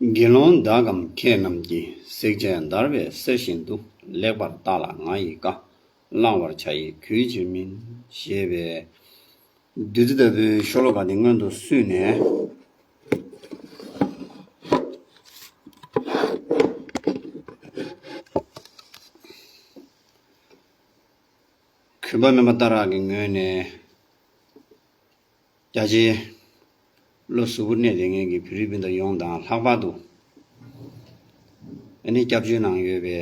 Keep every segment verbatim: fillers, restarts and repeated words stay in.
དགེ་སློང་དག་གམ་མཁས་རྣམས་ཀྱིས། བསྲེགས་བཅད་འདར་བའི་གསེར་བཞིན་དུ། ལེགས་པར་བརྟགས་ལ་ང་ཡི་བཀའ། བླང་བར་བྱ་ཡི་གུས་ཕྱིར་མིན། ཞེས་པའི་བདུད་རྩི་ལྟ་བུའི་ཤོ་ལོ་ཀ་དེ་སྔོན་དུ་བསུས་ནས། གུས་པ་སྨན་པ་ཏཱ་ར་གི་ངོས་ནས། རྒྱ་ཆེའི་བློ་གཟུ་བོར་གནས་བསྡད་མཁན་གྱི་བོད་རིགས་སྤུན་ཟླ་ཡོངས་དང་། ལྷག་པར་དུ་ཨ་ནི་སྐྱབས་བཅོལ་ནང་ཡོད་པའི་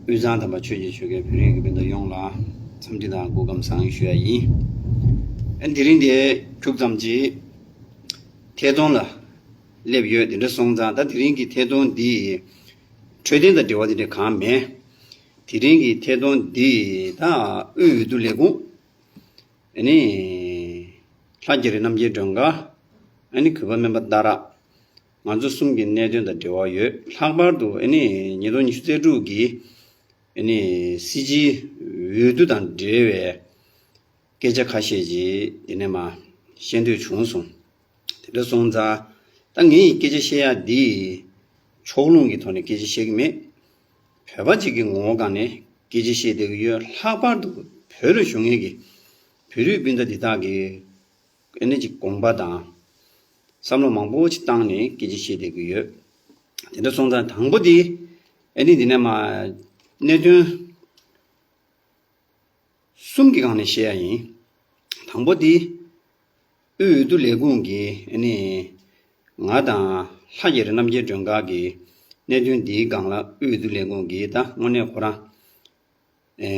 དབུས་གཙང་དམ་པ་ཆོས་ཀྱི་ཆོལ་ཁའི་བོད་རིགས་ཀྱི་སྤུན་ཟླ་ཡོངས་ལ་འཚམས་འདྲི་དང་སྐུ་ཁམས་བཟང་ཞུ་ཡ་ཡིན། ཨ་ནི་དེ་རིང་འདི་ཁྱུག་ཙམ་ཅིག་ཐད་གཏོང་ལ་སླེབས་ཡོད། དེ་འདྲ་སོང་ཙང་ད་དེ་རིང་གི་ཐད་གཏོང་འདི་འཕྲོད་བསྟེན་དང་འབྲེལ་བ་དེ་འདྲ་གང་མེད། དེ་རིང་གི་ཐད་གཏོང་འདི་ད་དབུས་འོས་བསྡུ་ལས་ཁུངས། ཨ་ནི། ལྷ་རྒྱ་རི་རྣམ་རྒྱལ་སྒྲོན་དཀར། ཨ་ནི་གུས་པ་སྨན་པ་ཏཱ་ར། ང་ཚོ་གསུམ་གྱི་གནད་དོན་དང་འབྲེལ་བ་ཡོད། ལྷག་པར་དུ་ཨ་ནི་ཉིས་སྟོང་ཉི་ཤུ་རྩ་དྲུག་གི་ཨ་ནི་སྲིད་སྤྱིའི་འོས་བསྡུ་དང་འབྲེལ་བའི་སྐད་ཆ་ཁ་ཤས་ཅིག་འདི་ནས་མར་བཤད་འདོད་བྱུང་སོང་། དེ་འདྲ་སོང་ཙང་ད་ངས་སྐད་ཆ་བཤད་ཡ་འདི་ཕྱོགས་ལྷུང་གི་ཐོག་ནས་སྐད་ཆ་བཤད་ཀྱི་མེད། བོད་པ་གཅིག་གི་ངོ་བོ་སྒང་ནས་སྐད་ཆ་བཤད་བསྡད་ཀྱི་ཡོད། ལྷག་པར་དུ་བོད་ལ་བཞུགས་མཁན་གྱི་བོད་རིགས་སྤུན་ཟླ་འདི་དག་གི་ཨ་ནི་ཅིག་དགོངས་པ་དང་བསམ་བློ་མང་པོ་ཅིག་བཏང་ནས་སྐད་ཆ་བཤད་བསྡད་ཀྱི་ཡོད། དེ་འདྲ་སོང་ཙང་དང་པོ་དེ་ཨ་ནི་འདི་ནས་མར་གནད་དོན་གསུམ་གྱི་སྒང་ནས་བཤད་ཡ་ཡིན། དང་པོ་དེ་དབུས་འོས་བསྡུ་ལས་ཁུངས་ཀྱིས་ཨ་ནི་ང་དང་ལྷ་རྒྱ་རི་རྣམ་རྒྱལ་སྒྲོན་དཀར་གྱི་གནད་དོན་འདིའི་སྒང་ལ་དབུས་འོས་བསྡུ་ལས་ཁུངས་ཀྱིས་ད་དངོས་གནས་ཁོ་རང་ཨེ་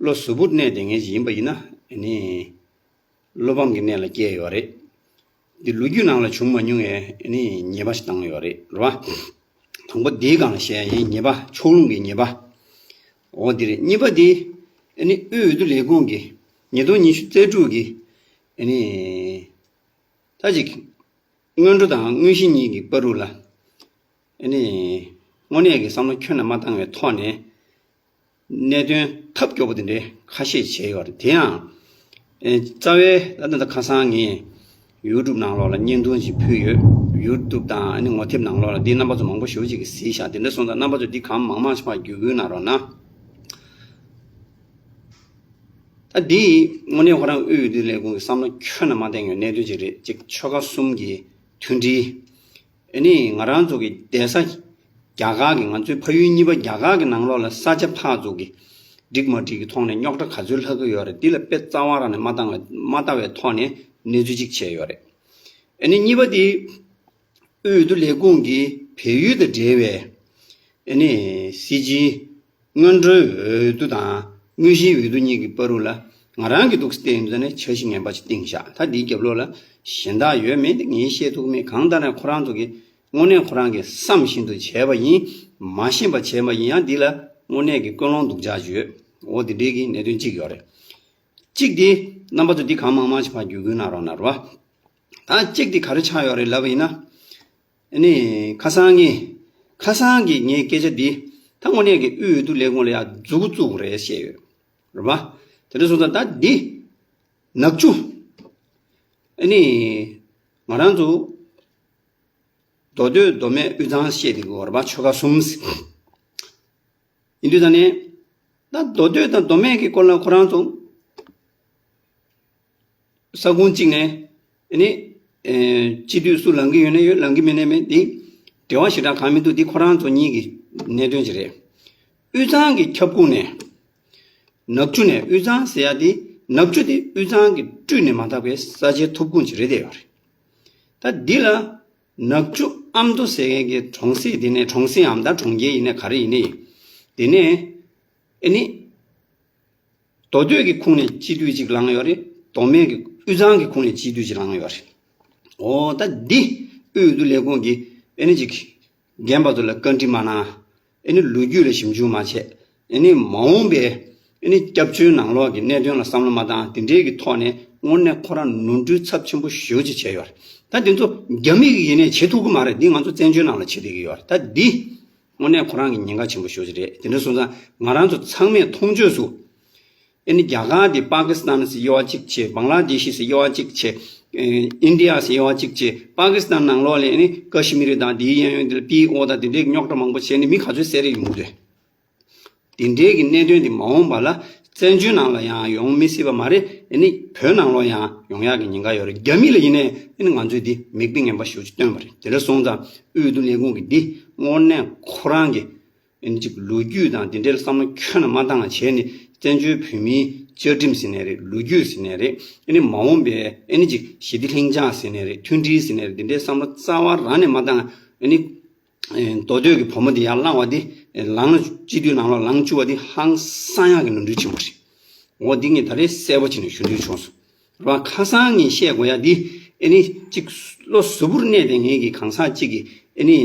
བློ་གཟུ་བོར་གནས་བསྡད་མཁན་ཞིག་ཡིན་པ་ཡིན་ན་ཨ་ནི་བློ་ཕམ་གྱི་གནས་ལ་བསྐྱལ་ཡོད་རེད། འདི་ལོ་རྒྱུས་ནང་ལ་བྱུང་མ་མྱོང་བའི་ཨ་ནི་ཉེས་པ་ཞིག་བཏང་ཡོད་རེད། རེད་བ། དང་པོ་འདིའི་སྒང་ལ་བཤད་ཡ་ཡིན། ཉེས་པ། ཕྱོགས་ལྷུང་གི་ཉེས་པ། འོ་འདི་རེད། གཉིས་པ་འདི་ཨ་ནི་དབུས་འོས་བསྡུ་ལས་ཁུངས་ཀྱི་ཉིས་སྟོང་ཉི་ཤུ་རྩ་དྲུག་གི་ཨ་ནི་ད་ཅིག་སྔོན་འགྲོ་དང་དངོས་གཞི་གཉིས་ཀྱི་བར་དུ་ལ་ཨ་ནི་དངོས་གནས་ཀྱི་བསམ་བློ་ཁྱོན་ནས་མ་བཏང་བའི་ཐོག་ནས་གནད་དོན་ཐབས་སྐྱོ་པོ་དེ་འདྲའི་ཁ་ཤས་བྱས་ཡོད་རེད། དེ་ཡང་ཨེ་རྩ་བའི་ད་ལྟ་ཁ་སང་ངས་ཡུ་ཊུབ་ནང་ལོགས་ལ་བརྙན་ཐུང་ཅིག་ཕུལ་ཡོད། ཡུ་ཊུབ་དང་ཨ་ནི་ངོ་དེབ་ནང་ལོགས་ལ་འདི་རྣམ་པ་ཚོ་མང་པོ་ཞེ་པོ་ཅིག་གིས་གཟིགས་ཤག་དེ་འདྲ་སོང་ཙང་རྣམ་པ་ཚོ་འདི་གང་མང་མང་ཞིག་ཕར་བརྒྱུད་སྐུལ་གནང་རོགས་གནང་། ད་འདི་དངོས་གནས་ཁོ་རང་དབུས་འོས་བསྡུ་ལས་ཁུངས་ཀྱི་བསམ་བློ་ཁྱོན་ནས་མ་བཏང་ཡོད་གནད་དོན་ཅིག་རེད། གཅིག་ཆོལ་ཁ་གསུམ་གྱི་མཐུན་སྒྲིལ། ཨ་ནི་ང་རང་ཚོ་གི་བསྡད་ས་རྒྱ་གར་གྱི། ང་ཚོའི་ཕ་ཡུལ་གཉིས་པ་རྒྱ་གར་གྱི་ནང་ལོགས་ལ་ས་ཆ་ཕར་ཚུར་གྱི་འགྲིག་མ་འགྲིག་གི་ཐོག་ནས་རྙོག་དྲ་ག་ཚོད་ལྷག་གི་ཡོད་རེད། འདི་ལ་དཔེ་རྩ་བ་རང་ནས་མ་བཏང་བའི་མ་ལྟ་བའི་ཐོག་ནས་གནས་ཚུལ་གཅིག་བྱས་ཡོད་རེད། ཨ་ནི་གཉིས་པ་དེ་དབུས་འོས་བསྡུ་ལས་ཁུངས་ཀྱིས་བལ་ཡུལ་དང་འབྲེལ་བའི་ཨ་ནི་སྲིད་སྤྱིའི་སྔོན་འགྲོའི་འོས་བསྡུ་དང་དངོས་གཞིའི་འོས་བསྡུ་གཉིས་ཀྱི་བར་དུ་ལ་ང་རང་གི་འདུག་སེ་བལྟས་ཡོང་དུས་ནས་འཆར་གཞི་ངན་པ་ཅིག་བཏིང་བཞག་ད་འདིའི་རྒྱབ་ལོགས་ལ་གཞན་དག་ཡོད་མེད་དེ་ངས་བཤད་ཐུབ་མེད། གང་ལྟར་ན་ཁོ་རང་ཚོ་གིས་དངོས་གནས་ཁོ་རང་གིས་བསམ་བཞིན་དུ་བྱས་པ་ཡིན། མ་ཤེས་པ་བྱས་པ་ཡིན་ཡང་འདི་ལ་དངོས་གནས་ཀྱི་ཀུན་སློང་སྡུག་ཅག་ཅིག་ཡོད། འོ་དེ་འདྲའི་གི་གནད་དོན་གཅིག་ཡོད་རེད། གཅིག་དེ་རྣམ་པ་ཚོ་འདི་གང་མང་མང་ཞིག་ཕར་བརྒྱུད་སྐུལ་གནང་རོགས་གནང་རོགས། ད་གཅིག་དེ་ག་རེ་ཆགས་ཡོད་རེད་ལབ་པ་ཡིན་ན། ཨ་ནི་ཁ་སང་ངས་ཁ་སང་གི་ངའི་སྐད་ཆ་འདི་ད་དངོས་གནས་ཀྱི་དབུས་འོས་བསྡུ་ལས་ཁུངས་ལ་ཡང་མཛུབ་གུ་བཙུགས་རེད་བཤད་ཡོད་རེད་པ། དེ་འདྲ་སོང་ཙང་ད་འདི་ནག་ཆུ་ཨ་ནི་ང་རང་ཚོ་མདོ་སྟོད་མདོ་སྨད་དབུས་གཙང་བཤད་དེ་གོ་རེད་པ། ཆོལ་ཁ་གསུམ། ཡིན་དུས་ད་ནས་ད་མདོ་སྟོད་དང་མདོ་སྨད་ཀྱི་སྐོར་ལ་ཁོ་རང་ཚོ་ས་ཁུངས་གཅིག་ནས་ཨ་ནི་ཨེ་སྤྱི་འཐུས་སུ་ལངས་ཀྱི་ཡོད་ན་ཡོད། ལངས་ཀྱི་མེད་ན་མེད། འདི་འབྲེལ་བ་ཞེ་དྲག་གང་མི་འདུག་འདི་ཁོ་རང་ཚོ་གཉིས་ཀྱི་གནད་དོན་ཅིག་རེད། དབུས་གཙང་གི་ཁྱབ་ཁོངས་ནས་ནག་ཆུ་ནས། དབུས་གཙང་ཟེར་ཡ་འདི་ནག་ཆུ་འདི་དབུས་གཙང་གི་སྤྲུལ་ནས་མ་ཐག་པའི་ས་ཆའི་ཐོབ་ཁུངས་ཅིག་རེད་བསྡད་ཡོད་རེད། ད་འདི་ལ་ནག་ཆུ་ཨ་མདོ་ཟེར་མཁན་གྱི་གྲོང་གསེབ་འདི་ནས། གྲོང་གསེབ་འམ་ད་གྲོང་ཁྱེར་ཡིན་ནའི་ག་རེ་ཡིན་ནའི་འདི་ནས་ཨ་ནི་མདོ་སྟོད་ཀྱི་ཁོངས་ནས་སྤྱི་འཐུས་གཅིག་ལངས་ཡོད་རེད། མདོ་སྨད་ཀྱི་དབུས་གཙང་གི་ཁོངས་ནས་སྤྱི་འཐུས་གཅིག་ལངས་ཡོད་རེད། འོ་ད་འདི་དབུས་འོས་བསྡུ་ལས་ཁུངས་ཀྱིས་ཨ་ནི་ཅིག་རྒན་པ་ཚོ་ལ་བཀའ་འདྲི་མ་གནང་། ཨ་ནི་ལོ་རྒྱུས་ལ་ཞིབ་འཇུག་མ་བྱས། ཨ་ནི་མ་འོངས་པའི་ཨ་ནི་སྐྱབས་བཅོལ་ནང་ལོགས་ཀྱི་གནད་དོན་ལ་བསམ་བློ་མ་བཏང་། དེ་འདྲའི་གི་ཐོག་ནས་དངོས་གནས་ཁོ་རང་ནོར་འཁྲུལ་ཚབས་ཆེན་པོ་ཞེ་པོ་ཅིག་བྱས་ཡོད་རེད། ད་འདི་ཚོ་རྒྱ་མི་གིས་ཡིན་ནའི་བྱེད་ཐུབ་ཀྱི་མ་རེད། འདི་ང་ཚོ་བཙན་བྱོལ་ནང་ལ་བྱེད་བསྡད་ཀྱི་ཡོད་རེད། ད་འདི་དངོས་གནས་ཁོ་རང་གི་ཉེན་ཁ་ཆེན་པོ་ཞེ་པོ་ཅིག་རེད། དེ་འདྲ་སོང་ཙང་ང་རང་ཚོ་ཚང་མས་མཐོང་ཆོས་སུ། ཨ་ནི་རྒྱ་གར་དེ་པ་ཀི་སི་ཐན་ཟེར་དབྱེ་བ་གཅིག་བྱས། བང་ལ་དེ་ཤི་ཟེར་དབྱེ་བ་གཅིག་བྱས། ཨིན་ཌི་ཡ་ཟེར་བ་གཅིག་བྱས། པ་ཀི་སི་ཐན་ནང་ལོགས་ལ་ཨ་ནི་ཀ་ཤི་མིར་དང་དེའི་གཡས་གཡོན་དེ་ལ་པི་ཨོ་དང་དེ་འདྲའི་རྙོག་དྲ་མང་པོ་བྱས་ནས་མི་ག་ཚོད་བསད་རེས་ཡོང་གི་འདུག་དེ་འདྲའི་གི་གནད་དོན་དེ་མ་འོངས་པ་ལ་བཙན་བྱོལ་ནང་ལ་ཡང་ཡོང་མི་སྲིད་པ་མ་རེད། ཨ་ནི་བོད་ནང་ལོགས་ཡང་ཡོང་ཡག་གི་ཉེན་ཁ་ཡོད་རེད། རྒྱ་མི་ལ་ཡིན་ནའི་ཨ་ནི་ང་ཚོས་འདི་མིག་དཔེ་ངན་པ་ཞེ་པོ་ཅིག་སྟོན་པ་རེད། དེ་འདྲ་སོང་ཙང་དབུས་འོས་བསྡུ་ལས་ཁུངས་ཀྱི་འདི་དངོས་གནས་ཁོ་རང་གི་ཨ་ནི་ཅིག་ལོ་རྒྱུས་དང་དེ་འདྲའི་བསམ་བློ་ཁྱོན་ནས་མ་བཏང་བ་བྱས་ནས། བཙན་བྱོལ་བོད་མིའི་བཅའ་ཁྲིམས་ཟེར་ནའི་རེད། ལོ་རྒྱུས་ཟེར་ནའི་རེད། ཨ་ནི་མ་འོངས་པའི་ཨ་ནི་ཅིག་ཞི་བདེ་ལྷིང་འཇགས་ཟེར་ནའི་རེད། མཐུན་སྒྲིལ་ཟེར་ནའི་རེད། དེ་འདྲའི་བསམ་བློ་རྩ་བ་རང་ནས་མ་བཏང་། ཨ་ནི་མདོ་སྟོད་ཀྱི་བུ་མོ་དེ་ཡར་བླངས་པ་དེ། ལངས། སྤྱི་འཐུས་ནང་ལོགས་ལངས་བཅུག་པ་དེ་ཧང་སང་ཡག་གི་ནོར་འཁྲུལ་ཆེན་པོ་རེད། འོ་འདི་ངས་ད་རེས་གསལ་པོ་བྱས་ནས་ཞུ་འདོད་བྱུང་སོང་། རེད་བ། ཁ་སང་ངས་བཤད་དགོས་ཡ་འདི། ཨ་ནི་གཅིག་བློ་གཟུ་བོར་གནས་བསྡད་མཁན་གྱི་གང་ཟག་གཅིག་གིས་ཨ་ནི་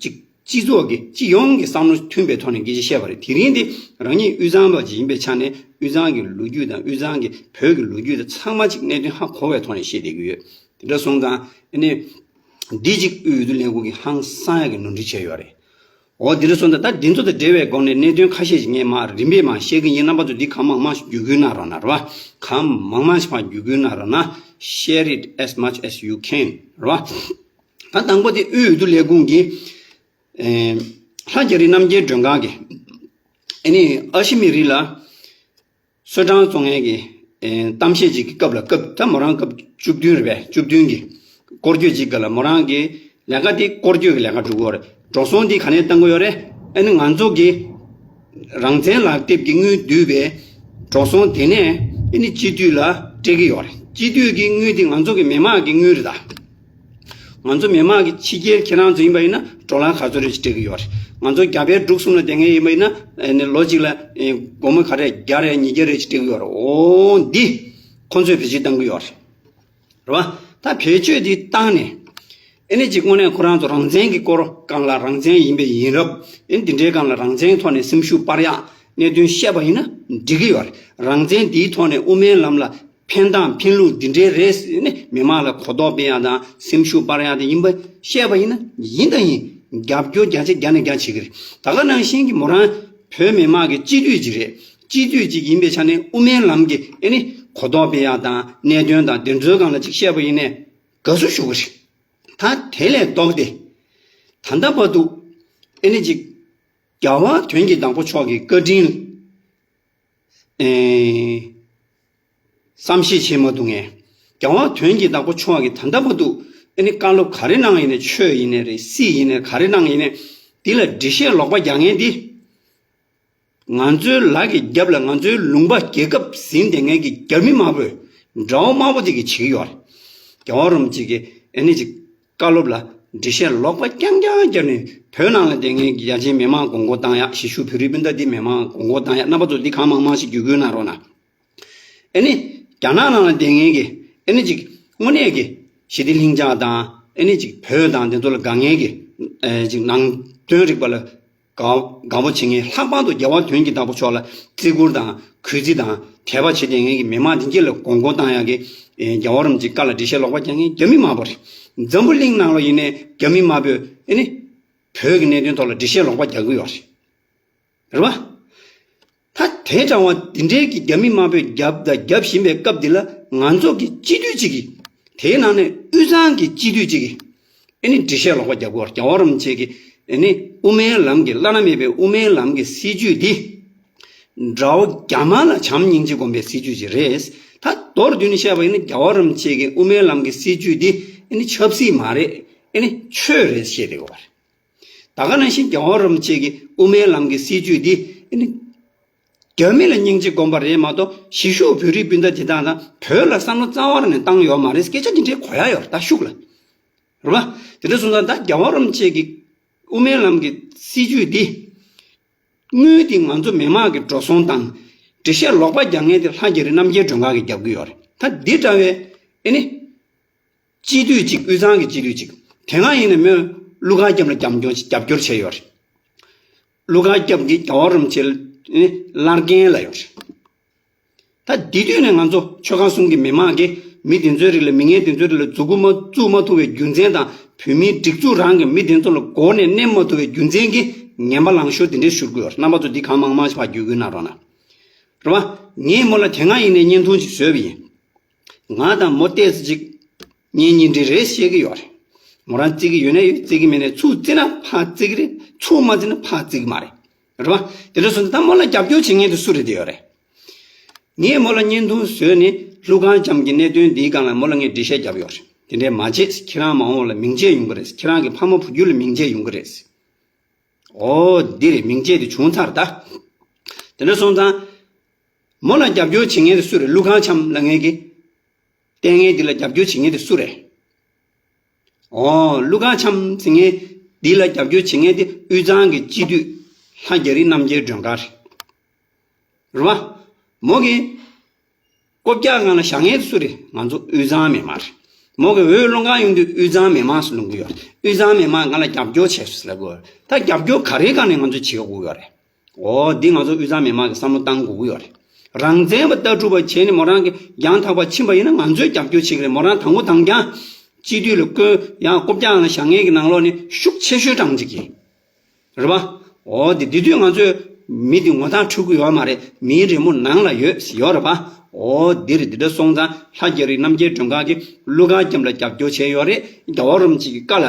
གཅིག་སྤྱི་ཚོགས་ཀྱི་སྤྱི་ཡོངས་ཀྱི་བསམ་བློ་མཐུན་པའི་ཐོག་ནས་སྐད་ཆ་བཤད་པ་རེད། དེ་རིང་འདི་རང་ཉིད་དབུས་གཙང་པ་ཅིག་ཡིན་པའི་ཆ་ནས། དབུས་གཙང་གི་ལོ་རྒྱུས་དང་དབུས་གཙང་གི་བོད་ཀྱི་ལོ་རྒྱུས་དང་ཚང་མ་གཅིག་གནད་དོན་ཧ་གོ་བའི་ཐོག་ནས་བཤད་བསྡད་ཀྱི་ཡོད། དེ་འདྲ་སོང་ཙང་ཨ་ནི་འདི་གཅིག་དབུས་འོས་བསྡུ་ལས་ཁུངས་ཀྱིས་ཧང་སང་ཡག་གི་ནོར་འཁྲུལ་བྱས་ཡོད་རེད། འོ་འདི་འདྲ་སོང་ཙང་ད་འདི་ཚོ་དང་འབྲེལ་བའི་སྒོ་ནས་གནད་དོན་ཁ་ཤས་ཤིག་ངས་མར་རིམ་པས་མར་བཤད་ཀྱི་ཡིན། རྣམ་པ་ཚོ་འདི་གང་མང་མང་ཞིག་བརྒྱུད་སྐུལ་གནང་རོགས་གནང་། རེད་བ། གང་མང་མང་ཞིག་ཕར་བརྒྱུད་སྐུལ་གནང་རོགས་གནང་། Share it as much as you can. རེད་བ། ད་དང་པོ་དེ་དབུས་འོས་བསྡུ་ལས་ཁུངས་ཀྱིས་ཨེ་ལྷ་རྒྱ་རི་རྣམ་རྒྱལ་མགྲོན་ཁང་གིས་ཨ་ནི་ཨ་ཤི་མི་རི་ལ་གསོལ་ཐང་བཙོང་མཁན་གྱི་ཨེ་གཏམ་བཤད་ཅིག་གི་སྐབས་ལ། སྐབས་ད་མོ་རང་སྐབས་བཅུ་བདུན་རེད་པས། བཅུ་བདུན་གྱི་སྐོར་སྐྱོད་ཅིག་སྒང་ལ་མོ་རང་གིས་ལས་ཀ་དེ་སྐོར་སྐྱོད་ཀྱི་ལས་ཀ་སྒྲུབ་ཀྱི་ཡོད་རེད། འགྲོ་སོང་དེ་ག་ནས་བཏང་གི་ཡོད་རེད། ཨ་ནི་ང་ཚོ་གི་རང་བཙན་ལག་དེབ་ཀྱི་དངུལ་བསྡུས་པའི་འགྲོ་སོང་དེ་ནས་ཨ་ནི་སྤྱི་འཐུས་ལ་སྤྲད་ཀྱི་ཡོད་རེད། སྤྱི་འཐུས་ཀྱི་དངུལ་དེ་ང་ཚོ་གི་མི་མང་གི་དངུལ་རེད་ད། ང་ཚོ་མི་མང་གི་ཕྱི་རྒྱལ་ཁྱེད་རང་ཚོ་ཡིན་པ་ཡིན་ན་ཌོ་ལར་ག་ཚོད་རེ་ཞིག་སྤྲད་ཀྱི་ཡོད་རེད། ང་ཚོ་རྒྱ་བལ་འབྲུག་གསུམ་ལ་བསྡད་མཁན་ཡིན་པ་ཡིན་ན་ཨ་ནི་ལོ་གཅིག་ལ་ཨེ་སྒོར་མོ་ག་རེ་བརྒྱ་རེ་ཉིས་བརྒྱ་རེ་ཞིག་སྤྲད་ཀྱི་ཡོད་རེད། འོ་འདི་ཁོང་ཚོས་བེད་སྤྱོད་གཏང་གི་ཡོད་རེད། རེད་བ། ད་བེད་སྤྱོད་འདི་བཏང་ནས་ཨ་ནི་ཅིག་དངོས་གནས་ཁོ་རང་ཚོ་རང་བཙན་གྱི་སྐོར་སྒང་ལ། རང་བཙན་ཡིན་པའི་ཡིན་རབས། ཨ་ནི་འདི་འདྲའི་སྒང་ལ་རང་བཙན་ཐོག་ནས་སེམས་ཤུགས་སྤར་ཡག་གནད་དོན་བཤད་པ་ཡིན་ན་འགྲིག་གི་ཡོད་རེད། རང་བཙན་འདིའི་ཐོག་ནས་དབུ་མའི་ལམ་ལ་ཕན་སྟངས་ཕན་ལུགས་འདི་འདྲའི་རེད་ཟེར་ནས་མི་མང་ལ་གོ་རྟོགས་སྤེལ་ཡག་དང་སེམས་ཤུགས་སྤར་ཡག་དེ་ཡིན་པ་བཤད་པ་ཡིན་ན། ཡིན་དང་ཡིན། རྒྱབ་སྐྱོར་བརྒྱ་ཆ་བརྒྱ་ནས་བརྒྱ་བྱེད་ཀྱི་རེད། ད་ག་ནང་བཞིན་གྱི་མོ་རང་བོད་མི་མང་གི་སྤྱི་འཐུས་ཅིག་རེད། སྤྱི་འཐུས་ཅིག་ཡིན་པའི་ཆ་ནས་དབུ་མའི་ལམ་གྱི་ཨ་ནི་གོ་རྟོགས་སྤེལ་ཡག་དང་གནད་དོན་དང་དེ་ཚོའི་སྒང་ལ་ཅིག་བཤད་པ་ཡིན་ནའི་དགའ་བསུ་ཞུ་གི་རེད། ད་དེ་ལས་ལྡོག་སྟེ་ད་ལྟ་བར་དུ་ཨ་ནི་ཅིག་རྒྱལ་བ་དོན་གྱི་བདག་པོ་མཆོག་གི་བཀའ་དྲིན་ཨེ་བསམ་ཤེས་བྱེད་མ་ཐུབ་མཁན། རྒྱལ་བ་དོན་གྱི་བདག་པོ་མཆོག་གིས་ད་ལྟ་བར་དུ་ཨ་ནི་བཀའ་སློབ་ག་རེ་གནང་ཡིན་ནའི། ཆོས་ཡིན་ནའི་རེད། སྲིད་ཡིན་ནའི་རེད། ག་རེ་གནང་ཡིན་ནའི་འདི་ལ་འགྲེལ་བཤད་ལོག་པ་རྒྱག་མཁན་འདི། ང་ཚོའི་ལག་གི་རྒྱབ་ལ་ང་ཚོའི་ལུང་པ་རྒྱལ་ཁབ་ཟིན་བསྡད་མཁན་གྱི་རྒྱ་མི་དམར་པོས། དགྲ་བོ་དམར་པོ་དེ་གིས་བྱེད་ཀྱི་ཡོད་རེད། རྒྱལ་བ་རིན་པོ་ཆེ་གིས་ཨ་ནི་ཅིག་བཀའ་སློབ་ལ་འགྲེལ་བཤད་ལོག་པ་རྐྱང་རྐྱང་བརྒྱབ་ནས། བོད་ནང་ལ་བསྡད་མཁན་གྱི་ཡ་ཆེན་མི་མང་མགོ་སྐོར་བཏང་ཡག། གཞིས་བཞུགས་བོད་རིགས་སྤུན་ཟླ་འདི་མི་མང་མགོ་སྐོར་བཏང་ཡག། རྣམ་པ་ཚོ་འདི་གང་མང་མང་ཞིག་བརྒྱུད་སྐུལ་གནང་རོགས་གནང་། ཨ་ནི་རྒྱ་ནག་ནང་ལ་བསྡད་མཁན་གྱི་ཨ་ནི་ཅིག་དངོས་གནས་ཀྱི་ཞི་བདེ་ལྷིང་འཇགས་དང་། ཨ་ནི་ཅིག་བོད་དང་འདི་ཚོ་ལ་དགའ་མཁན་གྱི་ཨ་ཅིག་ནང་དོན་རིག་པ་ལ་དགའ་དགའ་པོ་བྱེད་མཁན། ལྷག་པར་དུ་རྒྱལ་བ་དོན་གྱི་བདག་པོ་མཆོག་ལ་བརྩི་བཀུར་དང་གུས་བརྩི་དང་དད་པ་བྱེད་བསྡད་མཁན་གྱི་མི་མང་དེ་གྱད་ལ་མགོ་སྐོར་བཏང་ཡག་གི། ཨེ་རྒྱལ་བ་རིན་པོ་ཆེའི་བཀའ་ལ་འགྲེལ་བཤད་ལོག་པ་རྒྱག་མཁན་རྒྱ་མི་དམར་པོ་རེད། འཛམ་བུ་གླིང་ནང་ལ་ཡིན་ནའི་རྒྱ་མི་དམར་པོས་ཨ་ནི་བོད་ཀྱི་གནད་དོན་ཐོག་ལ་འགྲེལ་བཤད་ལོག་པ་རྒྱག་གི་ཡོད་རེད། རེད་བ། ད་དེ་འདྲ་བ་འདི་འདྲའི་གི་རྒྱ་མི་དམར་པོས་བརྒྱབ་དང་རྒྱབ་བཞིན་པའི་སྐབས་འདི་ལ། ང་ཚོ་གི་སྤྱི་འཐུས་གཅིག་གིས། དེའི་ནང་ནས་དབུས་གཙང་གི་སྤྱི་འཐུས་གཅིག་གིས་ཨ་ནི་འགྲེལ་བཤད་ལོག་པ་རྒྱག་གི་ཡོད་རེད། རྒྱལ་བ་རིན་པོ་ཆེ་གིས་ཨ་ནི་དབུ་མའི་ལམ་གྱི། བླ་ན་མེད་པའི་དབུ་མའི་ལམ་གྱི་སྲིད་བྱུས་འདི་དགྲ་བོ་རྒྱ་དམར་ལ་བྱམས་སྙིང་རྗེ་སྒོམ་པའི་སྲིད་བྱུས་ཅིག་རེད། ད་མདོར་བསྡུས་ནས་བཤད་པ་ཡིན་ན། རྒྱལ་བ་རིན་པོ་ཆེ་གིས་དབུ་མའི་ལམ་གྱི་སྲིད་བྱུས་འདི་ཨ་ནི་ཆབ་སྲིད་མ་རེད། ཨ་ནི་ཆོས་རེད་བཤད་བསྡད་ཡོད་པ་རེད། ད་ག་ནང་བཞིན་རྒྱལ་བ་རིན་པོ་ཆེ་གིས་དབུ་མའི་ལམ་གྱི་སྲིད་བྱུས་འདི་ཨ་ནི་རྒྱ་མི་ལ་སྙིང་རྗེ་སྒོམ་པ་རེད་མ་གཏོགས། གཞིས་བཞུགས་བོད་རིགས་སྤུན་ཟླ་དེ་དག་དང་བོད་ལ་བསམ་བློ་རྩ་བ་ནས་བཏང་ཡོད་མ་རེད། སྐད་ཆ་དེ་འདྲའི་གོ་ཡ་ཡོད་རེད། ད་ཤུགས་ལ། རེད་བ། དེ་འདྲ་སོང་ཙང་ད་རྒྱལ་བ་རིན་པོ་ཆེ་གིས་དབུ་མའི་ལམ་གྱི་སྲིད་བྱུས་འདི། དངུལ་དེ་ང་ཚོ་མི་མང་གི་འགྲོ་སོང་དང་། འགྲེལ་བཤད་ལོག་པ་རྒྱག་མཁན་དེ་ལྷ་རྒྱ་རི་རྣམ་རྒྱལ་མགྲོན་ཁང་གིས་རྒྱབ་ཀྱི་ཡོད་རེད། ད་འདི་འདྲ་བའི་ཨ་ནི་སྤྱི་འཐུས་གཅིག། དབུས་གཙང་གི་སྤྱི་འཐུས་གཅིག། དེ་སྔ་ཡིན་ན་མོས་ཀླུ་མཁར་སྐྱབས་ལ་རྒྱབ་སྐྱོར་རྒྱབ་སྐྱོར་བྱས་ཡོད་རེད། ཀླུ་མཁར་སྐྱབས་ཀྱིས་རྒྱལ་བ་རིན་པོ་ཆེ་ལ་ཨ་ནི་བླར་རྒན་ལབ་ཡོད་རེད། ད་འདི་དུས་ནས་ང་ཚོ་ཆོལ་ཁ་གསུམ་གྱི་མི་མང་གིས་མི་དེ་ཚོའི་རིགས་ལ། མི་ངན་དེ་ཚོའི་རིགས་ལ་མཛུབ་གུ་མ་བཙུགས་མ་ཐུབ་པའི་རྒྱུ་མཚན་དང་། བོད་མིའི་སྒྲིག་འཛུགས་རང་གིས་མི་དེ་ཚོ་ལ་མགོ་ནས་མནན་མ་ཐུབ་པའི་རྒྱུ་མཚན་གྱིས་ངན་པ་ལང་ཤོར་དེ་འདྲའི་བཞུར་གྱི་ཡོད་རེད། རྣམ་པ་ཚོ་འདི་གང་མང་མང་ཞིག་ཕར་བརྒྱུད་སྐུལ་གནང་རོགས་གནང་། རེད་བ། ངས་མོ་ལ་དེ་སྔ་ཡིན་ནའི་བརྙན་ཐུང་ཅིག་བཟོས་པ་ཡིན། ང་དང་མོ་ཏོག་ཙམ་ཅིག་ གཉེན་ཉེ་འབྲེལ་རེད་བཤད་ཀྱི་ཡོད་རེད། མོ་རང་བརྩི་གི་ཡོད་ན་ཡོད། བརྩི་གི་མེད་ན་ཚུར་བརྩི་ན་ཕར་བརྩི་གི་རེད། ཚུར་མ་བརྩི་ན་ཕར་བརྩི་གི་མ་རེད། རེད་བ། དེ་འདྲ་སོང་ཙང་ད་མོ་ལ་རྒྱབ་སྐྱོར་བྱེད་མཁན་དེ་སུ་རེད་དེ་ཡོད་རེད། ངས་མོ་ལ་བརྙན་ཐུང་བཟོས་ནས་ཀླུ་ཁང་ལྕམ་གྱི་གནད་དོན་འདིའི་སྒང་ལ་མོ་ལ་ངས་འགྲེལ་བཤད་བརྒྱབ་ཡོད་རེད། དེ་འདྲས་མ་བྱེད། ཁྱེད་རང་མ་འོངས་ལ་མིང་ཆད་ཡོང་གི་རེད། ཁྱེད་རང་གི་ཕ་མ་བུ་རྒྱུད་ལ་མིང་ཆད་ཡོང་གི་རེད། ཨོ་འདི་རེད། མིང་ཆད་དེ་བྱུང་ཚར་ད། དེ་འདྲ་སོང་ཙང་། མོ་ལ་རྒྱབ་སྐྱོར་བྱེད་མཁན་དེ་སུ་རེད། ཀླུ་ཁང་ལྕམ་ལབ་མཁན་གྱི། ལྟས་ངན་འདི་ལ་རྒྱབ་སྐྱོར་བྱེད་མཁན་དེ་སུ་རེད། ཨོ། ཀླུ་ཁང་ལྕམ་ཟེར་མཁན་འདི་ལ་རྒྱབ་སྐྱོར་བྱེད་མཁན་དེ་དབུས་གཙང་གི་སྤྱི་འཐུས་ལྷ་རྒྱ་རི་རྣམ་རྒྱལ་སྒྲོལ་དཀར་རེད། རེད་བ། མོ་གི་ལྐོག་རྒྱག་སྒང་ལ་བཞག་མཁན་དེ་སུ་རེད། ང་ཚོ་དབུས་གཙང་མི་མང་རེད། མོ་གི་འོས་བླུག་གར་ཡོང་དུས་དབུས་གཙང་མི་མང་ཟེར་ལབ་གི་ཡོད་རེད། དབུས་གཙང་མི་མང་ང་ལ་རྒྱབ་སྐྱོར་བྱས་སོང་ཟེར་ལབ་གི་ཡོད་རེད། ད་རྒྱབ་སྐྱོར་ག་རེའི་སྒང་ནས་ང་ཚོས་བྱེད་དགོས་ཀྱི་ཡོད་རེད། འོ། འདི་ང་ཚོ་དབུས་གཙང་མི་མང་གིས་བསམ་བློ་བཏང་དགོས་ཀྱི་ཡོད་རེད། རང་བཙན་པ་ལྟ་གྲུབ་པ་བྱས་ནས་མོ་རང་གི་ཡང་དག་པ་ཕྱིན་པ་ཡིན་ན་ང་ཚོས་རྒྱབ་སྐྱོར་བྱེད་ཀྱི་རེད། མོ་རང་དང་པོ་དང་རྐྱང་སྤྱི་འཐུས་ལ་བསྐོས། ཡང་ལྐོག་རྒྱག་ནང་བཞག་མཁན་གྱི་ནང་ལོགས་ནས་ཤུགས་ཆེ་ཤོས་གྲངས་གཅིག་ཡིན། རེད་པ། འོ། དེ་དེ་དུས་ང་ཚོས་མི་དེ་ངོ་ཐག་འཕྲོད་ཀྱི་ཡོད་མ་རེད། མིའི་རི་མོ་ནང་ལ་ཡོད་ཡོད་རེད་པ། འོ། འདི་རེད། འདི་འདྲ་སོང་ཙང་ལྷ་རྒྱ་རི་རྣམ་རྒྱལ་སྒྲོལ་དཀར་གྱིས་ཀླུ་ཁང་ལྕམ་ལ་རྒྱབ་སྐྱོར་བྱས་ཡོད་རེད། རྒྱལ་བ་རིན་པོ་ཆེ་གི་བཀའ་ལ།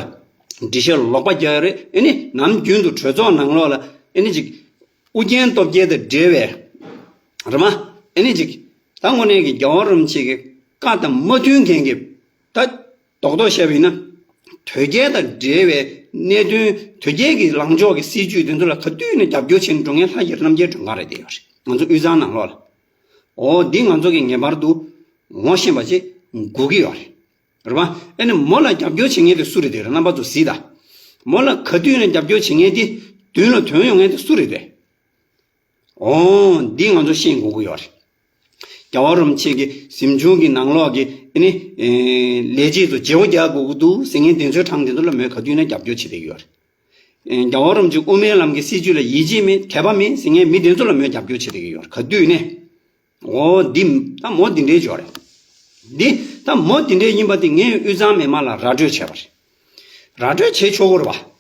འགྲེལ་བཤད་ལོག་པ་རྒྱག་ཡོད་རེད། ཨེ་ནི་ནམ་རྒྱུན་དུ་གྲོས་ཚོགས་ནང་ལོགས་ལ་ཨེ་ནི་ཅིག་ཨུ་རྒྱན་སྟོབས་རྒྱལ་དང་འབྲེལ་བའི་རེད་མ། ཨེ་ནི་ཅིག་ད་དངོས་གནས་ཀྱི་རྒྱལ་བ་རིན་པོ་ཆེ་གི་བཀའ་དང་མ་མཐུན་མཁན་གྱི་ད་རྡོག་རྡོག་བཤད་པ་ཡིན་ན། དོལ་རྒྱལ་དང་འབྲེལ་བའི་གནད་དོན། དོལ་རྒྱལ་གྱི་ལངས་ཕྱོགས་ཀྱི་སྲིད་ཇུས་དེ་ཚོ་ལ་ག་དུས་ནས་རྒྱབ་སྐྱོར་བྱེད་འགྲོ་མཁན་ལྷ་རྒྱ་རི་རྣམ་རྒྱལ་སྒྲོལ་དཀར་རེད་བསྡད་ཡོད་རེད། ང་ཚོ་དབུས་གཙང་ནང་ལོགས་ལ། འོ། འདི་ང་ཚོ་གིས་ངེས་པར་དུ་ངོ་ཤེས་པ་ཅིག་དགོས་ཀྱི་ཡོད་རེད། རེད་པ། ཨེ་ནི་མོ་ལ་རྒྱབ་སྐྱོར་བྱེད་མཁན་དེ་སུ་རེད་དེ་རེད། རྣམ་པ་ཚོ་གཟིགས་དང་། མོ་ལ་ག་དུས་ནས་རྒྱབ་སྐྱོར་བྱེད་མཁན་དེ་མདུན་ལ་ཐོན་ཡོང་མཁན་དེ་སུ་རེད་དེ། འོ། འདི་ང་ཚོ་ཤེས་དགོས་ཀྱི་ཡོད་རེད། རྒྱལ་བ་རིན་པོ་ཆེ་གི་གཟིམ་ཆུང་གི་ནང་ལོགས་ཀྱི་ཨེ་ནི་ཨེ་ལས་བྱེད་ཚོ་བརྗེ་བོ་རྒྱག་དགོས་ཀྱི་འདུག་ཟེར་མཁན་དེ་ཚོའི་གྲངས་དེ་ཚོ་ལ་མོས་ག་དུས་ནས་རྒྱབ་སྐྱོར་བྱེད་བསྡད་ཀྱི་ཡོད་རེད། ཨེ། རྒྱལ་བ་རིན་པོ་ཆེ་དབུ་མའི་ལམ་གྱི་སྲིད་བྱུས་ལ་ཡིད་ཆེས་མེད། དད་པ་མེད་ཟེར་མཁན་མི་དེ་ཚོ་ལ་མོས་རྒྱབ་སྐྱོར་བྱེད་བསྡད་ཀྱི་ཡོད་རེད། ག་དུས་ནས། འོ། འདི་ད་མོ་འདི་འདྲའི་ཅིག་ཡོད་རེད། འདི་ད་མོ་འདི་འདྲའི་ཡིན་པ་དེ་ངས་དབུས་གཙང་མི་མང་ལ་ར་སྤྲོད་བྱས་པ་རེད། ར་སྤྲོད་བྱེད་ཆོག་གི་རེད་པ།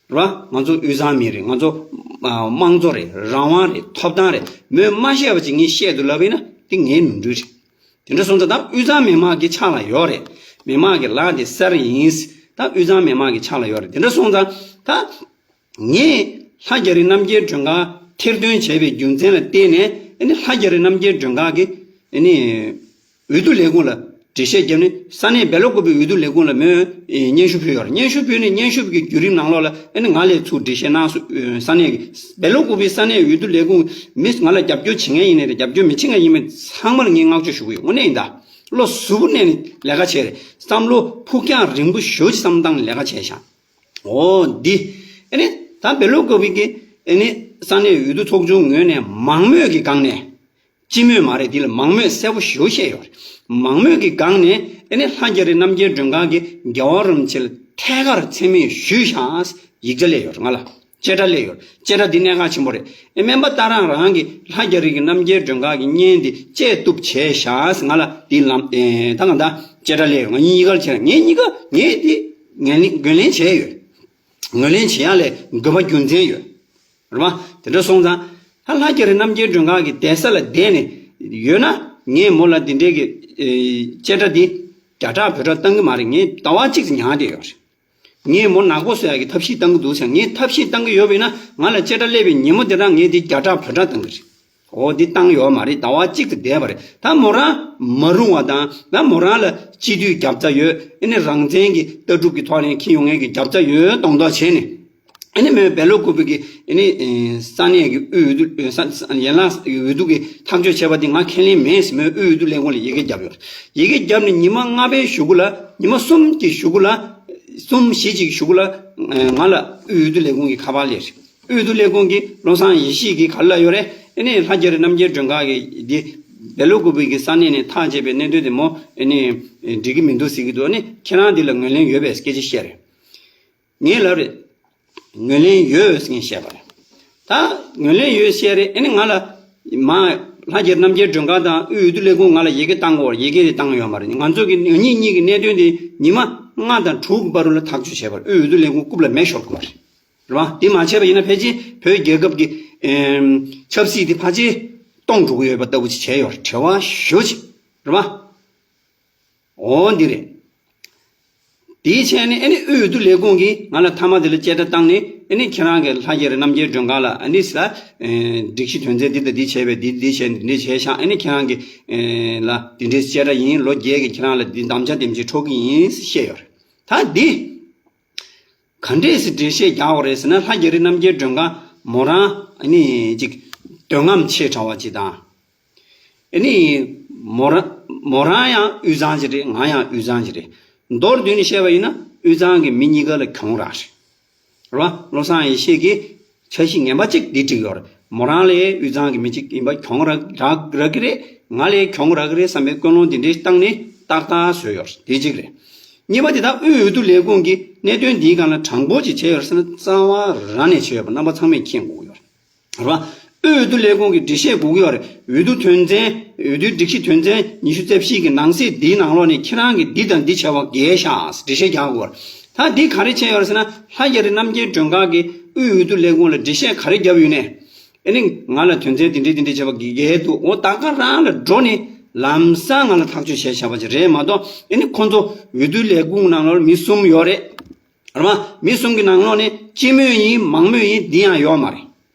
རེད་པ། ང་ཚོ་དབུས་གཙང་མི་རེད། ང་ཚོ་ཨ་དམངས་གཙོ་རེད། རང་དབང་རེད། ཐོབ་ཐང་རེད། མོས་མ་བཤད་པ་ཅིག་ངས་བཤད་དུ་ལབ་པ་ཡིན་ན་དེ་ངའི་ནོར་འཁྲུལ་རེད། དེ་འདྲ་སོང་ཙང་ད་དབུས་གཙང་མི་མང་གི་ཕྱག་ལ་ཡོད་རེད། མི་མང་གི་ལག་དེ་གསར་ཡིན། ད་དབུས་གཙང་མི་མང་གི་ཕྱག་ལ་ཡོད་རེད། དེ་འདྲ་སོང་ཙང་ད། ངས་ལྷ་རྒྱ་རི་རྣམ་རྒྱལ་སྒྲོལ་དཀར་ཐེར་འདོན་བྱས་པའི་རྒྱུ་མཚན་ལ་བརྟེན་ནས་ཨ་ནི་ལྷ་རྒྱ་རི་རྣམ་རྒྱལ་སྒྲོལ་དཀར་གྱིས་ཨ་ནི་འོས་བསྡུ་ལས་ཁུངས་ལ་འགྲེལ་བཤད་བརྒྱབ་ནས་ས་གནས་སྦེལ་ཀོབ་པའི་འོས་བསྡུ་ལས་ཁུངས་ལ་མོས་སྙན་ཞུ་ཕུལ་ཡོད་རེད། སྙན་ཞུ་ཕུལ་ནས་སྙན་ཞུ་གི་བརྒྱུད་རིམ་ནང་ལོགས་ལ་ཨ་ནི་ང་ལས་ཚུར་འགྲེལ་བཤད་གནང་སོང་། ས་གནས་ཀྱི་སྦེལ་ཀོབ་པའི་ས་གནས་འོས་བསྡུ་ལས་ཁུངས་མི་ང་ལ་རྒྱབ་སྐྱོར་བྱེད་མཁན་ཡིན་ནའི་རེད། རྒྱབ་སྐྱོར་མི་བྱེད་མཁན་ཡིན་མིན་ཚང་མར་ངས་བསྔགས་བརྗོད་ཞུ་གི་ཡོད། དངོས་གནས་ཡིན་ད། བློ་གཟུ་བོ་གནས་ནས་ལས་ཀ་བྱས་རེད། བསམ་བློ་ཕུགས་རྒྱང་རིང་པོ་ཞེ་པོ་ཅིག་བསམ་བློ་བཏང་ནས་ལས་ཀ་བྱས་ཤག་འོ་འདི། ཨེ་ནི་ད་སྦེལ་ཀོབ་པའི་གི་ཨེ་ནི་ས་གནས་འོས་བསྡུ་ཚོགས་ཆུང་ངོས་ནས་མང་མོས་ཀྱི་སྒང་ནས། སྤྱི་མོས་མ་རེད། འདི་ལ་མང་མོས་གསལ་པོ་ཞེ་པོ་བཤད་ཡོད་རེད། མང་མོས་ཀྱི་སྒང་ནས་ཨེ་ནི་ལྷ་རྒྱ་རི་རྣམ་རྒྱལ་སྒྲོལ་དཀར་གྱིས་རྒྱལ་བ་རིན་པོ་ཆེ་ལ་ཐད་ཀར་མཚན་སྨད་ཞུས་ཤག་ཡིག་ཆ་སླེབས་ཡོད་རེད། ང་ལ་བཅད་ཁྲ་སླེབས་ཡོད་རེད། བཅད་ཁྲ་འདི་གནད་འགག་ཆེན་པོ་རེད། ཨེ་སྨན་པ་ཏཱ་རང་རང་གིས་ལྷ་རྒྱ་རི་གི་རྣམ་རྒྱལ་སྒྲོལ་དཀར་གྱི་བརྙན་འདི་བཅད་གཏུབ་བྱས་ཤག་ང་ལ་འདི་ལམ་ཨེ་ད་ང་ད་བཅད་ཁྲ་སླེབས་ཡོད། ང་གཉིས་ཀར་བྱས་ངས་གཉིས་ཀ་ངས་འདི་ངོས་ལེན་ངོས་ལེན་བྱས་ཡོད། ངོས་ལེན་བྱེད་ཡག་ལ་དགོས་པ་རྒྱུ་མཚན་ཡོད། རེད་པ། དེ་འདྲ་སོང་ཙང་། ད་ལྷ་རྒྱ་རི་རྣམ་རྒྱལ་སྒྲོལ་དཀར་གྱི་གདན་ས་ལ་བསྡད་ནས་ཡོད་ན་ངས་མོ་ལ་འདི་འདྲའི་གི་ཨེ་བཅད་ཁྲ་འདི་རྒྱ་ཁྲ་བོད་ཁྲ་བཏང་གི་མ་རེད། ངས་ཟླ་བ་གཅིག་ཙམ་མྱངས་བསྡད་ཡོད་རེད། ངས་མོ་ནག་པོ་བཟོ་ཡག་གི་ཐབས་ཤེས་བཏང་གི་འདུག་ཟེར། ངས་ཐབས་ཤེས་བཏང་གི་ཡོད་པ་ཡིན་ན་ང་ལ་བཅད་ཁྲ་སླེབས་པའི་ཉིན་མོ་དེ་རང་ངས་འདི་རྒྱ་ཁྲ་བོད་ཁྲ་བཏང་གི་རེད། འོ་འདི་བཏང་ཡོད་མ་རེད། ཟླ་བ་གཅིག་ཙམ་བསྡད་པ་རེད། ད་མོ་རང་མ་རུང་བ་དང་ད་མོ་རང་ལ་སྤྱི་འཐུས་རྒྱབ་རྩ་ཡོད། ཨེ་ནི་རང་བཙན་གྱི་ལྟ་གྲུབ་ཀྱི་ཐོག་ནས་འཁྱེར་ཡོང་མཁན་གྱི་རྒྱབ་རྩ་ཡོད་མདོག་མདོག་བྱས་ནས། ཨེ་ནི་མོས་སྦེལ་ཀོབ་པའི་གི་ཨེ་ནི་ས་གནས་ཀྱི་དབུས་འོས་བསྡུ་ས་ས་ཡན་ལག་འོས་བསྡུ་གི་ཐག་གཅོད་བྱས་པ་དེ་ང་ཁས་ལེན་མེད་ཟེར་མོས་དབུས་འོས་བསྡུ་ལས་ཁུངས་ལ་ཡི་གེ་བརྒྱབ་ཡོད། ཡི་གེ་བརྒྱབ་ནས་ཉི་མ་ལྔ་པའི་གཞུག་གུ་ལ་ཉི་མ་གསུམ་གྱི་གཞུག་གུ་ལ་གསུམ་བཞི་གཅིག་གཞུག་གུ་ལ་ང་ལ་དབུས་འོས་བསྡུ་ལས་ཁུངས་ཀྱི་ཁ་པར་སླེབས་རེད། དབུས་འོས་བསྡུ་ལས་ཁུངས་ཀྱི་བློ་བཟང་ཡེ་ཤེས་ཀྱིས་ག་རེ་ལབ་ཡོད་རེད། ཨེ་ནི་ལྷ་རྒྱ་རི་རྣམ་རྒྱལ་སྒྲོལ་དཀར་གྱིས་འདི་སྦེལ་ཀོབ་པའི་གི་ས་གནས་ནས་ཐག་བཅད་པའི་གནད་དོན་དེ་མོ་ཨེ་ནི་འགྲིག་གི་མི་འདུག་ཟེར་གྱི་འདུག་ཨ་ནི་ཁྱེད་རང་འདི་ལ་ངོས་ལེན་ཡོད་པའི་སྐད་ཆ་བཤད་རེད། ངས་ལབ་རེད། ངོས་ལེན་ཡོད་ཟེར་ངས་བཤད་པ་རེད། ད་ངོས་ལེན་ཡོད་བཤད་རེད། ཨེ་ནི་ང་ལ་མ་ལྷ་རྒྱ་རི་རྣམ་རྒྱལ་སྒྲོལ་དཀར་དང་དབུས་འོས་བསྡུ་ལས་ཁུངས་ང་ལ་ཡི་གེ་བཏང་དགོས་པ་རེད། ཡི་གེ་དེ་བཏང་ཡོད་མ་རེད། ང་ཚོ་གི་ང་གཉིས་གཉིས་ཀྱི་གནད་དོན་དེ་ཉི་མ་ལྔ་དང་དྲུག་གི་བར་དུ་ལ་ཐག་གཅོད་བྱས་པ་རེད། དབུས་འོས་བསྡུ་ལས་ཁུངས་རྐུབ་ལ་མེ་ཤོར་དགོས་པ་རེད། རེད་བ། དེ་མ་བྱས་པ་ཡིན་ན་ཕལ་ཆེར་བོད་རྒྱལ་ཁབ་ཀྱི་ཨེམ་ཆབ་སྲིད་དེ་ཕལ་ཆེར་སྟོངས་འགྲོ་གི་ཡོད་པ་ལྟ་བུ་ཅིག་བྱས་ཡོད་རེད། བྲེལ་བ་ཞེ་པོ་ཅིག་རེད་བ། འོ་འདི་རེད། དེའི་ཆེད་ནས་ཨ་ནི་དབུས་འོས་བསྡུ་ལས་ཁུངས་ཀྱིས་ང་ལ་མཐའ་མ་དེ་ལ་བཅད་ཁྲ་བཏང་ནས། ཨ་ནི་ཁྱེད་རང་གི་ལྷ་རྒྱ་རི་རྣམ་རྒྱལ་མགྲོན་ཁང་ལ་ཨ་ནི་ལ་སྒྲིག་གཞི་དོན་ཚན་འདི་དང་འདི་བྱས་པས་འདི་འདི་བྱས་འདི་འདི་བྱས་ཤག་ཨ་ནི་ཁྱེད་རང་གི་ལ་འདི་འདྲའི་བཅད་ཁྲ་ཡིན། ལོ་བརྒྱད་ཀྱི་ཁྱེད་རང་ལ་འདི་དམ་བཅའ་དེ་འདྲ་ཅིག་འཕྲོག་གི་ཡིན་ཟེར་བཤད་ཡོད་རེད། ད་འདི་ག་འདྲས་སེ་འགྲེལ་བཤད་རྒྱག་དགོས་རེད་ཟེར་ན། ལྷ་རྒྱ་རི་རྣམ་རྒྱལ་མགྲོན་ཁང་མོ་རང་ཨ་ནི་ཅིག་འདོད་རྔམ་ཆེ་དྲགས་པ་ཅིག་དང་། ཨ་ནི་མོ་རང་མོ་རང་ཡང་དབུས་གཙང་ཅིག་རེད། ང་ཡང་དབུས་གཙང་ཅིག་རེད། མདོར་བསྡུས་ནས་བཤད་པ་ཡིན་ན་དབུས་གཙང་གི་མི་གཉིས་ཀ་ལ་གྱོང་རག་རེད། རེད་བ། བློ་བཟང་ཡེ་ཤེས་ཀྱིས་འཆར་གཞི་ངན་པ་གཅིག་འདི་བསྒྲིགས་ཡོད་རེད། མོ་རང་ལ་དབུས་གཙང་གི་མི་གཅིག་ཡིན་པ་གྱོང་རག་རག་རག་གི་རེད། ང་ལ་གྱོང་རག་གི་རེད་བསམ་པའི་ཀུན་སློང་འདི་འདྲའི་བཏང་ནས་ཏག་ཏག་བཟོས་ཡོད་རེད། དེ་གཅིག་རེད། གཉིས་པ་དེ་དག་དབུས་འོས་བསྡུ་ལས་ཁུངས་ཀྱིས་གནད་དོན་འདིའི་སྒང་ལ་དྲང་པོ་ཅིག་བྱས་ཡོད་རེད་ཟེར་ན། རྩ་བ་རང་ནས་བྱས་ཡོད་པ་རྣམ་པ་ཚང་མས་མཁྱེན་དགོས་ཀྱི་ཡོད་རེད། རེད་བ། དབུས་འོས་བསྡུ་ལས་ཁུངས་ཀྱིས་འགྲེལ་བཤད་དགོས་ཀྱི་ཡོད་རེད། འོས་བསྡུ་དོན་ཚན། འོས་བསྡུའི་སྒྲིག་གཞི་དོན་ཚན་ཉི་ཤུ་རྩ་བཞི་གི་ནང་གསེས་འདིའི་ནང་ལོགས་ནས་ཁྱེད་རང་གིས་འདི་དང་འདི་བྱས་པ་འགལ་ཤག་འགྲེལ་བཤད་རྒྱག་དགོས་རེད། ད་འདི་ག་རེ་བྱས་ཡོད་རེད་ཟེར་ན། ལྷ་རྒྱ་རི་རྣམ་རྒྱལ་མགྲོན་ཁང་གིས་དབུས་འོས་བསྡུ་ལས་ཁུངས་ལ་འགྲེལ་བཤད་ག་རེ་བརྒྱབ་ཡོད་ནས། ཨ་ནི་ང་ལ་དོན་ཚན་འདི་འདྲའི་འདི་འདྲའི་བྱས་པ་འགལ་འདུག་འོ་ད་ག་རང་ལ་འགྲོ་ནས་ལམ་སང་ང་ལ་ཐག་གཅོད་བྱས་བཞག་པ་ཅིག་རེད་མ་གཏོགས། ཨ་ནི་ཁོང་ཚོ་འོས་བསྡུ་ལས་ཁུངས་ནང་ལོགས་མི་གསུམ་ཡོད་རེད། རེད་བ། མི་གསུམ་གྱི་ནང་ལོགས་ནས་སྤྱི་མོས་ཡིན། མང་མོས་ཡིན། འདི་ཡང་ཡོད་མ་རེད།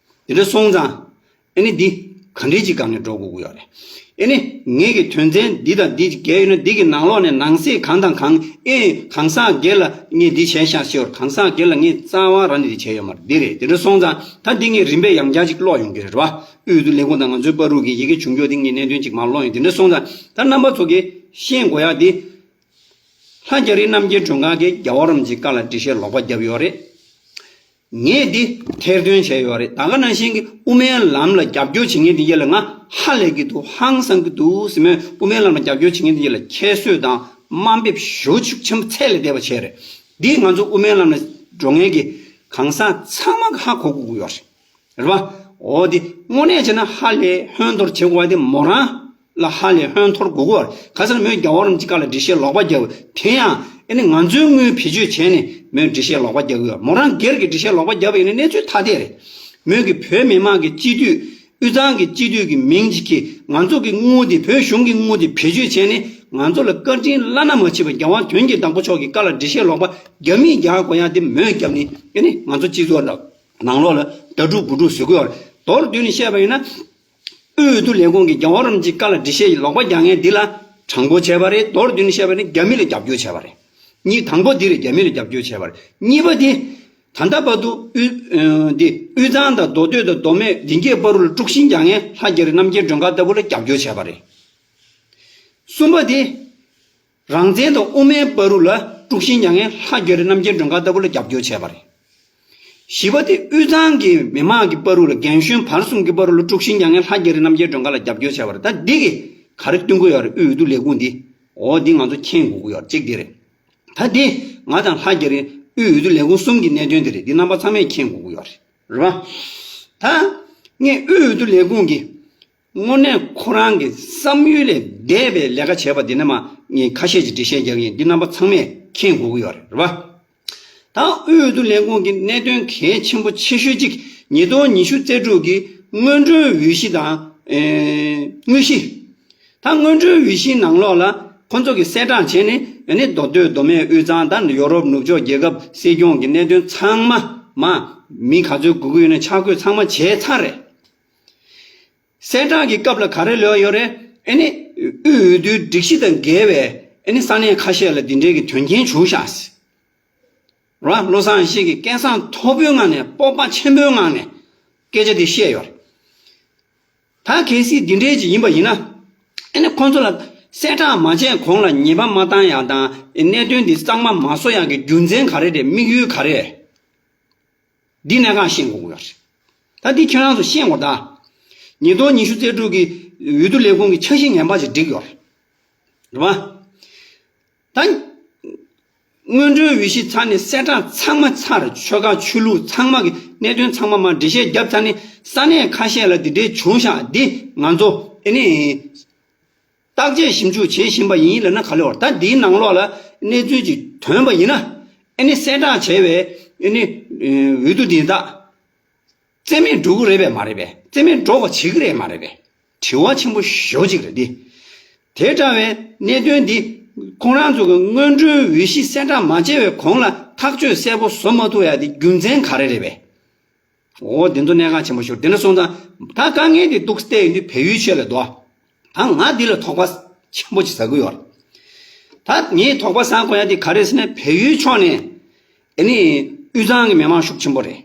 དེ་འདྲ་སོང་ཙང་ཨ་ནི་འདི་ག་འདྲའི་ཅིག་སྒང་ནས་འགྲོ་དགོས་ཀྱི་ཡོད་རེད། ཨ་ནི་ངེད་ཀྱི་དོན་ཚན་འདི་དང་འདི་འགལ་ཡོད་ན། འདི་གི་ནང་ལོགས་ནས་ནང་གསེས་གང་དང་གང་། ཨེ་གང་ཟག་སྒེར་ལ་ངས་འདི་བྱས་ཤག་ཟེར་བ། གང་ཟག་སྒེར་ལ་ངས་རྩ་བ་རང་ནས་འདི་བྱས་ཡོད་མ་རེད། འདི་རེད། དེ་འདྲ་སོང་ཙང་ད་འདི་ངས་རིམ་པས་ཡང་བསྐྱར་ཅིག་ཀློག་ཡོང་གི་རེད། རེད་བ། དབུས་འོས་བསྡུ་ལས་ཁུངས་དང་ང་ཚོའི་བར་དུ་གི་ཡི་གེ་བྱུང་ཕྱོགས་འདི་ངས་གནད་དོན་ཅིག་མར་ཀློག་ཡོང་། དེ་འདྲ་སོང་ཙང་ད་རྣམ་པ་ཚོ་གིས་ཤེས་དགོས་ཡག་འདི། ལྷ་རྒྱ་རི་རྣམ་རྒྱལ་མགྲོན་ཁང་གིས་རྒྱལ་བ་རིན་པོ་ཆེའི་བཀའ་ལ་འགྲེལ་བཤད་ལོག་པ་བརྒྱབ་ཡོད་རེད། ངས་འདི་ཐེར་འདོན་བྱས་ཡོད་རེད། ད་ག་ནང་བཞིན་གྱི་དབུ་མའི་ལམ་ལ་རྒྱབ་སྐྱོར་བྱེད་མཁན་དེ་གྱད་ལ་ང་ཧ་ལས་ཀྱི་འདུག་ཧང་སང་གི་འདུག་ཟེར་མོད། དབུ་མའི་ལམ་ལ་རྒྱབ་སྐྱོར་བྱེད་མཁན་དེ་གྱད་ལ་ཁྱད་གསོད་དང་དམའ་འབེབས་ཞེ་པོ་ཅིག་ཆེན་པོ་ཚད་ལས་འདས་པ་བྱས་རེད། འདི་ང་ཚོ་དབུ་མའི་ལམ་ལ་འགྲོ་མཁན་གྱི་གང་ཟག་ཚང་མ་གིས་ཧ་གོ་དགོས་ཀྱི་ཡོད་རེད། རེད་བ། འོ་དེ་དངོས་གནས་བྱས་ན་ཧ་ལས་ཧོན་ཐོར་བྱེད་དགོས་པ་དེ་མོ་རང་ལ་ཧ་ལས་ཧོན་ཐོར་དགོས་ཀྱི་ཡོད་རེད། ག་ཟེར་ན་མོས་རྒྱལ་བ་རིན་པོ་ཆེའི་བཀའ་ལ་འགྲེལ་བཤད་ལོག་པ་བརྒྱབ། དེ་ཡང་ཨ་ནི་ང་ཚོའི་དངུལ་བེད་སྤྱོད་བྱས་ནས་མོས་འགྲེལ་བཤད་ལོག་པ་རྒྱག་གི་ཡོད། མོ་རང་སྒེར་གྱི་འགྲེལ་བཤད་ལོག་པ་བརྒྱབ་པ་ཡིན་ན་གནས་ཚུལ་ཐ་དད་རེད། མོས་ཀྱི་བོད་མི་མང་གི་སྤྱི་འཐུས། དབུས་གཙང་གི་སྤྱི་འཐུས་ཀྱི་མིང་ཅིག་གིས་ང་ཚོ་གི་དངུལ་དེ། བོད་གཞུང་གི་དངུལ་དེ་བེད་སྤྱོད་བྱས་ནས་ང་ཚོ་ལ་བཀའ་དྲིན་བླ་ན་མ་མཆིས་པ་རྒྱལ་བ་དོན་གྱི་བདག་པོ་མཆོག་གི་བཀའ་ལ་འགྲེལ་བཤད་ལོག་པ་རྒྱབ་མི་རྒྱག་དགོས་ཡག་དེ་མོས་བརྒྱབ་ནས། ཨ་ནི་ང་ཚོ་སྤྱི་ཚོགས་ནང་ལོགས་ལ་ད་སྒྲུག་བུ་སྒྲུག་བཟོ་གི་ཡོད་རེད། མདོར་བསྡུས་ནས་བཤད་པ་ཡིན་ན། དབུས་འོས་བསྡུ་ལས་ཁུངས་ཀྱིས་རྒྱལ་བ་རིན་པོ་ཆེའི་བཀའ་ལ་འགྲེལ་བཤད་ལོག་པ་རྒྱག་མཁན་འདི་ལ་དྲང་པོ་བྱས་པ་རེད། མདོར་བསྡུས་ནས་བཤད་པ་ཡིན་ན་རྒྱ་མི་ལ་རྒྱབ་སྐྱོར་བྱས་པ་རེད། གཉིས། དང་པོ་འདི་རེད། རྒྱ་མི་ལ་རྒྱབ་སྐྱོར་བྱས་པ་རེད། གཉིས་པ་འདི། ད་ལྟ་བར་དུ་དབུས་ཨ་འདི་དབུས་གཙང་དང་མདོ་སྟོད་དང་མདོ་སྨད་དེ་གྱད་བར་དུ་ལ་དཀྲུག་ཤིང་རྒྱག་མཁན་ལྷ་རྒྱ་རི་རྣམ་རྒྱལ་མགྲོན་ཁང་ལྟ་བུ་ལ་རྒྱབ་སྐྱོར་བྱས་པ་རེད། གསུམ་པ་འདི། རང་བཙན་དང་དབུ་མའི་བར་དུ་ལ་དཀྲུག་ཤིང་རྒྱག་མཁན་ལྷ་རྒྱ་རི་རྣམ་རྒྱལ་མགྲོན་ཁང་ལྟ་བུ་ལ་རྒྱབ་སྐྱོར་བྱས་པ་རེད། བཞི་པ་དེ་དབུས་གཙང་གི་མི་མང་གི་བར་དུ་ལ། རྒན་གཞོན་བར་གསུམ་གྱི་བར་དུ་ལ་དཀྲུག་ཤིང་རྒྱག་མཁན་ལྷ་རྒྱ་རི་རྣམ་རྒྱལ་མགྲོན་ཁང་ལ་རྒྱབ་སྐྱོར་བྱས་པ་རེད། ད་འདི་གིས་ག་རེ་སྟོན་གྱི་ཡོད་རེད། དབུས་འོས་བསྡུ་ལས་ཁུངས་འདི། འོ་འདི་ང་ཚོ་མཁྱེན་དགོས་ཀྱི་ཡོད་རེད། གཅིག་འདི་རེད། ད་འདི་ང་དང་ལྷ་རྒྱ་རི་དབུས་འོས་བསྡུ་ལས་ཁུངས་གསུམ་གྱི་གནད་དོན་འདི་རེད། འདི་རྣམ་པ་ཚང་མས་མཁྱེན་དགོས་ཀྱི་ཡོད་རེད། རེད་པ། ད་ངས་དབུས་འོས་བསྡུ་ལས་ཁུངས་ཀྱི་དངོས་གནས་ཁོ་རང་གི་བསམ་ཡུལ་ལས་འདས་པའི་ལས་ཀ་བྱས་པ་འདི་ནས་མར་ངས་ཁ་ཤས་ཅིག་འགྲེལ་བཤད་རྒྱག་གི་ཡིན། འདི་རྣམ་པ་ཚང་མས་མཁྱེན་དགོས་ཀྱི་ཡོད་རེད། རེད་པ། ད་དབུས་འོས་བསྡུ་ལས་ཁུངས་ཀྱི་གནད་དོན་གལ་ཆེན་པོ་ཆེ་ཤོས་གཅིག་ཉིས་སྟོང་ཉི་ཤུ་རྩ་དྲུག་གི་སྔོན་འགྲོའི་འོས་གཞི་དང་། ཨེ། དངོས་གཞི། ད་སྔོན་འགྲོའི་འོས་གཞིའི་ནང་ལོགས་ལ་ཁོ་ཚོ་གིས་གསལ་བསྒྲགས་བྱས་ནས། ཨ་ནི་མདོ་སྟོད་མདོ་སྨད་དབུས་གཙང་དང་ཡོ་རོབ་ནུབ་ཕྱོགས་རྒྱལ་ཁབ་སྲིད་སྐྱོང་གི་གནད་དོན་ཚང་མ་མར་མི་ག་ཚོད་དགོས་ཀྱི་ཡོད་ན་ཆ་བགོས་ཚང་མ་བྱས་ཚར་རེད། གསལ་བསྒྲགས་ཀྱི་སྐབས་ལ་ག་རེ་ལབ་ཡོད་རེད། ཨ་ནི་དབུས་འོས་བསྡུའི་སྒྲིག་གཞི་དང་འགལ་བའི་ཨ་ནི་ས་གནས་ཁ་ཤས་ལ་འདི་འདྲའི་གི་དོན་རྐྱེན་བྱུང་ཤག་ཟེར། རེད་པ། བློ་བཟང་ཡེ་ཤེས་ཀྱིས་སྐད་གསང་མཐོ་པོའི་ངང་ནས། སྤོབས་པ་ཆེན་པོའི་ངང་ནས་སྐད་ཆ་འདི་བཤད་ཡོད་རེད། ད་གལ་སྲིད་འདི་འདྲའི་ཅིག་ཡིན་པ་ཡིན་ན། ཨ་ནི་ཁོང་ཚོ་ལ་གསལ་བསྒྲགས་མ་བྱས་གོང་ལ་ཉེས་པ་མ་བཏང་ཡག་དང་། གནད་དོན་འདི་གཙང་མ་མ་བཟོ་ཡག་གི་རྒྱུ་མཚན་ག་རེ་རེད། དམིགས་ཡུལ་ག་རེ་རེད། འདི་གནད་འགག་ཤེས་དགོས་ཀྱི་ཡོད་རེད། ད་འདི་ཁྱེད་རང་ཚོ་ཤེས་དགོས། ད་ཉིས་སྟོང་ཉི་ཤུ་རྩ་དྲུག་གི་འོས་བསྡུ་ལས་ཁུངས་ཀྱི་འཆར་གཞི་ངན་པ་ཅིག་བསྒྲིགས་ཡོད་རེད། རེད་པ། ད་སྔོན་འགྲོའི་འོས་གཞི་ཚར་ནས་གསལ་བསྒྲགས་ཚང་མ་ཚར། ཆོལ་ཁ་ཆོས་ལུགས་ཚང་མ་གི་གནད་དོན་ཚང་མ་མར་འགྲེལ་བཤད་བརྒྱབ་ཚར་ནས། ས་གནས་ཁ་ཤས་ལ་འདི་འདྲའི་བྱུང་ཤག་འདི་ང་ཚོ་ཨ་ནི་བརྟག་དཔྱད་ཞིབ་འཇུག་བྱེད་བཞིན་པ་ཡིན་ལབ་ན་ག་ལེར་བ། ད་འདིའི་ནང་ལོགས་ལ་གནས་ཚུལ་ཅིག་ཐོན་པ་ཡིན་ན། ཨ་ནི་གསལ་བསྒྲགས་བྱས་པའི་ཨ་ནི་འོས་བསྡུ་འདི་དག་རྩིས་མེད་འགྲོ་གི་རེད་པས་མ་རེད་པས། རྩིས་མེད་འགྲོ་བ་བྱེད་ཀྱི་རེད་མ་རེད་པས། དྲི་བ་ཆེན་པོ་ཞེ་པོ་ཅིག་རེད་འདི། དེ་འདྲ་བའི་གནད་དོན་འདི་ ཁོང་རང་ཚོ་གི་སྔོན་འགྲོའི་འོས་གཞི་གསལ་བསྒྲགས་མ་བྱས་པའི་གོང་ལ་ཐག་གཅོད་གསལ་པོ་བཟོ་མ་ཐུབ་ཡ་དེ་རྒྱུ་མཚན་ག་རེ་རེད་པས། འོ་དེ་ཚོ་གནད་འགག་ཆེན་པོ་ཞིག་རེད། དེ་འདྲ་སོང་ཙང་ད་དཀའ་ངལ་དེ་འདུག་བལྟས་ཡོང་དུས་བལ་ཡུལ་ཆེད་ལ་འདུག་ད་ང་འདི་ལ་དོགས་པ་ཆེན་པོ་ཅིག་ཟ་གི་ཡོད་རེད། ད་ངས་དོགས་པ་ཟ་དགོས་ཡ་དེ་ག་རེ་ཟེར་ན། བལ་ཡུལ་ཕྱོགས་ནས་ཨ་ནི་དབུས་གཙང་གི་མི་མང་ཤུགས་ཆེན་པོ་རེད།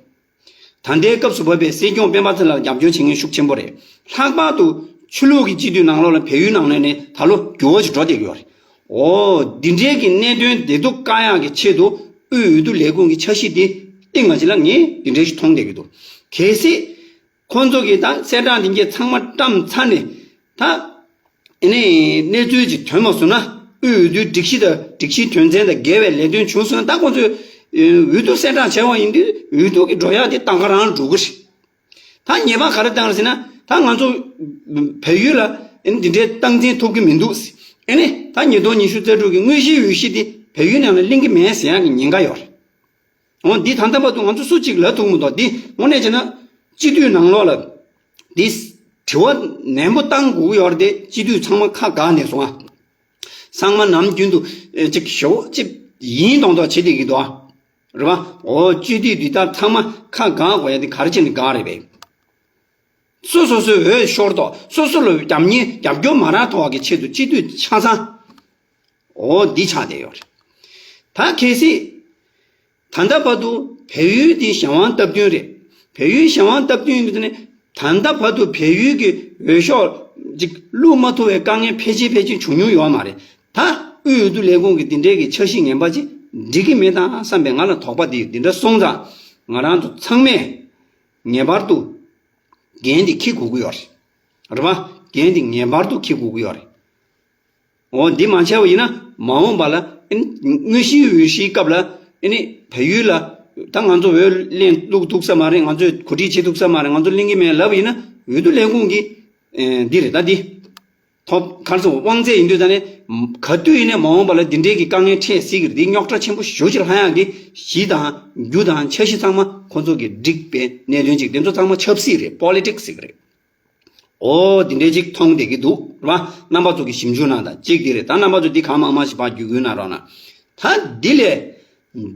ད་ལྟའི་སྐབས་སུ་བབས་པའི་སྲིད་སྐྱོང་སྤེན་པ་ཚེ་ལགས་རྒྱབ་སྐྱོར་བྱེད་མཁན་ཤུགས་ཆེན་པོ་རེད། ལྷག་པར་དུ་ཆོས་ལུགས་ཀྱི་སྤྱི་འཐུས་ནང་ལོགས་ལ་བལ་ཡུལ་ནང་ལོགས་ནས་ད་ལོ་འགྱུར་བ་ཞིག་འགྲོ་བསྡད་ཀྱི་ཡོད་རེད། འོ་འདི་འདྲའི་གི་གནད་དོན་བདེ་སྡུག་བཀག་ཡག་གི་ཆེད་དུ་དབུས་འོས་བསྡུ་ལས་ཁུངས་ཀྱི་འཆར་གཞི་འདི་སྟེང་མ་ཅིག་ལ་ངས་འདི་འདྲའི་ཞིག་མཐོང་བསྡད་ཀྱི་འདུག་གལ་སྲིད་ཁོང་ཚོ་གིས་ད་གསལ་བསྒྲགས་འདི་འདྲའི་ཚང་མ་བཀྲམ་ཚར་ནས་ད། ཨ་ནི་གནས་ཚུལ་ཅིག་ཐོན་མ་སོང་ན། དབུས་འོས་བསྡུའི་སྒྲིག་གཞི་དང་སྒྲིག་གཞིའི་དོན་ཚན་དང་འགལ་བའི་ལས་དོན་བྱུང་སོང་ན། ད་ཁོང་ཚོས་འོས་བསྡུ་གསལ་བསྒྲགས་བྱས་པ་ཡིན་དུས་འོས་བསྡུ་གི་འགྲོ་ཡག་དེ་ལྟ་ག་རང་འགྲོ་གི་རེད། ད་ཉེས་པ་ག་རེ་བཏང་རེད་ཟེར་ན། ད་ང་ཚོ་བལ་ཡུལ་ལ་ཨ་ནི་འདི་འདྲའི་སྟངས་འཛིན་ཐུབ་ཀྱི་མི་འདུག་ཨ་ནི་ད་ཉིས་སྟོང་ཉི་ཤུ་རྩ་དྲུག་གི་དངོས་གཞིའི་འོས་གཞི་དེ་བལ་ཡུལ་ནང་ལ་གླེང་གི་མེད་ཟེར་ཡག་གི་ཉེན་ཁ་ཡོད་རེད། འོ་འདི་ད་ལྟ་བར་དུ་ང་ཚོ་སུ་གཅིག་ལབ་ཐུབ་མི་འདུག་འདི་དངོས་གནས་བྱས་ན་སྤྱི་འཐུས་ནང་ལོགས་ལ་འདི་དྲི་བ་ནན་པོ་བཏང་དགོས་ཀྱི་ཡོད་རེད་དེ། སྤྱི་འཐུས་ཚང་མ་ཁ་བསྒགས་ནས་སོང་ང་། ཚང་མ་ནམ་རྒྱུན་དུ་ཨེ་ཅིག་ཞོག་ཅིག་ཡིན་མདོག་མདོག་བྱེད་བསྡད་ཀྱི་འདུག་ཨ། རེད་པ། འོ་སྤྱི་འཐུས་འདི་ལྟར་ཚང་མ་ཁ་བསྒག་དགོས་ཡ་དེ་ག་རེ་བྱས་ནས་བསྒག་རེད་པས། སོ་སོ་སོའི་འོས་ཤོར་ཐོག་སོ་སོ་ལ་རྒྱབ་གཉེར་རྒྱབ་སྐྱོར་མ་རག་ཐོག་གི་ཆེད་དུ་སྤྱི་འཐུས་ཆ་ཚང་། འོ་འདི་ཆགས་བསྡད་ཡོད་རེད། ད་གལ་སྲིད་ད་ལྟ་བར་དུ་བལ་ཡུལ་འདི་གཞན་དབང་སྟབས་བསྟུན་རེད། བལ་ཡུལ་གཞན་དབང་སྟབས་བསྟུན་ཡིན་དུས་ནས་ད་ལྟ་བར་དུ་བལ་ཡུལ་གྱི་འོས་ཤོག་ཅིག་བླུག་མ་ཐུབ་པའི་དཀའ་ངལ་ཕལ་ཆེར་ཕལ་ཆེར་བྱུང་མྱོང་ཡོད་མ་རེད། ད་དབུས་འོས་བསྡུ་ལས་ཁུངས་ཀྱི་འདི་འདྲའི་གི་འཆར་གཞི་ངན་པ་ཅིག་འགྲིག་གི་མེད་དམ་བསམ་པའི་ང་ལ་དོགས་པ་འདི་ཡོད། འདི་འདྲ་སོང་ཙང་ང་རང་ཚོ་ཚང་མས་ངེས་པར་དུ་འགན་འདི་འཁྱེར་དགོས་ཀྱི་ཡོད་རེད། རེད་པ། འགན་འདི་ངེས་པར་དུ་འཁྱེར་དགོས་ཀྱི་ཡོད་རེད། འོ་འདི་མ་བྱས་པ་ཡིན་ན་མ་འོངས་པ་ལ་ཨ་ནི་དངོས་གཞིའི་འོས་གཞིའི་སྐབས་ལ་ཨ་ནི་བལ་ཡུལ་ལ་ད་ང་ཚོ་འོས་ལེན་བླུག་ཐུབ་ས་མ་རེད། ང་ཚོས་གོ་སྒྲིག་བྱེད་ཐུབ་ས་མ་རེད། ང་ཚོ་ལེན་གྱི་མེད་ལབ་པ་ཡིན་ན་འོས་བསྡུ་ལས་ཁུངས་ཀྱི་ཨེ་འདི་རེད། ད་འདི་ཐོབ་གར་སོང་དབང་ཚད་ཡིན་དུས་ད་ནི་ག་དུས་ཡིན་ནའི་མ་འོངས་པ་ལ་འདི་འདྲའི་གི་དཀའ་ངལ་འཕྲད་སྲིད་ཀྱི་རེད། འདི་རྙོག་དྲ་ཆེན་པོ་ཞེ་པོ་ཅིག་ལྷག་ཡག་གི་གཞི་དང་རྒྱུ་དང་འཆར་གཞི་ཚང་མ་ཁོ་ཚོ་གི་སྒྲིག་པའི་གནད་དོན་ཅིག་དེ་ཚོ་ཚང་མ་ཆབ་སྲིད་རེད། པོ་ལི་ཊིག་སི་ཟེར་གི་རེད། འོ་འདི་འདྲའི་ཅིག་མཐོང་བསྡད་ཀྱི་འདུག་ར། རྣམ་པ་ཚོ་གིས་ཞིབ་འཇུག་གནང་དང་། གཅིག་འདི་རེད། ད་རྣམ་པ་ཚོ་འདི་གང་མང་མང་ཞིག་ཕར་བརྒྱུད་སྐུལ་གནང་རོགས་གནང་། ད་འདི་ལས་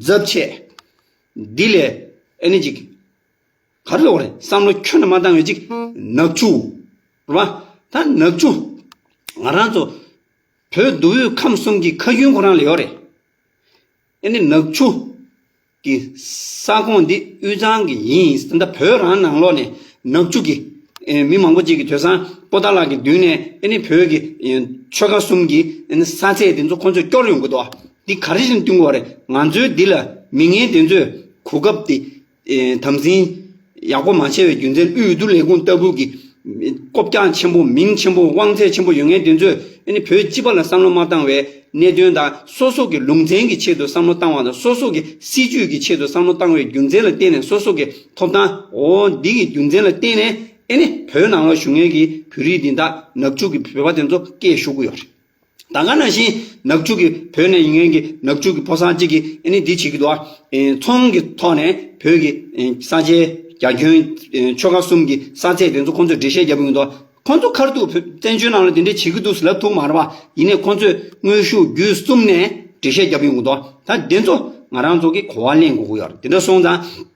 འཛབ་ཆེ། འདི་ལས་ཨེ་ནི་ཅིག་ག་རེ་ལབ་དགོས་རེད། བསམ་བློ་ཁྱོན་ནས་མ་བཏང་བའི་ཅིག་ནག་ཆུ་ར། ད་ནག་ཆུ་ང་རང་ཚོ་བོད་མདོ་དབུས་ཁམས་གསུམ་གྱི་ཁ་རྒྱུན་ཁོ་རང་ལ་ཡོད་རེད། ཨེ་ནི་ནག་ཆུ་གི་ས་ཁོངས་འདི་དབུས་གཙང་གི་ཡིན། ད་ལྟ་བོད་རང་ནང་ལོགས་ནས་ནག་ཆུ་གི་ཨེ་མི་མང་པོ་ཅིག་གིས་དེང་སང་པོ་ཏཱ་ལ་གི་མདུན་ནས་ཨེ་ནི་བོད་ཀྱི་ཨེ་ཆོལ་ཁ་གསུམ་གྱི་ཨེ་ནི་ས་ཚད་དེ་ཚོ་ཁོང་ཚོས་སྐྱོར་ཡོང་གི་འདུག་འདི་ག་རེ་བཞིན་བསྟུན་དགོས་རེད། ང་ཚོའི་འདི་ལ་མི་ངན་དེ་ཚོས་གོ་སྐབས་དེ་ཨེ་དམ་འཛིན་ཡག་པོ་མ་བྱས་པའི་རྒྱུ་མཚན། དབུས་འོས་བསྡུ་ལས་ཁུངས་ལྟ་བུ་གི་ལྐོག་རྒྱང་ཆེན་པོ་མིང་ཆེན་པོ་དབང་ཚད་ཆེན་པོ་ཡོད་མཁན་དེ་ཚོས་ཨ་ནི་བོད་སྤྱི་པ་ལ་བསམ་བློ་མ་བཏང་བའི་གནད་དོན་དང་། སོ་སོ་གི་ལུང་ཚན་གྱི་ཆེད་དུ་བསམ་བློ་བཏང་བ་དང་། སོ་སོ་གི་སྲིད་ཇུས་ཀྱི་ཆེད་དུ་བསམ་བློ་བཏང་བའི་རྒྱུ་མཚན་ལ་བརྟེན་ནས། སོ་སོ་གི་ཐོབ་ཐང་འོ་འདི་གི་རྒྱུ་མཚན་ལ་བརྟེན་ནས་ཨ་ནི་བོད་ནང་ལ་བཞུགས་མཁན་གྱི་བོད་རིགས་འདི་དག་ནག་ཆུ་གི་བོད་པ་དེ་ཚོ་སྐད་ཤོར་གི་ཡོད་རེད། ད་ག་ནང་བཞིན་ནག་ཆུ་གི་བོད་ནས་ཡིན་མཁན་གྱི་ནག་ཆུ་གི་ཕོ་གསར་གཅིག་གིས་ཨ་ནི་འདི་བྱེད་ཀྱི་འདུག་ཨ། ཚོང་གི་ཐོག་ནས་བོད་ཀྱི་ས་ཆའི་རྒྱ་ཁྱོན་ཆོལ་ཁ་གསུམ་གྱི་ས་ཚད་དེ་ཚོ་ཁོང་ཚོས་འགྲེལ་བཤད་བརྒྱབ་ཡོང་གི་འདུག་ཁོང་ཚོ་ཁ་ཐུག་བཙན་བྱོལ་ནང་ལ་དེ་འདྲ་བྱེད་ཀྱི་འདུག་ཟེར་ལབ་ཐུབ་མ་རེད་པ། ཡིན་ནའི་ཁོང་ཚོས་དངོས་ཤུགས་བརྒྱུད་གསུམ་ནས་འགྲེལ་བཤད་བརྒྱབ་ཡོང་གི་འདུག་ད་དེ་ཚོ་ང་རང་ཚོ་གིས་གོ་བ་ལེན་དགོས་ཀྱི་ཡོད་རེད། དེ་འདྲ་སོང་ཙང་།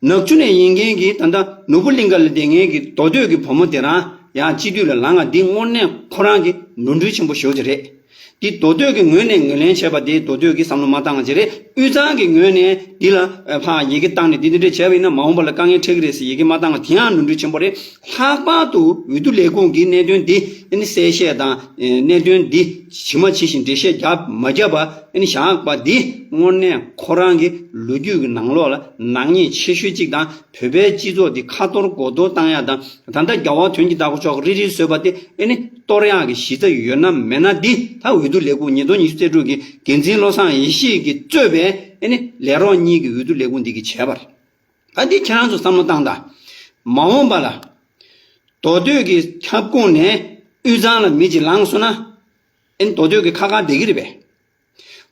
ནག་ཆུ་ནས་ཡིན་མཁན་གྱི་ད་ལྟ་ནོར་བུ་གླིང་ག་ལ་བསྡད་མཁན་གྱི་མདོ་སྟོད་ཀྱི་བུ་མོ་དེ་རང་ཡང་སྤྱི་འཐུས་ལ་ལངས་ང་། འདི་དངོས་གནས་ཁོ་རང་གི་ནོར་འཁྲུལ་ཆེན་པོ་ཞེ་པོ་ཅིག་རེད། འདི་མདོ་སྟོད་ཀྱི་ངོས་ནས་ངོས་ལེན་བྱས་པ་དེ་མདོ་སྟོད་ཀྱིས་བསམ་བློ་མ་བཏང་བ་ཅིག་རེད། དབུས་གཙང་གི་ངོས་ནས་འདི་ལ་ཕར་ཡི་གེ་བཏང་ནས་འདི་འདི་འདྲ་བྱས་པ་ཡིན་ན་མ་འོངས་པ་ལ་དཀའ་ངལ་འཕྲད་ཀྱི་རེད་ཟེར་ཡི་གེ་མ་བཏང་བ་དེ་ཡང་ནོར་འཁྲུལ་ཆེན་པོ་རེད། ལྷག་པར་དུ་འོས་བསྡུ་ལས་ཁུངས་ཀྱིས་གནད་དོན་འདི་ཨ་ནི་གསལ་བཤད་དང་། གནད་དོན་འདི་ཇི་མ་ཇི་བཞིན་འགྲེལ་བཤད་བརྒྱབ་མ་བརྒྱབ་པ་ཨ་ནི་བཞག་པ་འདི་དངོས་གནས་ཁོ་རང་གི་ལོ་རྒྱུས་ཀྱི་ནང་ལོགས་ལ་ནག་ཉེས་ཆེ་ཤོས་གཅིག་དང་། བོད་པའི་སྤྱི་ཚོགས་འདི་ཁ་གཏོར་མགོ་གཏོར་བཏང་ཡ་དང་། ད་ལྟ་རྒྱལ་བ་དོན་གྱི་བདག་པོ་མཆོག་རིལ་རིལ་བཟོས་པ་དེ་ཨ་ནི་གཏོར་ཡག་གི་གཞི་རྩ་ཡོད་ན་མེད་ན་འདི་ད་འོས་བསྡུ་ལས་ཁུངས་ཉིས་སྟོང་ཉི་ཤུ་རྩ་དྲུག་གི་འགན་འཛིན་བློ་བཟང་ཡེ་ཤེས་ཀྱིས་གཙོས་པའི་ཨ་ནི་ལས་རོགས་གཉིས་ཀྱི་འོས་བསྡུ་ལས་ཁུངས་འདི་གིས་བྱས་པ་རེད། ད་འདི་ཁྱེད་རང་ཚོ་བསམ་བློ་བཏང་དང་། མ་འོངས་པ་ལ་མདོ་སྟོད་ཀྱི་ཁྱབ་ཁོངས་ནས་དབུས་གཙང་ལ་མི་གཅིག་ལངས་སོང་ན། ཨ་ནི་མདོ་སྟོད་ཀྱི་ཁ་ཁ་བསྡད་ཀྱི་རེད་པས།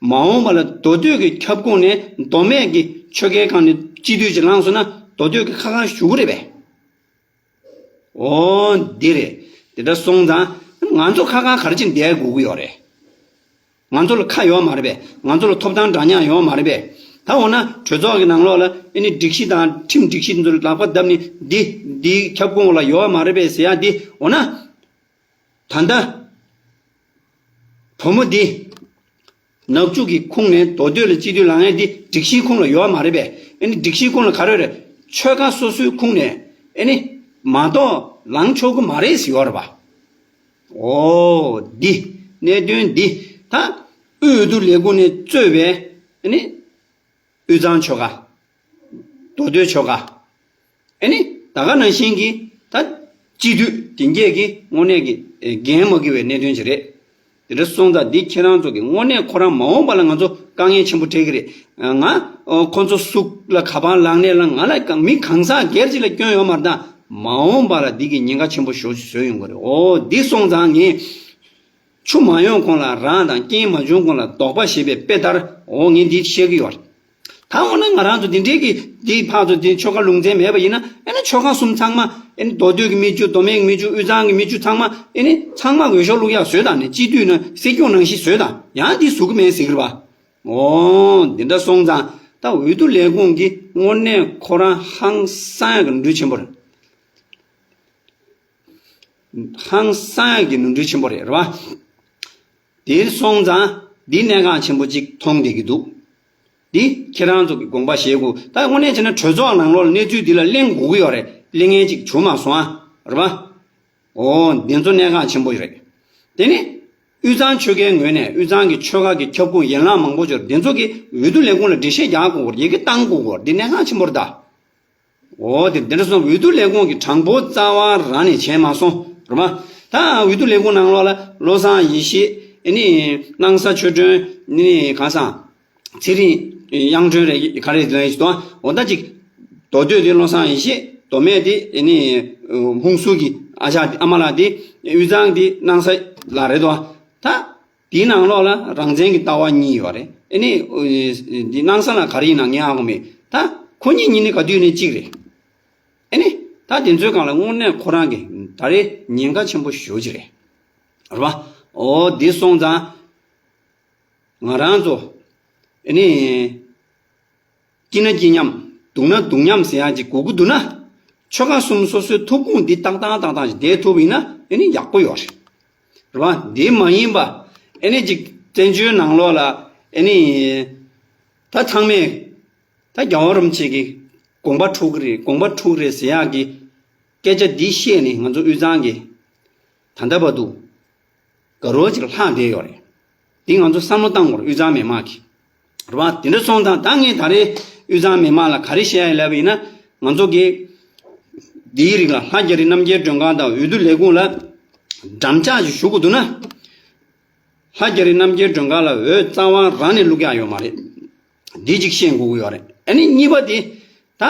མ་འོངས་པ་ལ་མདོ་སྟོད་ཀྱི་ཁྱབ་ཁོངས་ནས་མདོ་སྨད་ཀྱི་ཆོལ་ཁའི་ཁ་ནས་སྤྱི་འཐུས་ཅིག་ལངས་སོང་ན་མདོ་སྟོད་ཀྱི་ཁ་ཁ་བཞུགས་ཀྱི་རེད་པས། འོ་འདི་རེད། དེ་འདྲ་སོང་ཙང་ང་ཚོ་ཁ་ཁ་ག་རེ་བྱས་ནས་བསྡད་དགོས་ཀྱི་ཡོད་རེད། ང་ཚོ་ལ་ཁ་ཡོད་མ་རེད་པས། ང་ཚོ་ལ་ཐོབ་ཐང་འདྲ་མཉམ་ཡོད་མ་རེད་པས། ད་འོ་ན་གྲོས་ཚོགས་ཀྱི་ནང་ལོགས་ལ་ཨེ་ནི་སྒྲིག་གཞི་དང་ཁྲིམས་སྒྲིག་གཞི་ཚོ་ལ་ལག་པ་བརྡབ་ནས་འདི་འདི་ཁྱབ་ཁོངས་ལ་ཡོད་མ་རེད་པས་ཟེར་ཡ་འདི། འོ་ན་ད་ལྟ་བུ་མོ་འདི་ནག་ཆུ་གི་ཁོངས་ནས་མདོ་སྟོད་ལ་སྤྱི་འཐུས་ལངས་ཡ་འདི་སྒྲིག་གཞིའི་ཁོངས་ལ་ཡོད་མ་རེད་པས། ཨེ་ནི་སྒྲིག་གཞིའི་ཁོངས་ལ་ག་རེ་རེད། ཆོལ་ཁ་སོ་སོའི་ཁོངས་ནས་ཨེ་ནི་མ་གཏོགས་ལངས་ཆོག་གི་མ་རེད་ཟེར་ཡོད་རེད་པ། འོ། འདི་གནད་དོན་འདི་ད་དབུས་འོས་བསྡུ་ལས་ཁུངས་ནས་གཙོས་པའི་ཨ་ནི་དབུས་གཙང་ཆོལ་ཁ། མདོ་སྟོད་ཆོལ་ཁ། ཨ་ནི་ད་ག་ནང་བཞིན་གྱི་ད་སྤྱི་འཐུས་དེ་འགས་ཀྱི་དངོས་གནས་ཀྱི་འགན་མ་འཁུར་བའི་གནད་དོན་ཅིག་རེད། དེ་འདྲ་སོང་ཙང་འདི་ཁྱེད་རང་ཚོ་གི་དངོས་གནས་ཁོ་རང་མ་འོངས་པ་ལ་ང་ཚོ་དཀའ་ངལ་ཆེན་པོ་འཕྲད་ཀྱི་རེད། ང་ཁོ་ཚོ་སུ་ལ་ག་པར་ལངས་ནས་ལ་ང་ལ་མི་གང་ཟག་སྒེར་གཅིག་ལ་སྐྱོན་ཡོད་མ་རེད། ད་མ་འོངས་པ་ལ་འདི་གི་ཉེན་ཁ་ཆེན་པོ་ཞེ་པོ་ཅིག་བཟོས་ཡོང་གི་རེད། འོ་འདི་སོང་ཙང་ངས། ཆུ་མ་ཡོང་གོང་ལ་རང་དང་རྐྱེན་མ་བྱུང་གོང་ལ་ཟློག་པ་ཞེས་པའི་དཔེ་ལྟར། འོ་ངས་འདི་བཤད་ཀྱི་ཡོད། ད་འོ་ན་ང་རང་ཚོ་འདི་འདྲའི་གི་འདི་ཕར་ཚུར་འདི་ཆོལ་ཁ་ལུང་ཚན་མེད་པ་ཡིན་ན། ཨེ་ན་ཆོལ་ཁ་གསུམ་ཚང་མ་ཨེ་ན་མདོ་སྟོད་ཀྱི་མི་བཅུ། མདོ་སྨད་ཀྱི་མི་བཅུ། དབུས་གཙང་གི་མི་བཅུ་ཚང་མ་ཨེ་ནི་ཚང་མ་འོས་ཤོག་བླུག་ཡག་བཟོས་དང་ནི། སྤྱི་འཐུས་ནི་སྲིད་སྐྱོང་ནང་བཞིན་བཟོས་དང་། ཡང་འདི་བཟོ་གི་མེད་ཟེར་གི་རེད་པ། འོ་འདི་འདྲ་སོང་ཙང་ད་འོས་བསྡུ་ལས་ཁུངས་ཀྱི་དངོས་གནས་ཁོ་རང་ཧང་སང་ཡག་གི་ནོར་འཁྲུལ་ཆེན་པོ་རེད། ཧང་སང་ཡག་གི་ནོར་འཁྲུལ་ཆེན་པོ་རེད། རེད་པ། དེར་སོང་ཙང་འདི་གནད་འགག་ཆེན་པོ་གཅིག་མཐོང་བསྡད་ཀྱི་འདུག་འདི་ཁྱེད་རང་ཚོ་གི་དགོངས་པ་བཞེས་དགོས། ད་དངོས་གནས་བྱས་ན་གྲོས་ཚོགས་ནང་ལོགས་ལ་གནས་ཚུལ་འདི་ལ་གླེང་དགོས་ཀྱི་ཡོད་རེད། གླེང་མཁན་གཅིག་བྱུང་མ་སོང་ཨ། རེད་པ། འོ་འདི་ཚོ་གནད་འགག་ཆེན་པོ་རེད། དེ་ནི་དབུས་གཙང་ཆོལ་ཁའི་ངོས་ནས་དབུས་གཙང་གི་ཆོལ་ཁ་གི་ཁྱབ་ཁོངས་ཡན་ལག་མང་པོ་ཅིག་འདི་ཚོ་གི་འོས་བསྡུ་ལས་ཁུངས་ལ་འགྲེལ་བཤད་རྒྱག་དགོས་སྐོར། ཡི་གེ་བཏང་དགོས་སྐོར་འདི་གནད་འགག་ཆེན་པོ་རེད་ད། འོ་དེ་འདི་འདྲ་སོང་། འོས་བསྡུ་ལས་ཁུངས་ཀྱི་གྲངས་འབོར་རྩ་བ་རང་ནས་བྱས་མ་སོང་། རེད་པ། ད་འོས་བསྡུ་ལས་ཁུངས་ནང་ལོགས་ལ་བློ་བཟང་ཡེ་ཤེས། ཨེ་ནི་སྣང་ས་ཆོས་སྒྲོན། ཨེ་ནི་གང་ཟག་ཚེ་རིང་དབྱངས་སྒྲོན་རེད། ག་རེ་ལབ་ཡིན་ཞིག་འདུག་འོ་ད་ཅིག་མདོ་སྟོད་དེ་བློ་བཟང་ཡེ་ཤེས། མདོ་སྨད་དེ་ཨེ་ནི་ཧུན་སུར་གྱི་ཨ་ཅག་དེ། ཨ་མ་ལགས་དེ། དབུས་གཙང་དེ་སྣང་ས་ལགས་རེད་དོ། ད། དེའི་ནང་ལོགས་ལ་རང་བཙན་གྱི་ལྟ་བ་གཉིས་ཡོད་རེད། ཨེ་ནི། འདི་སྣང་ས་ལ་ག་རེ་ཡིན་ན་ངས་ཧ་གོ་མེད། ད་ཁོ་གཉིས་གཉིས་ནི་ག་དུས་ནས་གཅིག་རེད། ཨེ་ནི། ད་དེ་ཚོའི་སྒང་ལ་དངོས་གནས་ཁོ་རང་གི་ད་རེས་ཉེན་ཁ་ཆེན་པོ་ཞེ་པོ་ཅིག་རེད། རེད་པ། འོ་འདི་སོང་ཙང་ང་རང་ཚོ་ཨེ་ནི། སྐྱིད་ན་སྐྱིད་མཉམ། སྡུག་ན་སྡུག་མཉམ་ཟེར་ཡག་ཅིག་དགོས་ཀྱི་འདུག་ན། ཆོལ་ཁ་གསུམ་སོ་སོའི་ཐོབ་ཁུངས་འདི་ཏག་ཏག་ཏག་ཏག་ཅིག་བསྡད་ཐུབ་པ་ཡིན་ན་ཨེ་ནི་ཡག་པོ་ཡོད་རེད། རེད་པ། འདི་མ་ཡིན་པ་ཨེ་ནི་ཅིག་བཙན་བྱོལ་ནང་ལོགས་ལ་ཨེ་ནི་ད་ཚང་མས་ད་རྒྱལ་བ་རིན་པོ་ཆེ་གི་དགོངས་པ་འཁྲུག་གི་རེད། དགོངས་པ་འཁྲུག་གི་རེད་ཟེར་ཡག་གི་སྐད་ཆ་འདི་བཤད་ནས་ང་ཚོ་དབུས་གཙང་གི་ད་ལྟ་བར་དུ་དགའ་རོགས་ཅིག་ལྷག་བསྡད་ཡོད་རེད། འདི་ང་ཚོ་བསམ་བློ་བཏང་དགོས་རེད། དབུས་གཙང་མི་མང་གིས། རེད་པ། དེ་འདྲ་སོང་ཙང་ད་ངས་ད་རེས་དབུས་གཙང་མི་མང་ལ་ག་རེ་བཤད་ཡ་ལབ་པ་ཡིན་ན། ང་ཚོ་གི་འདིའི་རིང་ལ་ལྷ་རྒྱ་རི་རྣམ་རྒྱལ་མགྲོན་ཁང་དང་འོས་བསྡུ་ལས་ཁུངས་ལ་འགྲམ་ལྕག་ཅིག་གཞུ་དགོས་འདུག་ན། ལྷ་རྒྱ་རི་རྣམ་རྒྱལ་མགྲོན་ཁང་ལ་འོས་རྩ་བ་རང་ནས་བླུག་ཡ་ཡོད་མ་རེད། འདི་གཅིག་ཤེས་དགོས་ཀྱི་ཡོད་རེད། ཨ་ནི་གཉིས་པ་དེ། ད།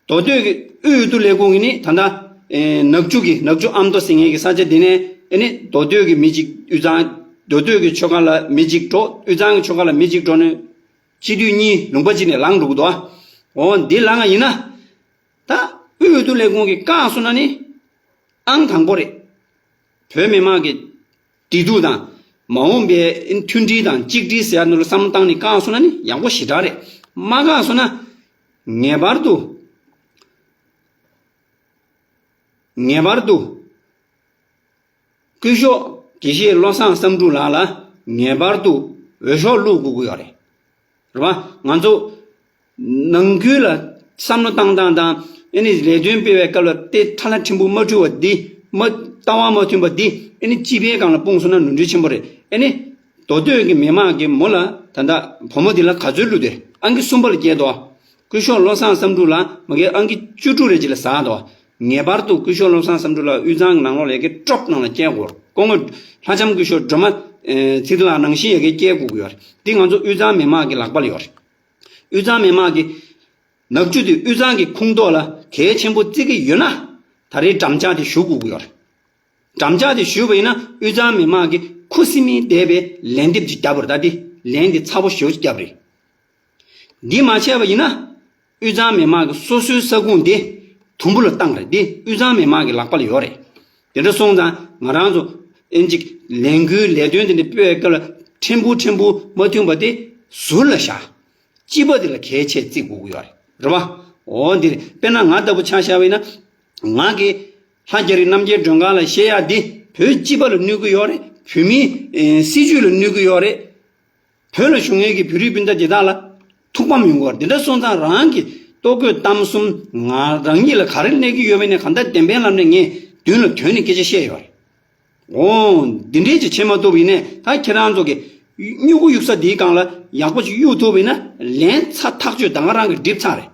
མདོ་སྟོད་ཀྱི་དབུས་འོས་བསྡུ་ལས་ཁུངས་ཀྱི་ནི་ད་ལྟ། ཨེ། ནག་ཆུ་གི་ནག་ཆུ་ཨ་མདོ་ཟེར་མཁན་གྱི་ས་ཆ་འདི་ནས་ཨེ་ནི་མདོ་སྟོད་ཀྱི་མི་གཅིག་དབུས་གཙང་། མདོ་སྟོད་ཀྱི་ཆོལ་ཁ་ལ་མི་གཅིག་འགྲོ། དབུས་གཙང་གི་ཆོལ་ཁ་ལ་མི་གཅིག་འགྲོ་ནས་སྤྱི་འཐུས་གཉིས་ལུང་པ་གཅིག་ནས་ལངས་འགྲོ་གི་འདུག་ཨ། འོ་འདི་ལངས་ཡིན་ན། ད་དབུས་འོས་བསྡུ་ལས་ཁུངས་ཀྱིས་བཀག་སོང་ན་ནི་ཨང་དང་པོ་རེད། བོད་མི་མང་གི་བདེ་སྡུག་དང་། མ་འོངས་པའི་མཐུན་སྒྲིལ་དང་གཅིག་སྒྲིལ་ཟེར་ཡ་ནོར་ལ་བསམ་བློ་བཏང་ནས་བཀག་སོང་ན་ནི་ཡག་པོ་ཞེ་དྲག་རེད། མ་བཀག་སོང་ན་ངེས་པར་དུ། ངེས་པར་དུ་སྐུ་ཞབས་དགེ་བཤེས་བློ་བཟང་བསམ་འགྲུབ་ལགས་ལ་ངེས་པར་དུ་འོས་ཤོག་བླུག་དགོས་ཀྱི་ཡོད་རེད། རེད་པ། ང་ཚོ་ནང་ཁུལ་ལ་བསམ་བློ་བཏང་སྟངས་དང་། ཨེ་ནི་ལས་དོན་སྤེལ་བའི་སྐབས་ལ་དེ་ཁྲ་ལ་ཕྲན་བུ་མ་འཁྲུལ་བ་འདི། མ། ལྟ་བ་མ་མཐུན་པ་འདི་ཨེ་ནི་སྤྱི་པའི་སྒང་ལ་སྤུངས་སོང་ན་ནོར་འཁྲུལ་ཆེན་པོ་རེད། ཨེ་ནི་མདོ་སྟོད་ཀྱི་མི་མང་གིས་མོ་ལ་ད་ལྟ་བུ་མོ་འདི་ལ་ག་ཚོད་བླུགས་ཏེ། ཨང་ཀི་གསུམ་པ་ལ་བསྐྱལ་འདུག་སྐུ་ཞབས་བློ་བཟང་བསམ་འགྲུབ་ལགས་མ་གིར་ཨང་ཀི་བཅུ་དྲུག་རེ་ཅིག་ལ་ཟགས་འདུག་ངེས་པར་དུ་སྐུ་ཞབས་བློ་བཟང་བསམ་འགྲུབ་ལགས་དབུས་གཙང་གི་ནང་ལོགས་ལ་ཡ་གི་ཀྲོབ་ནང་ལ་བསྐྱལ་དགོས། སྐུ་ངོ་ལྷ་ལྕམ་སྐུ་ཞབས་སྒྲོལ་མ་ཚེ་རིང་ལགས་ནང་བཞིན་ཡ་གི་བསྐྱལ་དགོས་ཀྱི་ཡོད་རེད། འདི་ང་ཚོ་དབུས་གཙང་མི་མང་གི་ལག་པ་ལ་ཡོད་རེད། དབུས་གཙང་མི་མང་གིས་ནག་ཆུ་དེ་དབུས་གཙང་གི་ཁོངས་གཏོགས་ལ་གལ་ཆེན་པོ་བརྩི་གི་ཡོད་ན། ད་རེས་འགྲམ་ལྕག་དེ་གཞུ་དགོས་ཀྱི་ཡོད་རེད། འགྲམ་ལྕག་དེ་གཞུས་པ་ཡིན་ན་དབུས་གཙང་མི་མང་གིས་ཁུ་སིམ་མེར་བསྡད་པའི་ལན་འདེབས་ཅིག་བརྒྱབ་པ་རེད། ད་དེ་ལན་དེ་ཚ་པོ་ཞེ་པོ་ཅིག་བརྒྱབ་པ་རེད། འདི་མ་བྱས་པ་ཡིན་ན། དབུས་གཙང་མི་མང་གི་སོ་སོའི་ས་ཁོངས་འདི་དུམ་བུ་ལ་བཏང་རེད། འདི་དབུས་གཙང་མི་མང་གི་ལག་པ་ལ་ཡོད་རེད། དེ་འདྲ་སོང་ཙང་ང་རང་ཚོ་ཨེ་ཅིག་ལས་འགུལ་ལས་དོན་དེ་འདྲ་སྤེལ་བའི་སྐབས་ལ་ ཕྲན་བུ་ཕྲན་བུ་མ་མཐུན་པ་དེ་ཟུར་ལ་བཞག་སྤྱི་པ་དེ་ལ་གལ་ཆེ་བརྩི་དགོས་ཀྱི་ཡོད་རེད། རེད་བ། འོ་འདི་རེད། དཔེར་ན་ང་ལྟ་བུ་ཆ་བཞག་པ་ཡིན་ན། ང་གི་ལྷ་རྒྱ་རི་རྣམ་རྒྱལ་མགྲོན་ཁང་ལ་བཤད་ཡག་འདི་བོད་སྤྱི་པ་ལ་གནོད་ཀྱི་ཡོད་རེད། བོད་མིའི་ཨེ་སྲིད་ཇུས་ལ་གནོད་ཀྱི་ཡོད་རེད། བོད་ལ་བཞུགས་མཁན་གྱི་བོད་རིགས་སྤུན་ཟླ་དེ་དག་ལ་ཐུགས་ཕམ་ཡོང་གི་ཡོད་རེད། འདི་འདྲ་སོང་ཙང་རང་གི་ལྟོ་གོས་གཏམ་གསུམ་ང་རང་ཉིད་ལ་ག་རེ་གནོད་ཀྱི་ཡོད་མེད་ནས་གང་ལྟར་བདེན་པའི་ལམ་ནས་ངས་མདུན་ལ་དོན་ནས་སྐད་ཆ་བཤད་ཡོད་རེད། འོ། འདི་འདྲའི་ཅིག་བྱེད་མ་ཐུབ་ཡིན་ནས་ད་ཁྱེད་རང་ཚོ་གི་སྨྱུ་གུ་གཡུག་ས་འདིའི་སྒང་ལ་ཡག་པོ་ཅིག་གཡུག་ཐུབ་ཡིན་ན་ལན་ཚ་ཐག་ཆོད་ད་ག་རང་གི་འགྲིབ་ཚར་རེད།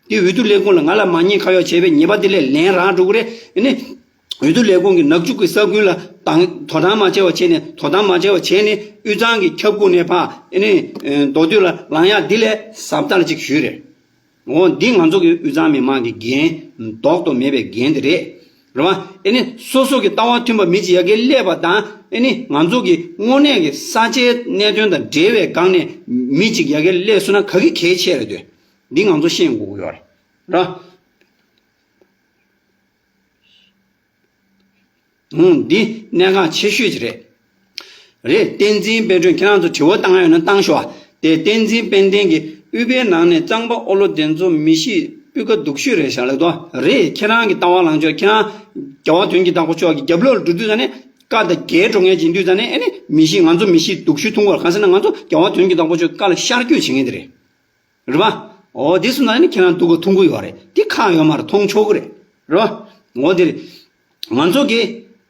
དེ་འོས་བསྡུ་ལས་ཁུངས་ལ་ང་ལ་མ་ཉེས་ཁ་གཡོག་བྱས་པའི་ཉེས་པ་དེ་ལས་ལན་རག་འགྲོ་གི་རེད། ཨ་ནི། འོས་བསྡུ་ལས་ཁུངས་ཀྱི་ནག་ཆུ་གི་ས་ཁུལ་ལ་དང་དོ་དམ་མ་བྱས་པ་བྱས་ནས་དོ་དམ་མ་བྱས་པ་བྱས་ནས་དབུས་གཙང་གི་ཁྱབ་ཁུངས་ནས་ཕར་ཨ་ནི། མདོ་སྟོད་ལ་ལངས་ཡག་འདི་ལས་ཟབ་ལྟ་ལ་ཅིག་ཞུས་རེད། འོ་འདི་ང་ཚོ་གི་དབུས་གཙང་མི་མང་གི་འགན་ལྡོག་ཏུ་མེད་པའི་འགན་དེ་རེད། རེད་བ། ཨེ་ནི་སོ་སོ་གི་ལྟ་བ་མཐུན་པ་མི་གཅིག་ཡ་གིར་སླེབས་པ་དང་ཨེ་ནི་ང་ཚོ་གི་དངོས་གནས་ཀྱི་ས་ཆའི་གནད་དོན་དང་འབྲེལ་བའི་སྒང་ནས་མི་གཅིག་ཡ་གིར་སླེབས་སོང་ན་ག་གི་གལ་ཆེ་རེད་འདོད། འདི་ང་ཚོ་ཤེས་དགོས་ཀྱི་ཡོད་རེད། རེད་བ། ཧུང་། འདི་གནད་འགག་ཆེ་ཤོས་ཅིག་རེད། རེད། བསྟན་འཛིན་དཔལ་སྒྲོན་ཁྱེད་རང་ཚོ་དྲི་བ་བཏང་ཡ་ཡོད་ན་བཏང་ཤོག་ཨ། དེ་བསྟན་འཛིན་དཔལ་ལྡན་གྱིས་དབུས་པའི་ནང་ནས་གཙང་པ་ཨོ་ལོ་དེ་ཚོ་མི་གཤིས་སྤུས་ཀ་སྡུག་ཤོས་རེད་ཤག་ལབ་འདུག་རེད། ཁྱེད་རང་གི་ལྟ་བ་ལངས་ཕྱོགས་ཁྱེད་རང་རྒྱལ་བ་དོན་གྱི་བདག་པོ་མཆོག་གི་རྒྱབ་ལོགས་ལ་འགྲོ་དུས་ཙ་ནས་བཀའ་དང་འགལ་འགྲོ་མཁན་ཅིག་ཡིན་དུས་ཙ་ནས་ཨེ་ནི་མི་གཤིས་ང་ཚོ་མི་གཤིས་སྡུག་ཤོས་མཐོང་གི་ཡོད་རེད། གང་ཟེར་ན་ང་ཚོ་རྒྱལ་བ་དོན་གྱི་བདག་པོ་མཆོག་གི་བཀའ་ལ་ཤར་བསྐྱོད་བྱེད་མཁན་དེ་རེད། རེད་བ། འོ་དེ་སོང་ཙང་ནི་ཁྱེད་རང་སྡུག་ག་མཐོང་གི་ཡོད་རེད། དེ་ཁག་ཡོད་མ་རེད། མཐོང་ཆོག་གི་རེད། རེད་བ། འོ་དེ་རེད། ང་ཚོ་གི་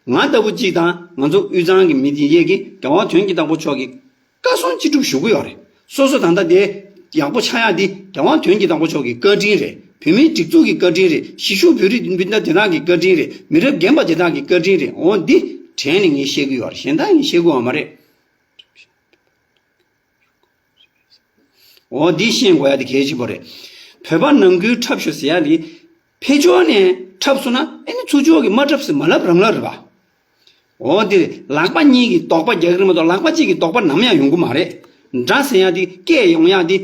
ང་ལྟ་བུ་གཅིག་དང་ང་ཚོ་དབུས་གཙང་གི་མི་དེ་ཡས་ཀྱི་རྒྱལ་བ་དོན་གྱི་བདག་པོ་མཆོག་གི་བཀའ་གསུང་ཅི་སྒྲུབ་ཞུ་གི་ཡོད་རེད། སོ་སོ་ད་ལྟ་དེ་ཡག་པོ་ཆགས་ཡག་དེ་རྒྱལ་བ་དོན་གྱི་བདག་པོ་མཆོག་གི་བཀའ་དྲིན་རེད། བོད་མིའི་སྒྲིག་འཛུགས་ཀྱི་བཀའ་དྲིན་རེད། གཞིས་བཞུགས་བོད་རིགས་སྤུན་ཟླ་དེ་དག་གི་བཀའ་དྲིན་རེད། མི་རབས་རྒན་པ་དེ་དག་གི་བཀའ་དྲིན་རེད། འོ་འདི་དྲན་ནས་ངས་བཤད་གི་ཡོད་རེད། གཞན་དག་ངས་བཤད་གི་ཡོད་མ་རེད། འོ་འདི་ཤེས་དགོས་ཡ་དེ་གལ་ཆེན་པོ་རེད། བོད་པ་ནང་ཁུལ་འཁྲབ་ཤོག་ཟེར་ཡ་དེ། ཕར་ཕྱོགས་ནས་འཁྲབ་སོང་ན་ཨེ་ནི་ཚུར་ཕྱོགས་ཀྱིས་མ་འཁྲབ་ཟེར་མ་ལབ་རང་ལབ་རེད་པ། འོ་འདི་རེད། ལག་པ་གཉིས་ཀྱིས་དོགས་པ་རྒྱག་གི་རེད་མ་གཏོགས་ལག་པ་གཅིག་གིས་དོགས་པ་ནམ་ཡང་ཡོང་གི་མ་རེད། དགྲ་ཟེར་ཡ་དེ་སྐད་ཡོང་ཡ་དེ།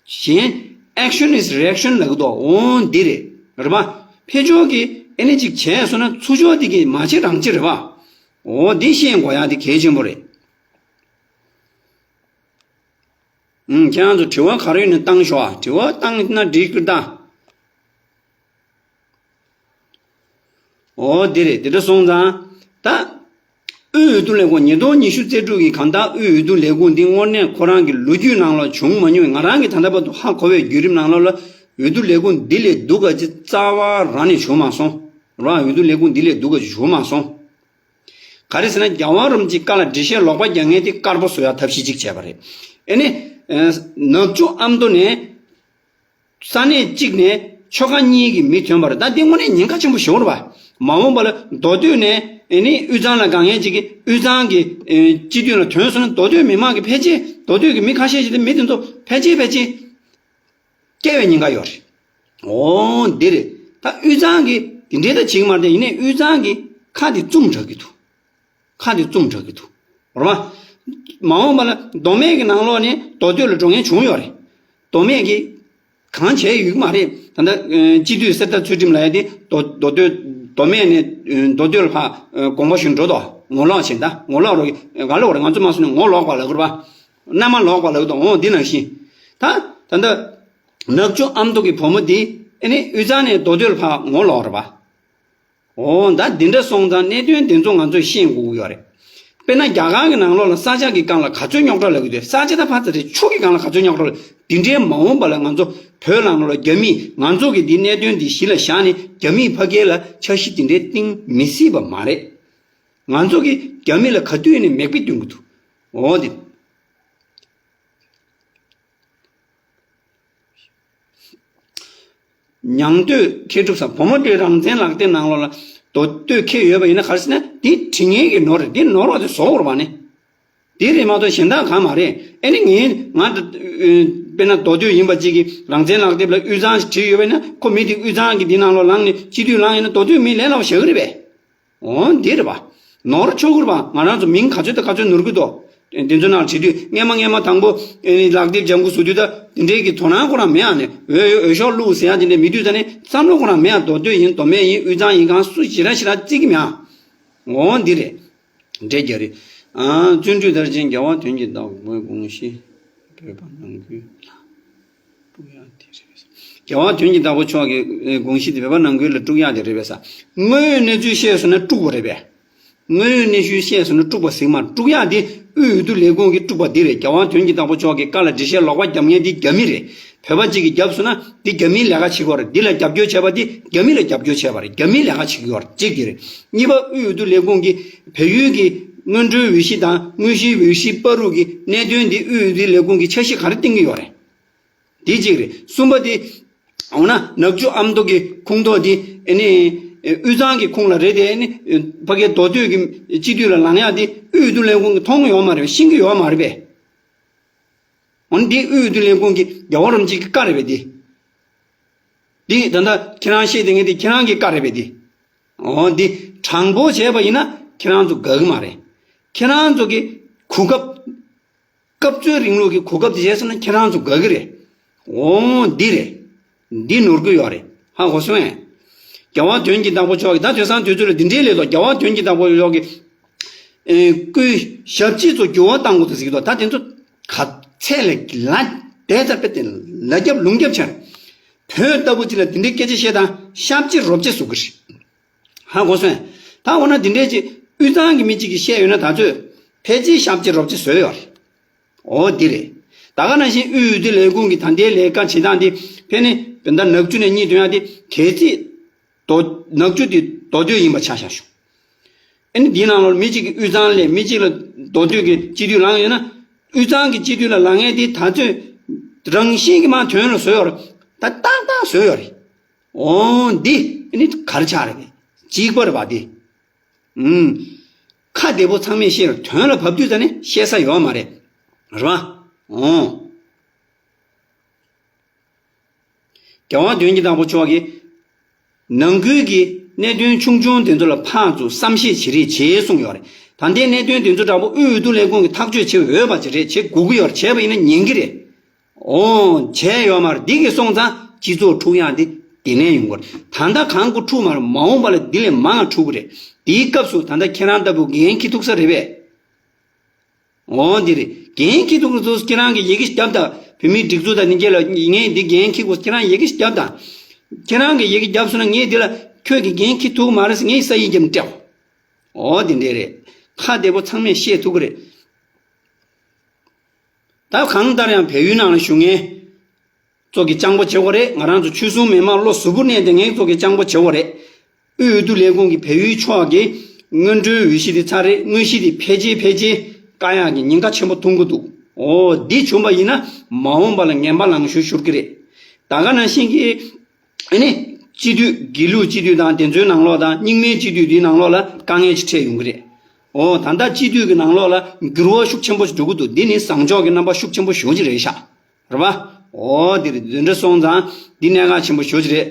གཞན། Action is reaction ལབ་གི་འདུག་འོ་འདི་རེད། རེད་པ། ཕར་ཕྱོགས་ཀྱིས་ཨེ་ནི་ཅིག་བྱས་སོང་ན་ཚུར་ཕྱོགས་དེ་གིས་མ་བྱེད་རང་བྱེད་རེད་པ། འོ་འདི་ཤེས་དགོས་ཡ་དེ་གལ་ཆེན་པོ་རེད། ཨུམ། ཁྱེད་རང་ཚོ་དྲི་བ་ག་རེ་ཡོད་ན་བཏང་ཤོག་ཨ། དྲི་བ་བཏང་ན་འགྲིག་གི་ད། འོ་དེ་རེད། དེ་འདྲ་སོང་ཙང་། ད། དབུས་འོས་བསྡུ་ལས་ཁུངས་ཉིས་སྟོང་ཉི་ཤུ་རྩིས་དྲུག་གི་གང་ལྟར་དབུས་འོས་བསྡུ་ལས་ཁུངས་འདི་དངོས་གནས་ཁོ་རང་གི་ལོ་རྒྱུས་ནང་ལ་བྱུང་མ་མྱོང་བའི་ང་རང་གི་ད་ལྟ་བར་དུ་ཧ་གོ་བའི་བརྒྱུད་རིམ་ནང་ལོགས་ལ་འོས་བསྡུ་ལས་ཁུངས་འདི་ལས་སྡུག་ག་ཅིག་རྩ་བ་རང་ནས་བྱུང་མ་སོང་། རང་འོས་བསྡུ་ལས་ཁུངས་འདི་ལས་སྡུག་ག་ཅིག་བྱུང་མ་སོང་། ག་རེ་ཟེར་ན་རྒྱལ་བ་རིན་པོ་ཆེའི་བཀའ་ལ་འགྲེལ་བཤད་ལོག་པ་རྒྱག་མཁན་དེ་དཀར་པོ་བཟོ་ཡག་ཐབས་ཤེས་གཅིག་བྱས་པ་རེད། ཨེ་ནི། ནག་ཆུ་ཨ་མདོ་ནས། ས་གནས་གཅིག་ནས་ཆོལ་ཁ་གཉིས་ཀྱི་མི་ཐོན་པ་རེད། ད་འདི་དངོས་གནས་ཉེན་ཁ་ཆེན་པོ་ཞིག་རེད་པ། མ་འོངས་པ་ལ་མདོ་སྟོད་ནས་ཨེ་ནི་དབུས་གཙང་ལ་དགའ་མཁན་གཅིག་གིས་དབུས་གཙང་གི་ཨེ་སྤྱི་འཐུས་ལ་ཐོན་སོང་ན་མདོ་སྟོད་མི་མང་གི་ཕལ་ཆེར་མདོ་སྟོད་ཀྱི་མི་ཁ་ཤས་ཤིག་དེ་མི་དེ་ཚོ་ཕལ་ཆེར་ཕལ་ཆེར་སྐྱེ་བའི་ཉེན་ཁ་ཡོད་རེད། འོ་འདི་རེད། ད་དབུས་གཙང་གི་དེ་འདྲའི་ད་བྱེད་ཀྱི་མ་རེད། ཡིན་ནའི་དབུས་གཙང་གི་ཁ་དེ་བཙུམ་དྲགས་ཀྱི་འདུག་ཁ་དེ་བཙུམ་དྲགས་ཀྱི་འདུག་རེད་པ། མ་འོངས་པ་ལ་མདོ་སྨད་ཀྱི་ནང་ལོགས་ནས་མདོ་སྟོད་ལ་འགྲོ་མཁན་བྱུང་ཡོད་རེད། མདོ་སྨད་ཀྱིས་གང་བྱས་ཡོད་ཀྱི་མ་རེད། ད་ལྟ་ཨ་སྤྱི་འཐུས་གསེར་རྟ་ཚུལ་ཁྲིམས་ལབ་ཡ་དེ་མདོ་མདོ་སྟོད་མདོ་སྨད་ནས་ཨ་མདོ་སྟོད་ལ་ཕར་ཨ་དགོངས་པ་ཞུ་འགྲོ་དོ། ངོ་ལོག་བྱས། ད་ངོ་ལོག་རོགས་ག་ལོག་རེད། ང་ཚོ་མ་སོང་ནས་ངོ་ལོག་པ་ལབ་དགོས་རེད་པ། མནའ་མ་ལོག་པ་ལབ་དོ། འོ་འདི་ནང་བཞིན། ད་ད་ལྟ་ནག་ཆུ་ཨ་མདོ་གི་བུ་མོ་འདི་ཨེ་ནི་དབུས་གཙང་ནས་མདོ་སྟོད་ལ་ཕར་ངོ་ལོག་རེད་པ། འོ་ད་འདི་འདྲ་སོང་ཙང་གནད་དོན་འདི་ཚོ་ང་ཚོས་ཤེས་དགོས་ཀྱི་ཡོད་རེད། དཔེར་ན་རྒྱ་གར་གྱི་ནང་ལོགས་ལ་ས་ཆ་གི་སྒང་ལ་ག་ཚོད་རྙོག་དྲ་ལབ་ཀྱི་འདུག་ས་ཆ་ད་ཕར་ཚུར་རེད། ཆུ་གི་སྒང་ལ་ག་ཚོད་རྙོག་དྲ་ལབ། འདི་འདྲའི་མ་འོངས་པ་ལ་ང་ཚོ་བོད་ནང་ལོགས་ལ་རྒྱ་མིས་ང་ཚོ་གི་འདི་གནད་དོན་འདི་གཞི་ལ་བཞག་ནས་རྒྱ་མིས་ཕ་གི་ལ་འཆར་གཞི་འདི་འདྲའི་བཏིང་མི་སྲིད་པ་མ་རེད། ང་ཚོ་གིས་རྒྱ་མི་ལ་ག་དུས་ནས་མིག་དཔེ་སྟོན་གྱི་འདུག་འོ་དེ། ཉང་སྟོད་མཁས་གྲུབ་ཟེར་བུ་མོ་དེ་རང་བཙན་ལག་དེབ་ནང་ལོགས་ལ་མདོ་སྟོད་ཁེལ་ཡོད་པ་ཡིན་ན་ག་རེ་ཟེར་ན་དེ་དྲི་ངན་གྱི་ནོར་རེད། དེ་ནོར་བ་དེ་བཟོ་དགོས་རེད་པ་ནི། དེ་རེད་མ་གཏོགས་གཞན་དག་གང་མ་རེད། ཨེ་ནི་ངས་ང་ད་དཔེར་ན་མདོ་སྟོད་ཡིན་པ་གཅིག་གིས་རང་བཙན་ལག་དེབ་ལ་དབུས་གཙང་ཞིག་བྲིས་ཡོད་པ་ཡིན་ན་ཁོ་མི་དེ་དབུས་གཙང་གི་དེ་ནང་ལོགས་ལངས་ནས་སྤྱི་འཐུས་ལངས་ཡིན་ན་མདོ་སྟོད་མི་ལས་སླ་པོ་བཞག་གི་རེད་པས། འོ་འདི་རེད་པ། ནོར་ཆོག་གི་རེད་པ། ང་རང་ཚོ་མིང་ག་ཚོད་དང་ག་ཚོད་ནོར་གི་འདུག་དེ་ཚོ་ནང་བྲིས་དུས་སྔས་མ་སྔས་མ་དང་པོ་ཨེ་ནི་ལག་དེབ་སྦྱང་གི་བཟོ་དུས་ད་དེ་འདྲའི་གི་དོ་སྣང་ཁོ་རང་མེད་ཨ་ནི། འོས་འོས་ཤོག་བླུགས་ཟེར་ཡ་དེ་འདྲའི་མི་དུས་ད་ནི་བསམ་བློ་ཁོ་རང་མེད་ཨ། མདོ་སྟོད་ཡིན་མདོ་སྨད་ཡིན་དབུས་གཙང་ཡིན་གང་སུ་ཞེ་དྲག་ཞེ་དྲག་བརྩི་གི་མེད་ཨ། འོ་འདི་རེད། འདྲེ་རྒྱ་རི། ཨ། བརྩོན་འགྲུས་མཐར་ཕྱིན་རྒྱལ་བ་དོན་གྱི་བདག་པོའི་དགོངས་གཞི་བོད་པ་ནང་ཁུལ་ལ་དཀྲུག་ཡག་དེ་རེད་པས། རྒྱལ་བ་དོན་གྱི་བདག་པོ་མཆོག་གི་དགོངས་གཞི་དེ་བོད་པ་ནང་ཁུལ་ལ་དཀྲུག་ཡག་དེ་རེད་པས། དངོས་ཡོད་གནས་ཚུལ་བཤད་སོང་ན་དཀྲུག་པ་རེད་པས། དངོས་ཡོད་གནས་ཚུལ་བཤད་སོང་ན་དཀྲུག་པ་ཟིག་མ་རེད། དཀྲུག་ཡག་དེ་དབུས་འོས་བསྡུ་ལས་ཁུངས་ཀྱི་དཀྲུག་པ་འདི་རེད། རྒྱལ་བ་དོན་གྱི་བདག་པོ་མཆོག་གིས་བཀའ་ལ་འགྲེལ་བཤད་ལོག་པ་རྒྱབ་མཁན་དེ་རྒྱ་མི་རེད། བོད་པ་གཅིག་གིས་བརྒྱབ་སོང་ན་དེ་རྒྱ་མིའི་ལས་ཀ་བྱེད་ཀྱི་ཡོད་རེད། འདི་ལ་རྒྱབ་སྐྱོར་བྱས་པ་དེ་རྒྱ་མི་ལ་རྒྱབ་སྐྱོར་བྱས་པ་རེད། རྒྱ་མིའི་ལས་ཀ་བྱེད་ཀྱི་ཡོད་རེད། གཅིག་དེ་རེད། གཉིས་པ། དབུས་འོས་བསྡུ་ལས་ཁུངས་ཀྱི་བལ་ཡུལ་གྱི་སྔོན་འགྲོའི་འོས་གཞི་དང་དངོས་གཞིའི་འོས་གཞི་བར་དུ་གི་གནད་དོན་འདི་དབུས་འོས་བསྡུ་ལས་ཁུངས་ཀྱིས་འཆར་གཞི་ག་རེ་བཏིང་གི་ཡོད་རེད། འདི་གཅིག་རེད། གསུམ་པ་དེ། འོ་ན་ནག་ཆུ་ཨ་མདོ་གི་ཁོངས་གཏོགས་དེ་ཨ་ནི་དབུས་གཙང་གི་ཁོངས་ལ་རེད་དེ། ཨ་ནི་ཕ་གིའི་མདོ་སྟོད་ཀྱི་སྤྱི་འཐུས་ལ་ལངས་ཡག་དེ་དབུས་འོས་བསྡུ་ལས་ཁུངས་ཀྱིས་མཐོང་གི་ཡོད་མ་རེད་པས། ཤེས་ཀྱི་ཡོད་མ་རེད་པས། འོ་ན་འདི་དབུས་འོས་བསྡུ་ལས་ཁུངས་ཀྱི་རྒྱལ་བ་རིན་པོ་ཆེ་གི་བཀའ་རེད་པས་འདི། འདི་ད་ལྟ་ཁྱེད་རང་བཤད་བསྡད་མཁན་འདི་ཁྱེད་རང་གི་བཀའ་རེད་པས་འདི། འོ་འདི་དྲང་པོ་བྱས་པ་ཡིན་ན་ཁྱེད་རང་ཚོ་དགའ་གི་མ་རེད། ཁྱེད་རང་ཚོ་གི་གོ་སྐབས། སྐབས་འཚོལ་རིང་ལུགས་ཀྱི་གོ་སྐབས་དེ་བྱས་སོང་ན་ཁྱེད་རང་ཚོ་དགའ་གི་རེད། འོ་འདི་རེད། འདི་ནོར་གི་ཡོད་རེད། ཧ་གོ་སོང་ངས། རྒྱལ་བ་དོན་གྱི་བདག་པོ་མཆོག་གིས་ད་དེང་སང་དུས་ཚོད་ལ་འདི་འདྲའི་ལས་ཐོག་རྒྱལ་བ་དོན་གྱི་བདག་པོ་མཆོག་གིས་ཨེ། སྐུའི་ཞབས་ཕྱི་ཚོ་འགྱུར་བ་གཏང་དགོས་འདུག་ཟེར་གྱི་འདུག་ད་དེ་ཚོ་ག་ཚད་ལས་ལ་དེ་ཚར་པད་དེ་ལ་རྒྱབ་ལུང་རྒྱབ་ཆར། བོད་ལྟ་བུ་ཅིག་ལ་འདི་འདྲའི་སྐད་ཆ་བཤད་དང་ཞབས་ཕྱི་རོབ་ཅེ་བཟོ་གི་རེད། ཧ་གོ་སོང་ངས། ད་འོ་ན་འདི་འདྲའི་ཅིག་དབུས་གཙང་གི་མི་གཅིག་གིས་བཤད་ཡོད་ན་ད་ཚོད་ཕལ་ཆེར་ཞབས་ཕྱི་རོབ་ཅེ་བཟོས་ཡོད་རེད། འོ་འདི་རེད། ད་ག་ནང་བཞིན་དབུས་འོས་བསྡུ་ལས་ཁུངས་ཀྱི་ད་ལྟའི་ལས་ཀ་བྱེད་སྟངས་འདི་ཕན་ནི་བོད་ཟླ་ནག་ཆུ་ནས་གཉིད་ཐོན་ཡག་དེ་གལ་སྲིད་མདོ་ནག་ཆུ་དེ་མདོ་སྟོད་ཡིན་པ་ཆ་བཞག་ཞུ། ཨ་ནི་འདིའི་ནང་ལོགས་མི་གཅིག་གིས་དབུས་གཙང་ལས་མི་གཅིག་ལ་མདོ་སྟོད་ཀྱི་སྤྱི་འཐུས་ལངས་ཡོད་ན། དབུས་གཙང་གི་སྤྱི་འཐུས་ལ་ལངས་མཁན་དེ་ད་ཚོད་རང་བཞིན་གྱིས་མར་དོན་ལ་བཟོས་ཡོད་རེད། ད་ཏག་ཏག་བཟོས་ཡོད་རེད། འོ་འདི་ཨ་ནི་ག་རེ་ཆགས་རེད་པས། གཅིག་པ་རེད་པ་འདི། ཨུམ། ཁ་བདེ་པོ་ཚང་མས་བཤད་རོགས། དོན་ལ་བབས་དུས་ད་ནི་བཤད་ས་ཡོད་མ་རེད། རེད་པ། འོ། རྒྱལ་བ་དོན་གྱི་བདག་པོ་མཆོག་གིས་ནང་ཁུལ་གྱི་གནད་དོན་ཆུང་ཆུང་དེ་ཚོ་ལ་ཕར་ཚུར་བསམ་ཤེས་བྱེད་རེས་བྱེད་གསུངས་ཡོད་རེད། ད་ལྟའི་གནད་དོན་དེ་ཚོ་འདྲ་པོ་དབུས་འོས་བསྡུ་ལས་ཁུངས་ཀྱིས་ཐག་གཅོད་བྱེད་འོས་པ་ཅིག་རེད། བྱེད་དགོས་ཀྱི་ཡོད་རེད། བྱས་པ་ཡིན་ན་ཉན་གྱི་རེད། འོ་བྱས་ཡོད་མ་རེད། འདི་གིས་སོང་ཙང་སྤྱི་ཚོགས་འཁྲུག་ཡག་འདི་དེ་ནས་ཡོང་གི་རེད། ད་ལྟ་གང་གི་འཁྲུག་མ་རེད། མ་འོངས་པ་ལ་འདི་ལས་མང་བ་འཁྲུག་གི་རེད། དེའི་སྐབས་སུ་ད་ལྟ་ཁྱེད་རང་ལྟ་བུ་འགན་འཁྱེར་ཐུབ་ས་རེད་པས། འོ་འདི་རེད། འགན་འཁྱེར་ཐུབ་ཀྱི་འདུག་ཁྱེད་རང་གིས་ཡི་གེ་བརྒྱབ་དང་། བོད་མིའི་སྒྲིག་འཛུགས་དང་ནི་རྒྱལ་ལ་ངས་འདི་འགན་འཁྱེར་དགོས། ཁྱེད་རང་ཡི་གེ་བརྒྱབ་དང་། ཁྱེད་རང་གིས་ཡི་གེ་བརྒྱབ་སོང་ན་ངས་འདི་ལ་ཁྱོད་ཀྱིས་འགན་འཁྱེར་ཐུབ་ཀྱི་མ་རེད་ཟེར་ངས་ས་ཡིག་བརྒྱབ་ནས་སྤྲད། འོ་འདི་འདྲས་རེད། ཁ་བདེ་པོ་ཚང་མས་བཤད་ཐུབ་ཀྱི་རེད། ད་གང་ལྟར་ཡང་བལ་ཡུལ་ནང་ལ་བཞུགས་མཁན་ཚོ་གིས་སྤྱང་པོ་བྱེད་དགོས་རེད། ང་རང་ཚོ་ཆོལ་གསུམ་མི་མང་བློ་གཟུ་བོར་གནས་བསྡད་མཁན་ཚོ་གིས་སྤྱང་པོ་བྱེད་དགོས་རེད། དབུས་འོས་བསྡུ་ལས་ཁུངས་ཀྱི་བལ་ཡུལ་ཕྱོགས་ཀྱི་སྔོན་འགྲོའི་འོས་གཞི་དེ་ཚར་རེད། དངོས་གཞི་དེ་ཕལ་ཆེར་ཕལ་ཆེར་བཀག་ཡག་གི་ཉེན་ཁ་ཆེན་པོ་མཐོང་གི་འདུག་འོ་འདི་བྱུང་བ་ཡིན་ན་མ་འོངས་པ་ལ་ངན་པ་ལང་ཤོར་ཤོར་གི་རེད། ད་ག་ནང་བཞིན་གྱི་ཨ་ནི་སྤྱི་འཐུས་དགེ་ལུགས་སྤྱི་འཐུས་དང་དེ་ཚོའི་ནང་ལོགས་དང་རྙིང་མའི་སྤྱི་འཐུས་འདིའི་ནང་ལོགས་ལ་དཀའ་ངལ་ཅིག་འཕྲད་ཡོང་གི་རེད། འོ་ད་ལྟ་སྤྱི་འཐུས་ཀྱི་ནང་ལོགས་ལ་འགྱུར་བ་ཤུགས་ཆེན་པོ་ཞིག་འགྲོ་གི་འདུག་འདི་ནི་བཟང་ཕྱོགས་ཀྱི་རྣམ་པ་ཤུགས་ཆེན་པོ་ཞེ་པོ་ཅིག་རེད་ཤག་རེད་པ། འོ་འདིར་འདི་འདྲ་སོང་ཙང་འདི་གནད་འགག་ཆེན་པོ་ཞེ་པོ་ཅིག་རེད།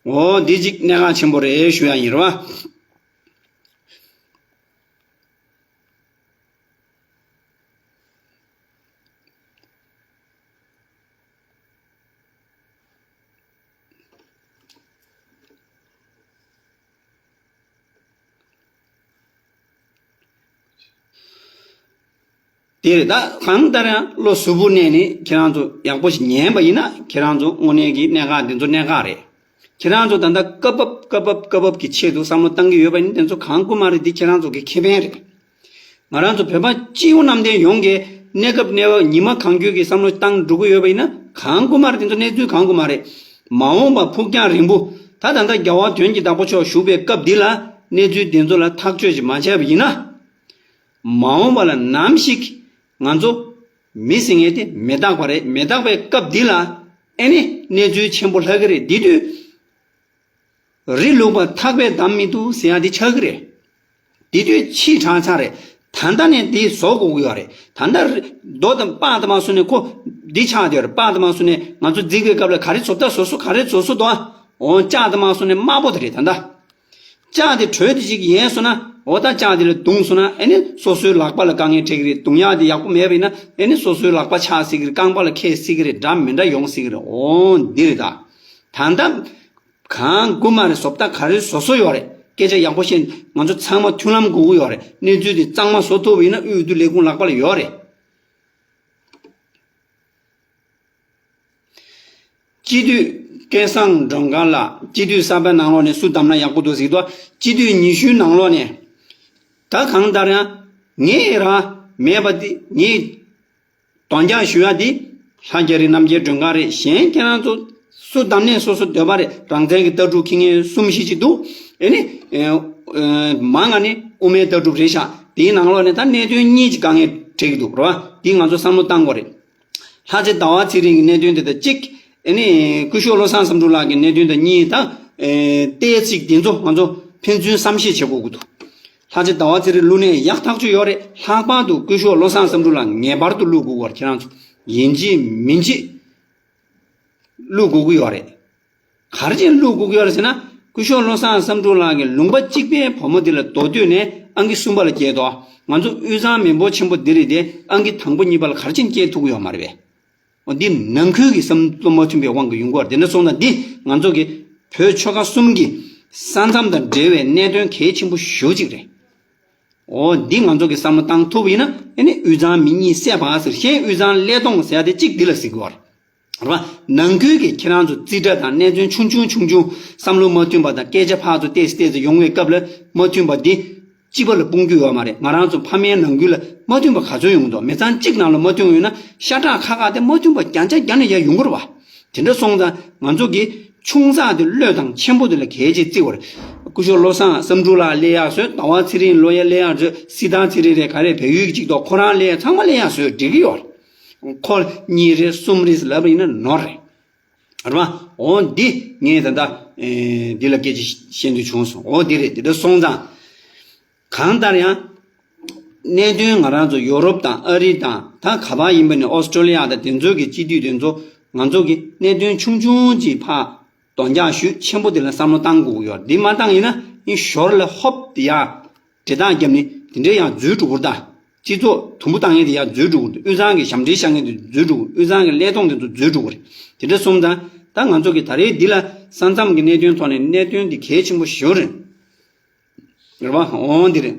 འོ་འདི་གཅིག་གནད་འགག་ཆེན་པོ་རེད་ཞུ་ཡ་ཡིན་རེད་པ། དེ་རེད། ད་གང་ལྟར་ཡང་བློ་གཟུ་བོར་གནས་ནས་ཁྱེད་རང་ཚོ་ཡག་པོ་ཞིག་ཉན་པ་ཡིན་ན་ཁྱེད་རང་ཚོ་དངོས་གནས་ཀྱི་གནད་འགག་འདི་ཚོ་གནད་འགག་རེད། ཁྱེད་རང་ཚོ་ད་ལྟ་སྐབས་བབ་སྐབས་བབ་སྐབས་བབ་ཀྱི་ཆེད་དུ་བསམ་བློ་བཏང་གི་ཡོད་པ་ཡིན་ན་དེ་ཚོ་གང་དགོས་མ་རེད། འདི་ཁྱེད་རང་ཚོ་གི་ཁེ་ཕན་རེད། ང་རང་ཚོ་བོད་པ་སྤྱི་བོ་གནམ་བསྟན་ཡོངས་ཀྱི་གནས་སྐབས་གནས་བབ་ཉི་མ་གང་འཁྱོལ་གྱི་བསམ་བློ་བཏང་འགྲོ་གི་ཡོད་པ་ཡིན་ན་གང་དགོས་མ་རེད། དེ་ཚོ་གནས་ཚུལ་གང་དགོས་མ་རེད། མ་འོངས་པ་ཕུགས་རྒྱང་རིང་པོ་ད་ད་ལྟ་རྒྱལ་བ་དོན་གྱི་བདག་པོ་མཆོག་བཞུགས་པའི་སྐབས་འདི་ལ་གནས་ཚུལ་འདི་ཚོ་ལ་ཐག་གཅོད་ཅིག་མ་བྱས་པ་ཡིན་ན། མ་འོངས་པ་ལ་ནམ་ཞིག་ང་ཚོ་མི་ཟེར་མཁན་དེ་མི་རྟག་པ་རེད། མི་རྟག་པའི་སྐབས་འདི་ལ་ཨེ་ནི་གནས་ཚུལ་ཆེན་པོ་ལྷག་གི་རེད། འདི་དུས་རི་ལུག་པ་ཐག་པས་བསྡམ་མི་ཐུབ་ཟེར་ཡ་འདི་ཆགས་ཀྱི་རེད། འདི་དུས་ཕྱིས་དྲག་ཆགས་རེད། ད་ལྟ་ནས་འདི་བཟོ་དགོས་ཀྱི་ཡོད་རེད། ད་ལྟ་རི་རྡོ་དང་སྤགས་དང་མ་སོང་ནས་ཁོ་འདི་ཆགས་བསྡད་ཡོད་རེད། སྤགས་དང་མ་སོང་ནས་ང་ཚོ་འཛེགས་པའི་སྐབས་ལ་ག་རེ་བཟོ་ལྟ་བཟོ་སོ་ག་རེ་བཟོ་སོ་དོ། འོ་ལྕགས་དང་མ་སོང་ནས་དམར་པོ་དེ་རེད་ད་ལྟ། ལྕགས་དེ་དྲོད་དེ་ཅིག་ཡལ་སོང་ན་འོ་ད་ལྕགས་དེ་ལ་བརྡུངས་སོང་ན་ཨེ་ནི་སོ་སོའི་ལག་པ་ལ་དཀའ་ངལ་འཕྲད་ཀྱི་རེད། བརྡུངས་ཡག་དེ་ཡག་པོ་མེད་པ་ཡིན་ན་ཨེ་ནི་སོ་སོའི་ལག་པ་ཆག་སྲིད་ཀྱི་རེད། རྐང་པ་ལ་འཁེལ་སྲིད་ཀྱི་རེད། འདྲ་མི་འདྲ་ཡོང་སྲིད་ཀྱི་རེད། འོ་འདི་རེད་ད། ད་ལྟ་གང་དགོས་མ་རེད། བཟོ་ལྟ་ག་རེ་བཟོ་བཟོ་ཡོད་རེད། སྐད་ཆ་ཡག་པོ་བཤད། ང་ཚོ་ཚང་མ་མཐུན་ལམ་དགོས་ཀྱི་ཡོད་རེད། གནས་ཚུལ་དེ་གཙང་མ་བཟོ་ཐུབ་པ་ཡིན་ན་དབུས་འོས་བསྡུ་ལས་ཁུངས་ལག་པ་ལ་ཡོད་རེད། སྤྱི་འཐུས་སྐལ་བཟང་སྒྲོལ་དཀར་ལགས་སྤྱི་འཐུས་གསར་པའི་ནང་ལོགས་ནས་སུ་བདམས་ན་ཡག་པོ་འདུག་ཟེར་དུས། སྤྱི་འཐུས་ཉི་ཤུའི་ནང་ལོགས་ནས་ད་གང་ལྟར་ཡང་ངས་རང་མེད་པ་འདི་ངས་དོན་རྐྱང་ཞུ་ཡ་འདི་ལྷ་རྒྱ་རི་རྣམ་རྒྱལ་སྒྲོལ་དཀར་རེད། གཞན་ཁྱེད་རང་ཚོ་སུ་བདམས་ནས་སོ་སོ་འདོད་པ་རེད། རང་བཙན་གྱི་ལྟ་གྲུབ་འཁྱེར་མཁན་གསུམ་བཞི་ཅིག་འདུག་ཨེ་ནི་ཨེ་ཨེ་མང་ང་ནི་དབུ་མའི་ལྟ་གྲུབ་རེད་ཤག་དེའི་ནང་ལོགས་ནས་ད་གནད་དོན་གཉིས་ཀྱི་དཀའ་ངལ་འཕྲད་ཀྱི་འདུག་རེད་བ། འདི་ང་ཚོ་བསམ་བློ་བཏང་དགོས་རེད། ལྷ་རྗེ་ཟླ་བ་ཚེ་རིང་གི་གནད་དོན་དེ་དང་གཅིག་ཨེ་ནི་སྐུ་ཞབས་བློ་བཟང་བསམ་གྲུབ་ལགས་ཀྱི་གནད་དོན་དང་གཉིས་དང་། ཨེ་ཏོག་ཙམ་འདི་ཚོ་ང་ཚོ་ཕན་ཚུན་བསམ་ཤེས་བྱེད་དགོས་ཀྱི་འདུག་ལྷ་རྗེ་ཟླ་བ་ཚེ་རིང་བླུགས་ནས་ཡག་ཐག་ཆོད་ཡོད་རེད། ལྷག་པར་དུ་སྐུ་ཞབས་བློ་བཟང་བསམ་གྲུབ་ལགས་ངེས་པར་དུ་བླུགས་དགོས་ཀྱི་ཡོད་རེད། ཁྱེད་རང་ཚོ་ཡིན་གཅིག་མིན་གཅིག་བླུགས་དགོས་ཀྱི་ཡོད་རེད། ག་རེ་བྱས་ནས་བླུགས་དགོས་ཀྱི་ཡོད་རེད་ཟེར་ན། སྐུ་ཞབས་བློ་བཟང་བསམ་གྲུབ་ལགས་ཀྱིས་ལུང་པ་གཅིག་པའི་བུ་མོ་འདི་ལ་མདོ་སྟོད་ནས་ཨང་ཀི་གསུམ་པ་ལ་སྐྱེལ་ཏོ། ང་ཚོ་དབུས་གཙང་མི་འབོར་ཆེན་པོ་འདི་རིགས་དེ་ཨང་ཀི་དང་པོ་གཉིས་པ་ལ་ག་རེ་བྱས་ནས་སྐྱེལ་ཐུབ་ཀྱི་ཡོད་མ་རེད་པས། འོ་འདི་ནང་ཁུལ་གྱི་བསམ་བློ་མ་མཐུན་པའི་དབང་གིས་ཡོང་གི་ཡོད་རེད། དེ་འདྲ་སོང་ཙང་འདི་ང་ཚོ་གི་བོད་ཆོལ་ཁ་གསུམ་གྱི་ས་མཚམས་དང་འབྲེལ་བའི་གནད་དོན་གལ་ཆེན་པོ་ཞེ་པོ་ཅིག་རེད། འོ་འདི་ང་ཚོ་གི་བསམ་བློ་བཏང་ཐུབ་པ་ཡིན་ན་ཨེ་ནི་དབུས་གཙང་མི་གཉིས་བསད་པ་ཟེར། གཞན་དབུས་གཙང་ཀླད་སྟོང་ཟེར་ཡ་དེ་གཅིག་འདི་ལ་ཟེར་གྱི་ཡོད་རེད། རེད་བ། ནང་ཁུལ་གྱི་ཁྱེད་རང་ཚོ་རྩིས་ཁྲ་དང་གནད་དོན་ཆུང་ཆུང་ཆུང་ཆུང་བསམ་བློ་མ་མཐུན་པ་དང་སྐད་ཆ་ཕར་ཚུར་ཏོག་ཙམ་ཏོག་ཙམ་ཡོང་བའི་སྐབས་ལ་མ་མཐུན་པ་འདི་སྤྱི་པ་ལ་སྤུངས་རྒྱུ་ཡོད་མ་རེད། ང་རང་ཚོ་ཕ་མའི་ནང་ཁུལ་ལ་མ་མཐུན་པ་ག་ཚོད་ཡོང་གི་འདུག་མི་ཚང་གཅིག་ནང་ལ་མ་མཐུན་པ་ཡོད་ན་ཤ་ཁྲག་ཁ་ཁ་དེ་མ་མཐུན་པ་རྒྱ་ཆ་རྒྱ་ནས་ཡར་ཡོང་གི་རེད་བ། དེ་འདྲ་སོང་ཙང་ང་ཚོ་གི་ཆུང་ཙག་དེ་བློས་བཏང་ཆེན་པོ་དེ་ལ་གལ་ཆེ་བརྩི་བར། སྐུ་ཞབས་བློ་བཟང་བསམ་གྲུབ་ལགས་སླེབས་ཡག་བཟོས། ཟླ་བ་ཚེ་རིང་ལོ་ཡ་སླེབས་ཡག་བཟོས། སྲིད་ཐར་ཚེ་རིང་རེད། ག་རེ་བལ་ཡུལ་གྱི་གཅིག་ཐོག་ཁོ་རང་སླེབས་ཡག་ཚང་མ་སླེབས་ཡག་བཟོས་འགྲིག་གི་ཡོད་རེད། ཁོ་གཉིས་རེད་གསུམ་རེད་ལབ་པ་ཡིན་ན་ནོར་རེད། རེད་བ། འོ་འདི་ངས་ད་ལྟ་ཨེ་འདི་ལ་སྐད་ཆ་བཤད་འདོད་བྱུང་སོང་། འོ་འདི་རེད། འདི་འདྲ་སོང་ཙང་། གང་ལྟར་ཡང་། གནད་དོན་ང་རང་ཚོ་ཡོ་རོབ་དང་ཨ་རི་དང་ད་ག་པར་ཡིན་པ་ནས་ཨོ་སི་ཀྲོ་ལི་ཡ་དང་དེ་ཚོའི་གི་སྤྱི་འཐུས་དེ་ཚོ་ང་ཚོ་གི་གནད་དོན་ཆུང་ཆུང་ཅིག་ཕར་དོན་འཁྱོངས་ཞུས། ཆེན་པོ་དེ་ལ་བསམ་བློ་བཏང་དགོས་ཀྱི་ཡོད། འདི་མ་བཏང་ཡིན་ན་ཨིན་ཞོར་ལ་ཧོབ་དེ་ཡ་འདྲེ་ཐག་བརྒྱབ་ནས་དེ་འདྲའི་ཡང་འཛུལ་འགྲོ་གི་རེད་ད། སྤྱི་ཚོགས་དུམ་བུ་བཏང་མཁན་དེ་ཡང་འཛུལ་འགྲོ་གི་རེད། དབུས་གཙང་གི་ཞབས་འདྲེན་བཞག་མཁན་དེ་འཛུལ་འགྲོ་གི་རེད། དབུས་གཙང་གི་ཀླད་སྟོང་དེ་ཚོ་འཛུལ་འགྲོ་གི་རེད། དེ་འདྲ་སོང་ཙང་ད་ང་ཚོ་གི་ད་རེས་འདི་ལ་ས་མཚམས་ཀྱི་གནད་དོན་ཐོག་ནས་གནད་དོན་འདི་གལ་ཆེན་པོ་ཞེ་པོ་རེད། རེད་བ། འོང་འདི་རེད།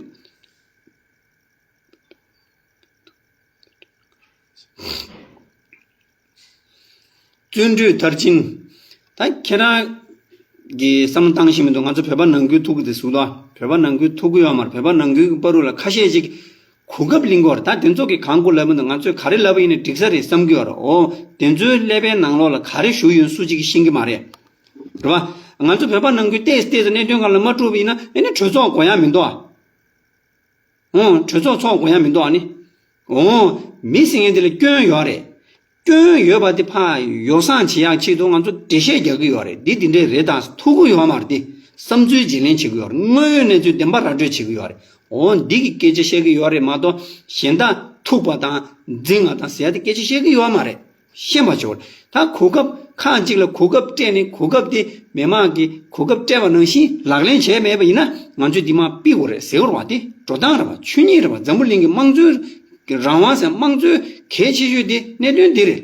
བརྩོན་འགྲུས་མཐར་ཕྱིན། ད་ཁྱེད་རང་གིས་བསམ་བློ་བཏང་ཤེས་མི་འདུག་ང་ཚོ་བོད་པ་ནང་ཁུལ་ཐུག་གི་འདུག་ཟེར་དོ། བོད་པ་ནང་ཁུལ་ཐུག་གི་ཡོད་མ་རེད། བོད་པ་ནང་ཁུལ་གྱི་བར་དུ་ལ་ཁ་ཤས་ཅིག་གོ་སྐབས་ལེན་གྱི་ཡོད་རེད། ད་དེ་ཚོ་གིས་གང་གོ་ལབ་མི་འདུག་ང་ཚོས་ག་རེ་ལབ་པ་ཡིན་ན་འགྲིག་ས་རེད་བསམ་གྱི་ཡོད་རེད། འོ་དེ་ཚོའི་ཀླད་པའི་ནང་ལོགས་ལ་ག་རེ་ཞུགས་ཡོད་སུ་གཅིག་གིས་ཤེས་ཀྱི་མ་རེད། རེད་བ། ང་ཚོ་བོད་པ་ནང་ཁུལ་ཏོག་ཙམ་ཏོག་ཙམ་གནད་དོན་སྒང་ལ་མ་འགྲོ་བ་ཡིན་ན་ཨེ་ནི་གྲོས་ཚོགས་དགོས་ཡ་མི་འདུག་ཨ། འོང་། གྲོས་ཚོགས་ཚོགས་དགོས་ཡ་མི་འདུག་ཨ་ནི། འོང་། མི་ཟེར་མཁན་དེ་ལ་སྐྱོན་ཡོད་རེད། སྐྱོན་ཡོད་པ་དེ་ཕར་ཡོ་བསྲང་བྱེད་ཡག་ཆེད་དུ་ང་ཚོ་འགྲེལ་བཤད་རྒྱག་གི་ཡོད་རེད། འདི་འདི་འདྲས་རེད་དང་ཐུག་གི་ཡོད་མ་རེད་དེ། བསམ་ཚུལ་བརྗེ་ལེན་བྱེད་ཀྱི་ཡོད་རེད། དངོས་ཡོད་གནས་ཚུལ་བདེན་པ་ར་སྤྲོད་བྱེད་ཀྱི་ཡོད་རེད། འོང་། འདི་གི་སྐད་ཆ་བཤད་ཀྱི་ཡོད་རེད་མ་གཏོགས་གཞན་དག་ཐུག་པ་དང་འཛིང་བ་དང་ཟེར་ཡ་དེ་སྐད་ཆ་བཤད་ཀྱི་ཡོད་མ་རེད། ཤེས་པ་བྱོས། ད་གོ་སྐབས་ཁག་ཅིག་ལ་གོ་སྐབས་སྤྲད་ནས་གོ་སྐབས་དེ་མི་མང་གིས་གོ་སྐབས་སྤྲད་པ་ནང་བཞིན་ལག་ལེན་བྱས་མེད་པ་ཡིན་ན་ང་ཚོས་འདི་མར་ཕུད་དགོས་རེད་ཟེར་བ་དེ་འགྲོ་སྟངས་རེད་བ། ཆོས་ཉིད་རེད་བ། འཛམ་བུ་གླིང་གི་དམངས་གཙོའི་རང་དབང་ཟེར་དམངས་གཙོའི་གལ་ཆེ་ཤོས་དེ་གནད་དོན་འདི་རེད།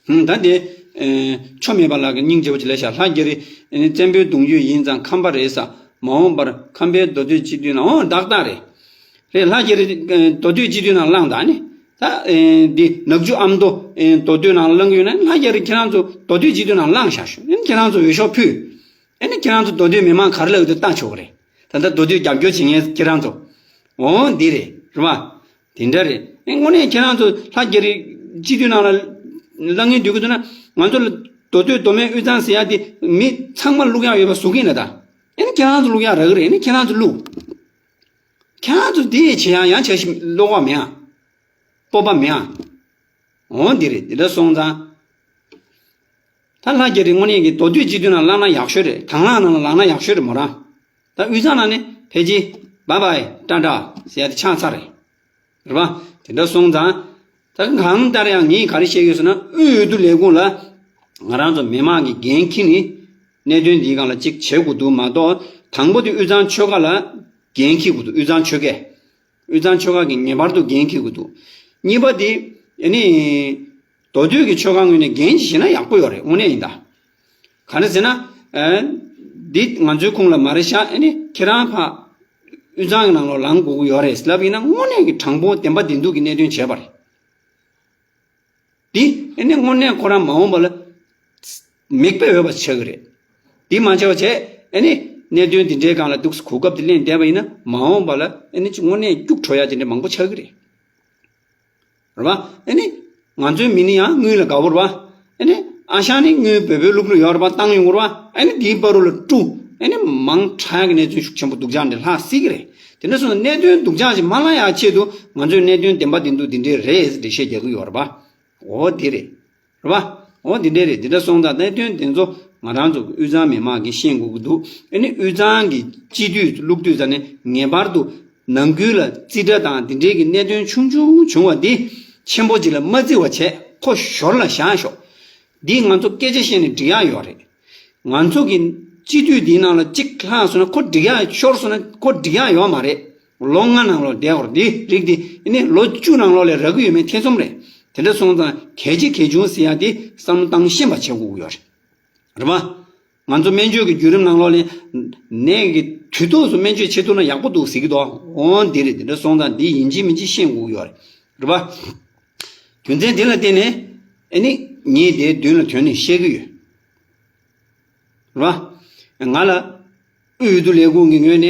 ཧུམ། ད་དེ། ཨེ། ཆོ་མེད་པ་ལགས་ཀྱིས་སྙིང་རྗེ་པོ་ཅིག་ལབ་ཤག་ལྷ་རྒྱ་རི། ཨེ། བཙན་པོའི་གདུང་རྒྱུད་ཡིན་ཙང་ཁམས་པ་རེད་ས། མ་འོངས་པར་ཁམས་པའི་མདོ་སྟོད་སྤྱི་འཐུས་ནང་། འོ་ཏག་ཏག་རེད། རེད། ལྷ་རྒྱ་རི། ཨེ། མདོ་སྟོད་སྤྱི་འཐུས་ནང་བླངས་དང་ནི། ད། ཨེ། འདི་ནག་ཆུ་ཨ་མདོ། ཨེ། མདོ་སྟོད་ནང་བླངས་ཡོད་ན་ལྷ་རྒྱ་རི་ཁྱེད་རང་ཚོ་མདོ་སྟོད་སྤྱི་འཐུས་ནང་བླངས་བཞག་ཤོག་ཨེ་ནི་ཁྱེད་རང་ཚོ་འོས་ཤོག་ཕུལ། ཨེ་ནི་ཁྱེད་རང་ཚོ་མདོ་སྟོད་མི་མང་ག་རེ་ལབ་ཡོད་དེ་ལྟ་ཆོག་གི་རེད། ད་ལྟ་མདོ་སྟོད་རྒྱབ་སྐྱོར་བྱེད་མཁན་ཁྱེད་རང་ཚོ། འོ་འདི་རེད། རེད་བ། དེ་འདྲ་རེད། ཨེ། དངོས་གནས་ཁྱེད་རང་ཚོ་ལྷ་རྒྱ་རི་སྤྱི་འཐུས་ནང་ལ་ལངས་མཁན་འདོད་ཀྱི་འདུག་ན་ང་ཚོ་ལ་མདོ་སྟོད་མདོ་སྨད་དབུས་གཙང་ཟེར་ཡ་དེ་མི་ཚང་མ་བླུག་ཡག་ཡོད་པ་བཟོ་གི་ཡིན་ན་ད། ཨེ་ནི་ཁྱེད་རང་ཚོ་བླུག་ཡག་རག་གི་རེད། ཨེ་ནི་ཁྱེད་རང་ཚོ་བླུག་ཁྱེད་རང་ཚོ་དེ་བྱེད་ཡག་ཡང་བྱ་ཞིག་བློ་ཁོག་མེད་ཨ། སྤོབས་པ་མེད་ཨ། འོ་འདི་རེད། འདི་འདྲ་སོང་ཙང་། ད་ལྷ་རྒྱ་རི་དངོས་གནས་ཀྱི་མདོ་སྟོད་སྤྱི་འཐུས་ནང་ལངས་ན་ཡག་ཤོས་རེད། དྭང་བླངས་ནང་ལ་ལངས་ན་ཡག་ཤོས་རེད་མོ་རང་། ད་དབུས་གཙང་ནང་ནས་ཕལ་ཆེར་བཱའི་བཱའི་ཊ་ཊ་ཟེར་ཡ་དེ་ཆགས་ཚར་རེད། རེད་པ། དེ་འདྲ་སོང་ཙང་། ད་གང་ལྟར་ཡང་ངས་ག་རེ་བཤད་ཡོད་ཟེར་ན་དབུས་འོས་བསྡུ་ལས་ཁུངས་ལ་ང་རང་ཚོ་མི་མང་གི་འགན་འཁྱེར་ནས་གནད་དོན་འདིའི་སྒང་ལ་གཅིག་བྱེད་དགོས་འདུག་མ་གཏོགས་དང་པོ་དེ་དབུས་གཙང་ཆོལ་ཁ་ལ་འགན་འཁྱེར་དགོས་འདུག་དབུས་གཙང་ཆོལ་ཁས། དབུས་གཙང་ཆོལ་ཁ་གིས་ངེས་པར་དུ་འགན་འཁྱེར་དགོས་འདུག་གཉིས་པ་དེ་ཨ་ནི་མདོ་སྟོད་ཀྱི་ཆོལ་ཁ་ངོས་ནས་འགན་ཅིག་བཞེས་ན་ཡག་པོ་ཡོད་རེད། དངོས་གནས་ཡིན་ད། ག་རེ་ཟེར་ན། ཨ། འདི་ང་ཚོའི་ཁོངས་ལ་མ་རེད་ཤག་ཨ་ནི་ཁྱེད་རང་ཕ་དབུས་གཙང་གི་ནང་ལོགས་ལངས་དགོས་ཀྱི་ཡོད་རེད་ལབ་ཡིན་ན། དངོས་གནས་ཀྱི་དྲང་པོ་བདེན་པ་བདེན་ཐུག་གི་གནད་དོན་བྱས་པ་རེད། འདི་ཨ་ནི་དངོས་གནས་ཁོ་རང་མ་འོངས་པ་ལ་མིག་དཔེ་འོས་པ་ཆགས་ཀྱི་རེད། འདི་མ་བྱས་པ་བྱས་ཨ་ནི་གནད་དོན་འདི་འདྲའི་སྒང་ལ་འདུག་སེ་གོ་སྐབས་དེ་ལེན་བསྡད་པ་ཡིན་ན། མ་འོངས་པ་ལ་ཨ་ནི་དངོས་གནས་སྐྱུག་བྲོ་ཡ་དེ་འདྲ་མང་པོ་ཆགས་ཀྱི་རེད། རེད་པ། ཨ་ནི་ང་ཚོའི་མི་ནི་ཡང་དངུལ་ལ་དགའ་པོ་རེད་པ། ཨ་ནི་ཨ་ཞང་ནི་དངུལ་བོད་པའི་ལུག་ལུག་ཡོད་རེད་པ། བཏང་ཡོང་གི་རེད་པ། ཨ་ནི་དེའི་བར་རུ་ལ་བཀྲུ། ཨ་ནི་མང་དྲགས་ཀྱི་གནས་ཚུལ་ཤུགས་ཆེན་པོ་སྡུག་ཅག་འདི་ལྷག་སྲིད་ཀྱི་རེད། དེ་འདྲ་སོང་ཙང་གནད་དོན་སྡུག་ཅག་ཅིག་མ་ལྷག་ཡག་ཆེད་དུ་ང་ཚོས་གནད་དོན་བདེན་པ་བདེན་ཐུག་འདི་འདྲའི་རེད་ཟེར་འགྲེལ་བཤད་རྒྱག་གི་ཡོད་རེད་པ། འོ་དེ་རེད། རེད་པ། འོ་འདི་འདྲ་རེད། འདི་འདྲ་སོང་ཙང་གནད་དོན་དེ་ཚོ་ང་རང་ཚོ་དབུས་གཙང་མི་མང་གིས་ཤེས་དགོས་ཀྱི་འདུག་ཨ་ནི་དབུས་གཙང་གི་སྤྱི་འཐུས་བླུག་དུས་ཙ་ནས་ངེས་པར་དུ་ནང་ཁུལ་ལ་རྩིས་ཁྲ་དང་འདི་འདྲའི་གི་གནད་དོན་ཆུང་ཆུང་བྱུང་བ་འདི་ཆེན་པོ་ཅིག་ལ་མ་བརྩི་བ་བྱས། ཁོ་ཞོར་ལ་བཞག་ཤོག་འདི་ང་ཚོ་སྐད་ཆ་བཤད་ནས་འགྲིག་ཡག་ཡོད་རེད། ང་ཚོ་གི་སྤྱི་འཐུས་འདིའི་ནང་ལ་གཅིག་ལྷག་སོང་ན་ཁོ་འགྲིག་ཡག། ཤོར་སོང་ན་ཁོ་འགྲིག་ཡག་ཡོད་མ་རེད། ལོ་ལྔ་ནང་ལོགས་བསྡད་དགོས་རེད། འདི་རིགས་འདི་ཨ་ནི་ལོ་བཅུ་ནང་ལོགས་ལ་རག་གི་ཡོད་མེད་ཐེ་ཚོམ་རེད། དེ་འདྲ་སོང་ཙང་གལ་ཆེ་གལ་ཆུང་ཟེར་ཡག་འདི་བསམ་བློ་བཏང་ཤེས་པ་བྱེད་དགོས་ཀྱི་ཡོད་རེད། རེད་པ། ང་ཚོ་སྨན་བཅོས་ཀྱི་བརྒྱུད་རིམ་ནང་ལོགས་ལ་ནད་ཀྱི་དུས་ཐོག་ཏུ་སྨན་བཅོས་བྱེད་ཐུབ་ན་ཡག་པོ་འདུག་ཟེར་གྱི་འདུག་འོ་འདི་རེད། དེ་འདྲ་སོང་ཙང་འདི་ཡིན་གཅིག་མིན་གཅིག་ཤེས་དགོས་ཀྱི་ཡོད་རེད། རེད་པ། རྒྱུ་མཚན་འདི་ལ་བརྟེན་ནས་ཨ་ནི་ངས་དེ་མདུན་ལ་དོན་ནས་བཤད་ཀྱི་ཡོད། རེད་པ། ང་ལ་དབུས་འོས་བསྡུ་ལས་ཁུངས་ཀྱི་ངོས་ནས་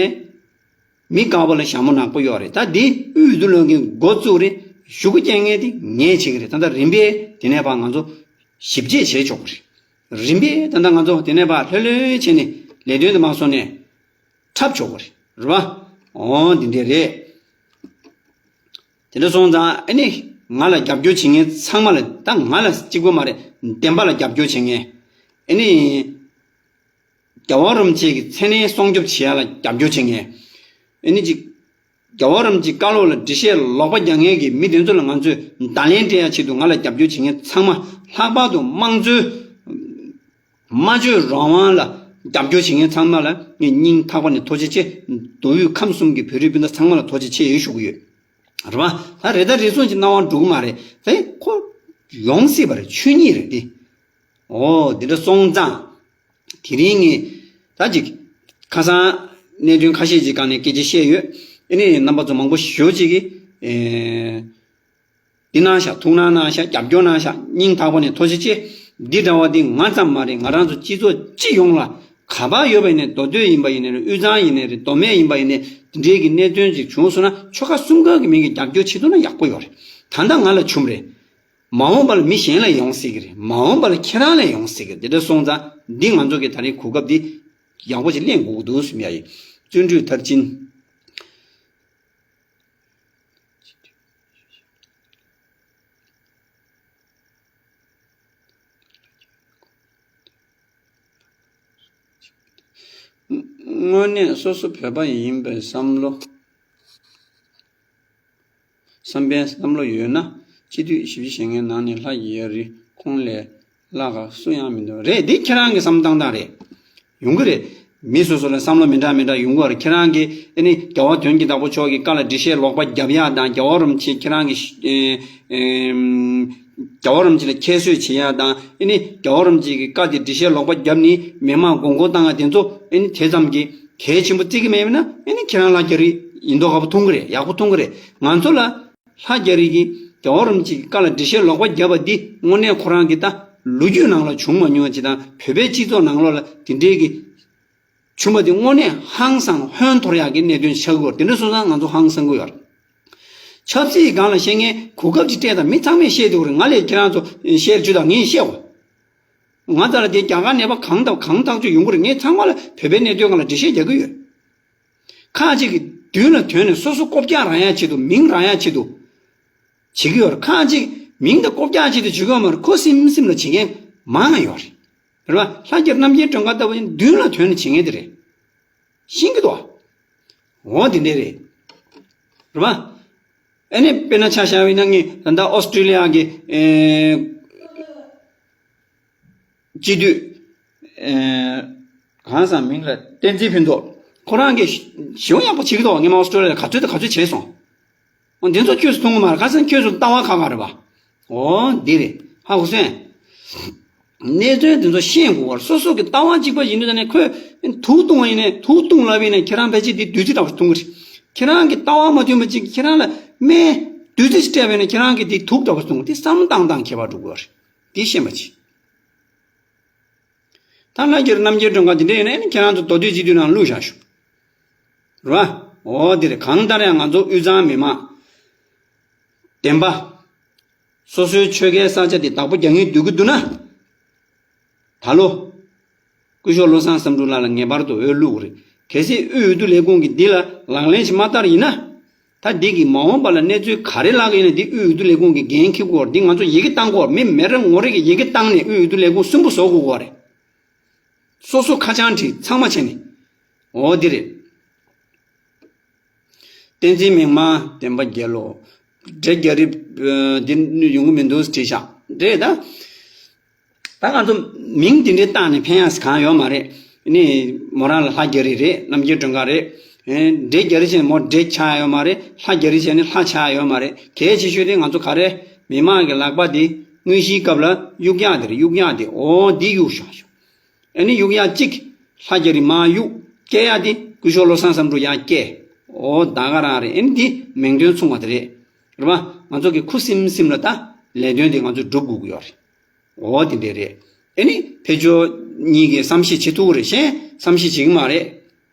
མི་དཀར་པོ་ལ་ཞྭ་མོ་ནག་པོ་ཡོད་རེད། ད་འདི་དབུས་འོས་བསྡུ་ལས་ཁུངས་འགོ་བཙུགས་རེད། ཞུ་སྐུལ་རྒྱག་མཁན་དེ་ངས་བྱེད་ཀྱི་རེད། ད་ལྟ་རིམ་པས་དེ་ནས་ཕར་ང་ཚོ་ཞིབ་དཔྱད་བྱེད་ཆོག་གི་རེད། རིམ་པས་ད་ལྟ་ང་ཚོ་དེ་ནས་ཕར་ལྷོད་ལྷོད་བྱས་ནས་ལས་དོན་དེ་མར་སོང་ནས་འཁྲབ་ཆོག་གི་རེད། རེད་པ། འོ་འདི་འདྲས་རེད། དེ་འདྲ་སོང་ཙང་ཨ་ནི་ང་ལ་རྒྱབ་སྐྱོར་བྱེད་མཁན་ཚང་མ་ལ། ད་ང་ལ་གཅིག་པོ་མ་རེད། བདེན་པ་ལ་རྒྱབ་སྐྱོར་བྱེད་མཁན། ཨ་ནི་རྒྱལ་བ་རིན་པོ་ཆེ་གི་མཚན་གནས་སྲུང་སྐྱོབ་བྱེད་ཡ་ལ་རྒྱབ་སྐྱོར་བྱེད་མཁན། ཨ་ནི་ཅིག་རྒྱལ་བ་རིན་པོ་ཆེའི་བཀའ་སློབ་ལ་འགྲེལ་བཤད་ལོག་པ་རྒྱག་མཁན་གྱི་མི་དེ་ཚོ་ལ་ང་ཚོས་བརྡ་ལན་སྤྲད་ཡ་ཆེད་དུ་ང་ལ་རྒྱབ་སྐྱོར་བྱེད་མཁན་ཚང་མ། ལྷག་པར་དུ་དམངས་གཙོའི་སྨྲ་བརྗོད་རང་དབང་ལ་རྒྱབ་སྐྱོར་བྱེད་མཁན་ཚང་མ་ལ་ངས་སྙིང་ཐག་པ་ནས་ཐུགས་རྗེ་ཆེ། མདོ་དབུས་ཁམས་གསུམ་གྱི་བོད་རིགས་སྤུན་ཟླ་ཚང་མ་ལ་ཐུགས་རྗེ་ཆེ་ཡོད་ཞུ་གི་ཡོད། རེད་པ། ད་རེ་ད་རེ་ཟུང་གི་སྣང་བ་འགྲོ་གི་མ་རེད། དེ་ཁོ་ཡོང་སྲིད་པ་རེད། ཆོས་ཉིད་རེད་དེ། འོ་འདི་འདྲ་སོང་ཙང་དེ་རིང་ངས་ད་ཅིག་ཁ་སང་གནད་དོན་ཁ་ཤས་ཅིག་སྒང་ནས་སྐད་ཆ་བཤད་ཡོད། ཨ་ནི་རྣམ་པ་ཚོ་མང་པོ་ཞེ་པོ་ཅིག་གིས་ཨེ། འདི་གནང་ཤག་ཐུགས་སྣང་གནང་ཤག་རྒྱབ་སྐྱོར་གནང་ཤག་སྙིང་ཐག་པ་ནས་ཐུགས་རྗེ་ཆེ། འདི་འདྲ་བ་འདི་ང་ཙམ་མ་རེད། ང་རང་ཚོ་སྤྱི་ཚོགས་སྤྱི་ཡོངས་ལ། ག་པར་ཡོད་པ་ཡིན་ནའི། མདོ་སྟོད་ཡིན་པ་ཡིན་ནའི་རེད། དབུས་གཙང་ཡིན་ནའི་རེད། མདོ་སྨད་ཡིན་པ་ཡིན་ནའི། འདི་འདྲའི་གི་གནད་དོན་ཅིག་བྱུང་སོང་ན་ཆོལ་ཁ་གསུམ་ཀ་གི་མི་གིས་རྒྱབ་སྐྱོར་བྱེད་ཐུབ་ན་ཡག་པོ་ཡོད་རེད། ད་ལྟ་ང་ལ་བྱུང་རེད། མ་འོངས་པ་ལ་མི་གཞན་ལ་ཡོང་སྲིད་ཀྱི་རེད། མ་འོངས་པ་ལ་ཁྱེད་རང་ལ་ཡོང་སྲིད་ཀྱི་རེད། འདི་འདྲ་སོང་ཙང་འདི་ང་ཚོ་གི་ད་རེས་གོ་སྐབས་འདི་ཡག་པོ་ཞིག་ལེན་དགོས་ཀྱི་འདུག་བསམ་ཡ་ཡིན། བརྩོན་འགྲུས་མཐར་ཕྱིན། དངོས་གནས་སོ་སོ་བོད་པ་ཡིན་པའི་བསམ་བློ། བསམ་པའི་བསམ་བློ་ཡོད་ན། སྤྱི་འཐུས་བཞི་བཅུ་ཞེ་ལྔའི་ནང་ནས་ལྷ་རྒྱ་རི་ཁོང་ལས་ལྷག་ག་སུ་ཡང་མི་འདུག་རེད། འདི་ཁྱེད་རང་གི་བསམ་སྟངས་དང་རེད། ཡོང་གི་རེད། མི་སོ་སོ་ལ་བསམ་བློ་མི་འདྲ་མི་འདྲ་ཡོང་གི་རེད། ཁྱེད་རང་གིས་ཨ་ནི་རྒྱལ་བ་དོན་གྱི་བདག་པོ་མཆོག་གི་བཀའ་ལ་འགྲེལ་བཤད་ལོག་པ་རྒྱབ་ཡག་དང་། རྒྱལ་བ་རིན་པོ་ཆེ་ཁྱེད་རང་གི་ཨེ་ཨེ་རྒྱལ་བ་རིན་པོ་ཆེ་ལ་ཁྱད་གསོད་བྱེད་ཡག་དང་། ཨ་ནི་རྒྱལ་བ་རིན་པོ་ཆེ་གི་བཀའ་དེ་འགྲེལ་བཤད་ལོག་པ་བརྒྱབ་ནས་མི་མང་མགོ་སྐོར་བཏང་ཡག་དེ་ཚོ་ཨ་ནི་དེ་ཙམ་གྱིས་གལ་ཆེན་པོ་བརྩི་གི་མེད་ན། ཨ་ནི་ཁྱེད་རང་ལྷ་རྒྱ་རི་ཡིན་མདོག་ཁ་པོ་མཐོང་གི་རེད། ཡག་པོ་མཐོང་གི་རེད། ང་ཚོ་ལ་ལྷ་རྒྱ་རི་གིས་རྒྱལ་བ་རིན་པོ་ཆེ་གི་བཀའ་ལ་འགྲེལ་བཤད་ལོག་པ་བརྒྱབ་པ་འདི་དངོས་གནས་ཁོ་རང་གི་ད་ལོ་རྒྱུས་ནང་ལ་བྱུང་མ་མྱོང་བ་ཅིག་དང་། བོད་པའི་སྤྱི་ཚོགས་ནང་ལོགས་ལ་དེ་འདྲའི་གི་བྱུང་བ་དེ་དངོས་གནས་ཧང་སང་ཧོན་འཐོར་ཡག་གི་གནད་དོན་ཆགས་ཀྱི་ཡོད་རེད། དེ་འདྲ་སོང་ཙང་ང་ཚོ་ཧང་སང་གི་ཡོད་རེད། ཆབ་སྲིད་སྒང་ལ་བཤད་མཁན་གོ་སྐབས་ཅིག་སྤྲད་དང་། མི་ཚང་མས་བཤད་འདུག་རེད། ང་ལས་ཁྱེད་རང་ཚོ་བཤད་རྒྱུ་དང་། ངས་བཤད་འོ། ང་ཚོ་ལ་དེ་རྒྱ་གར་ནད་པ་གང་དང་གང་ཐག་གཅོད་ཡོང་གི་རེད། ངས་ཚང་མ་ལ་བོད་པའི་གནད་དོན་སྒང་ལ་འགྲེལ་བཤད་རྒྱག་གི་ཡོད། ཁག་ཅིག་གིས་མདུན་ལ་ཐོན་ནས་སོ་སོ་ལྐོག་རྒྱག་རག་ཡག་ཆེད་དུ། མིང་རག་ཡག་ཆེད་དུ་བྱེད་ཀྱི་ཡོད་རེད། ཁག་ཅིག་མིང་དང་ལྐོག་རྒྱག་ཆེད་དུ་བྱེད་ཀྱི་ཡོད་མ་རེད། ཁོ་སེམས་སེམས་ལ་བྱེད་མཁན་མང་ང་ཡོད་རེད། རེད་པ། ལྷ་རྒྱལ་རྣམ་རྒྱལ་སྒྲོལ་དཀར་ལྟ་བུ་ཡིན། མདུན་ལ་ཐོན་ནས་བྱེད་མཁན་དེ་རེད། ཤེས་ཀྱི་འདུག་བ། འོ་དེ་འདྲས་རེད། རེད་པ། ཨ་ནི་དཔེར་ན་ཆ་བཞག་པ་ཡིན་ན། ངས་ད་ལྟ་ཨོ་སི་ཀྲི་ལི་ཡ་གི་ཨེ་སྤྱི་འཐུས། ཨེ་གང་ཟག་མིང་ལ་བསྟན་འཛིན་ཕུན་ཚོགས། ཁོ་རང་གིས་ཞི་བ་ཡག་པོ་བྱེད་ཀྱི་འདུག་ངས་མ་ཨོ་སི་ཀྲི་ལི་ཡ་ལ་ག་ཚོད་དང་ག་ཚོད་བྱས་སོང་། འོ་འདི་ཚོ་ཁྱོད་ཚོ་མཐོང་གི་མ་རེད། ཁ་སང་ཁྱོད་ཚོ་ལྟ་བ་ཁག་ཁག་རེད་པ། འོ་འདི་རེད། ཧ་གོ་སོང་། གནད་དོན་དེ་ཚོ་ཤེས་དགོས་པར། སོ་སོ་གི་ལྟ་བ་གཅིག་པ་ཡིན་དུས་ད་ནས་ཁོས་དུག་བཏུང་བ་ཡིན་ནས། དུག་བཏུང་ལབ་ཡིན་ནས་ཁྱེད་རང་ཕལ་ཆེར་དེ་བདུད་རྩི་འདྲ་བོ་བཏུང་གི་རེད། ཁྱེད་རང་གི་ལྟ་བ་མ་མཐུན་པ་ཅིག་ཁྱེད་རང་ལ་སྨན་བདུད་རྩི་ཞིག་སྤྲད་པ་ཡིན་ན་ཁྱེད་རང་གི་དེ་དུག་འདྲ་བོ་བཏུང་། དེ་བསམ་བློ་བཏང་སྟངས་ཁྱད་པར་འགྲོ་གི་རེད། དེ་ཤེས་པ་བྱེད། ད་ལྷ་རྒྱ་རི་རྣམ་རྒྱལ་སྒྲོན་དཀར་དེ་འདྲ་ཡིན་ན་ཨེ་ནི་ཁྱེད་རང་ཚོ་མདོ་སྟོད་སྤྱི་འཐུས་ནང་བླུགས་བཞག་ཤོག་རེད་བ། འོ་དེ་རེད། གང་ལྟར་ཡང་ང་ཚོ་དབུས་གཙང་མི་མང་བདེན་པ། སོ་སོའི་ཆོལ་ཁའི་ས་ཆ་དེ་བདག་པོ་རྒྱག་མཁན་འདོད་ཀྱི་འདུག་ན། ད་ལོ། སྐུ་ཞབས་བློ་བཟང་བསམ་འགྲུབ་ལགས་ལ་ངེས་པར་དུ་འོས་བླུགས་དགོས་རེད། གལ་སྲིད་དབུས་འོས་བསྡུ་ལས་ཁུངས་ཀྱིས་འདི་ལ་ལག་ལེན་ཞིག་མ་བསྟར་ཡིན་ན། ད་འདི་གི་མ་འོངས་པ་ལ་གནས་ཚུལ་ག་རེ་ལྷག་གི་ཡིན་ན་འདི་དབུས་འོས་བསྡུ་ལས་ཁུངས་ཀྱིས་འགན་འཁྱེར་དགོས་རེད། འདི་ང་ཚོ་ཡི་གེ་བཏང་དགོས་རེད། མི་མི་རེ་ངོ་རེ་གིས་ཡི་གེ་བཏང་ནས་དབུས་འོས་བསྡུ་ལས་ཁུངས་སུན་པོ་བཟོ་དགོས་རེད། སོ་སོ་ཁ་བྱང་བྲིས་ཚང་མ་བྱས་ནས། འོ་འདི་རེད། བསྟན་འཛིན་མིག་དམར་བསྟན་པ་རྒྱལ་ལོ། འདྲེ་རྒྱ་རི། འདི་ཡོང་གི་མི་འདུག་བྲིས་ཤག་རེད་ད། ད་ང་ཚོ་མིང་འདི་འདྲའི་བཏགས་ནས་ཕན་ཡག་གང་ཡོད་མ་རེད། ནི་མོ་རང་ལ་ལྷ་རྒྱ་རི་རེད། རྣམ་རྒྱལ་སྒྲོན་དཀར་རེད། འདྲེ་རྒྱ་རི་བྱས་ནས་མོ་འདྲེ་ཆགས་ཡོད་མ་རེད། ལྷ་རྒྱ་རི་བྱས་ནས་ལྷ་ཆགས་ཡོད་མ་རེད། གལ་ཆེ་ཤོས་དེ་ང་ཚོ་ག་རེ། མི་དམངས་ཀྱི་ལག་པ་འདི་དངོས་གཞིའི་སྐབས་ལ་གཡུག་ཡག་དེ་རེད། གཡུག་ཡག་དེ། འོ་འདི་གཡུག་བཞག་ཤོག་ཨ་ནི་གཡུག་ཡག་གཅིག་ལྷ་རྒྱ་རི་མར་གཡུག་སྐྱེལ་ཡག་དེ་སྐུ་ཞབས་བློ་བཟང་བསམ་འགྲུབ་ཡར་སྐྱེལ། འོ་ད་ག་རང་རེད། ཨ་ནི་འདི་མིང་དོན་མཚུངས་པ་དེ་རེད། རེད་པ། ང་ཚོ་གི་ཁུ་སིམ་སིམ་ལ་ད་ལས་དོན་དེ་ང་ཚོས་སྒྲུབ་དགོས་ཀྱི་ཡོད་རེད། འོ་དེ་འདྲས་རེད། ཨ་ནི་ཕར་ཕྱོགས་གཉིས་ཀྱིས་བསམ་ཤེས་བྱེད་ཐུབ་ཀྱི་རེད། གཞན་བསམ་ཤེས་བྱེད་ཀྱི་མ་རེད།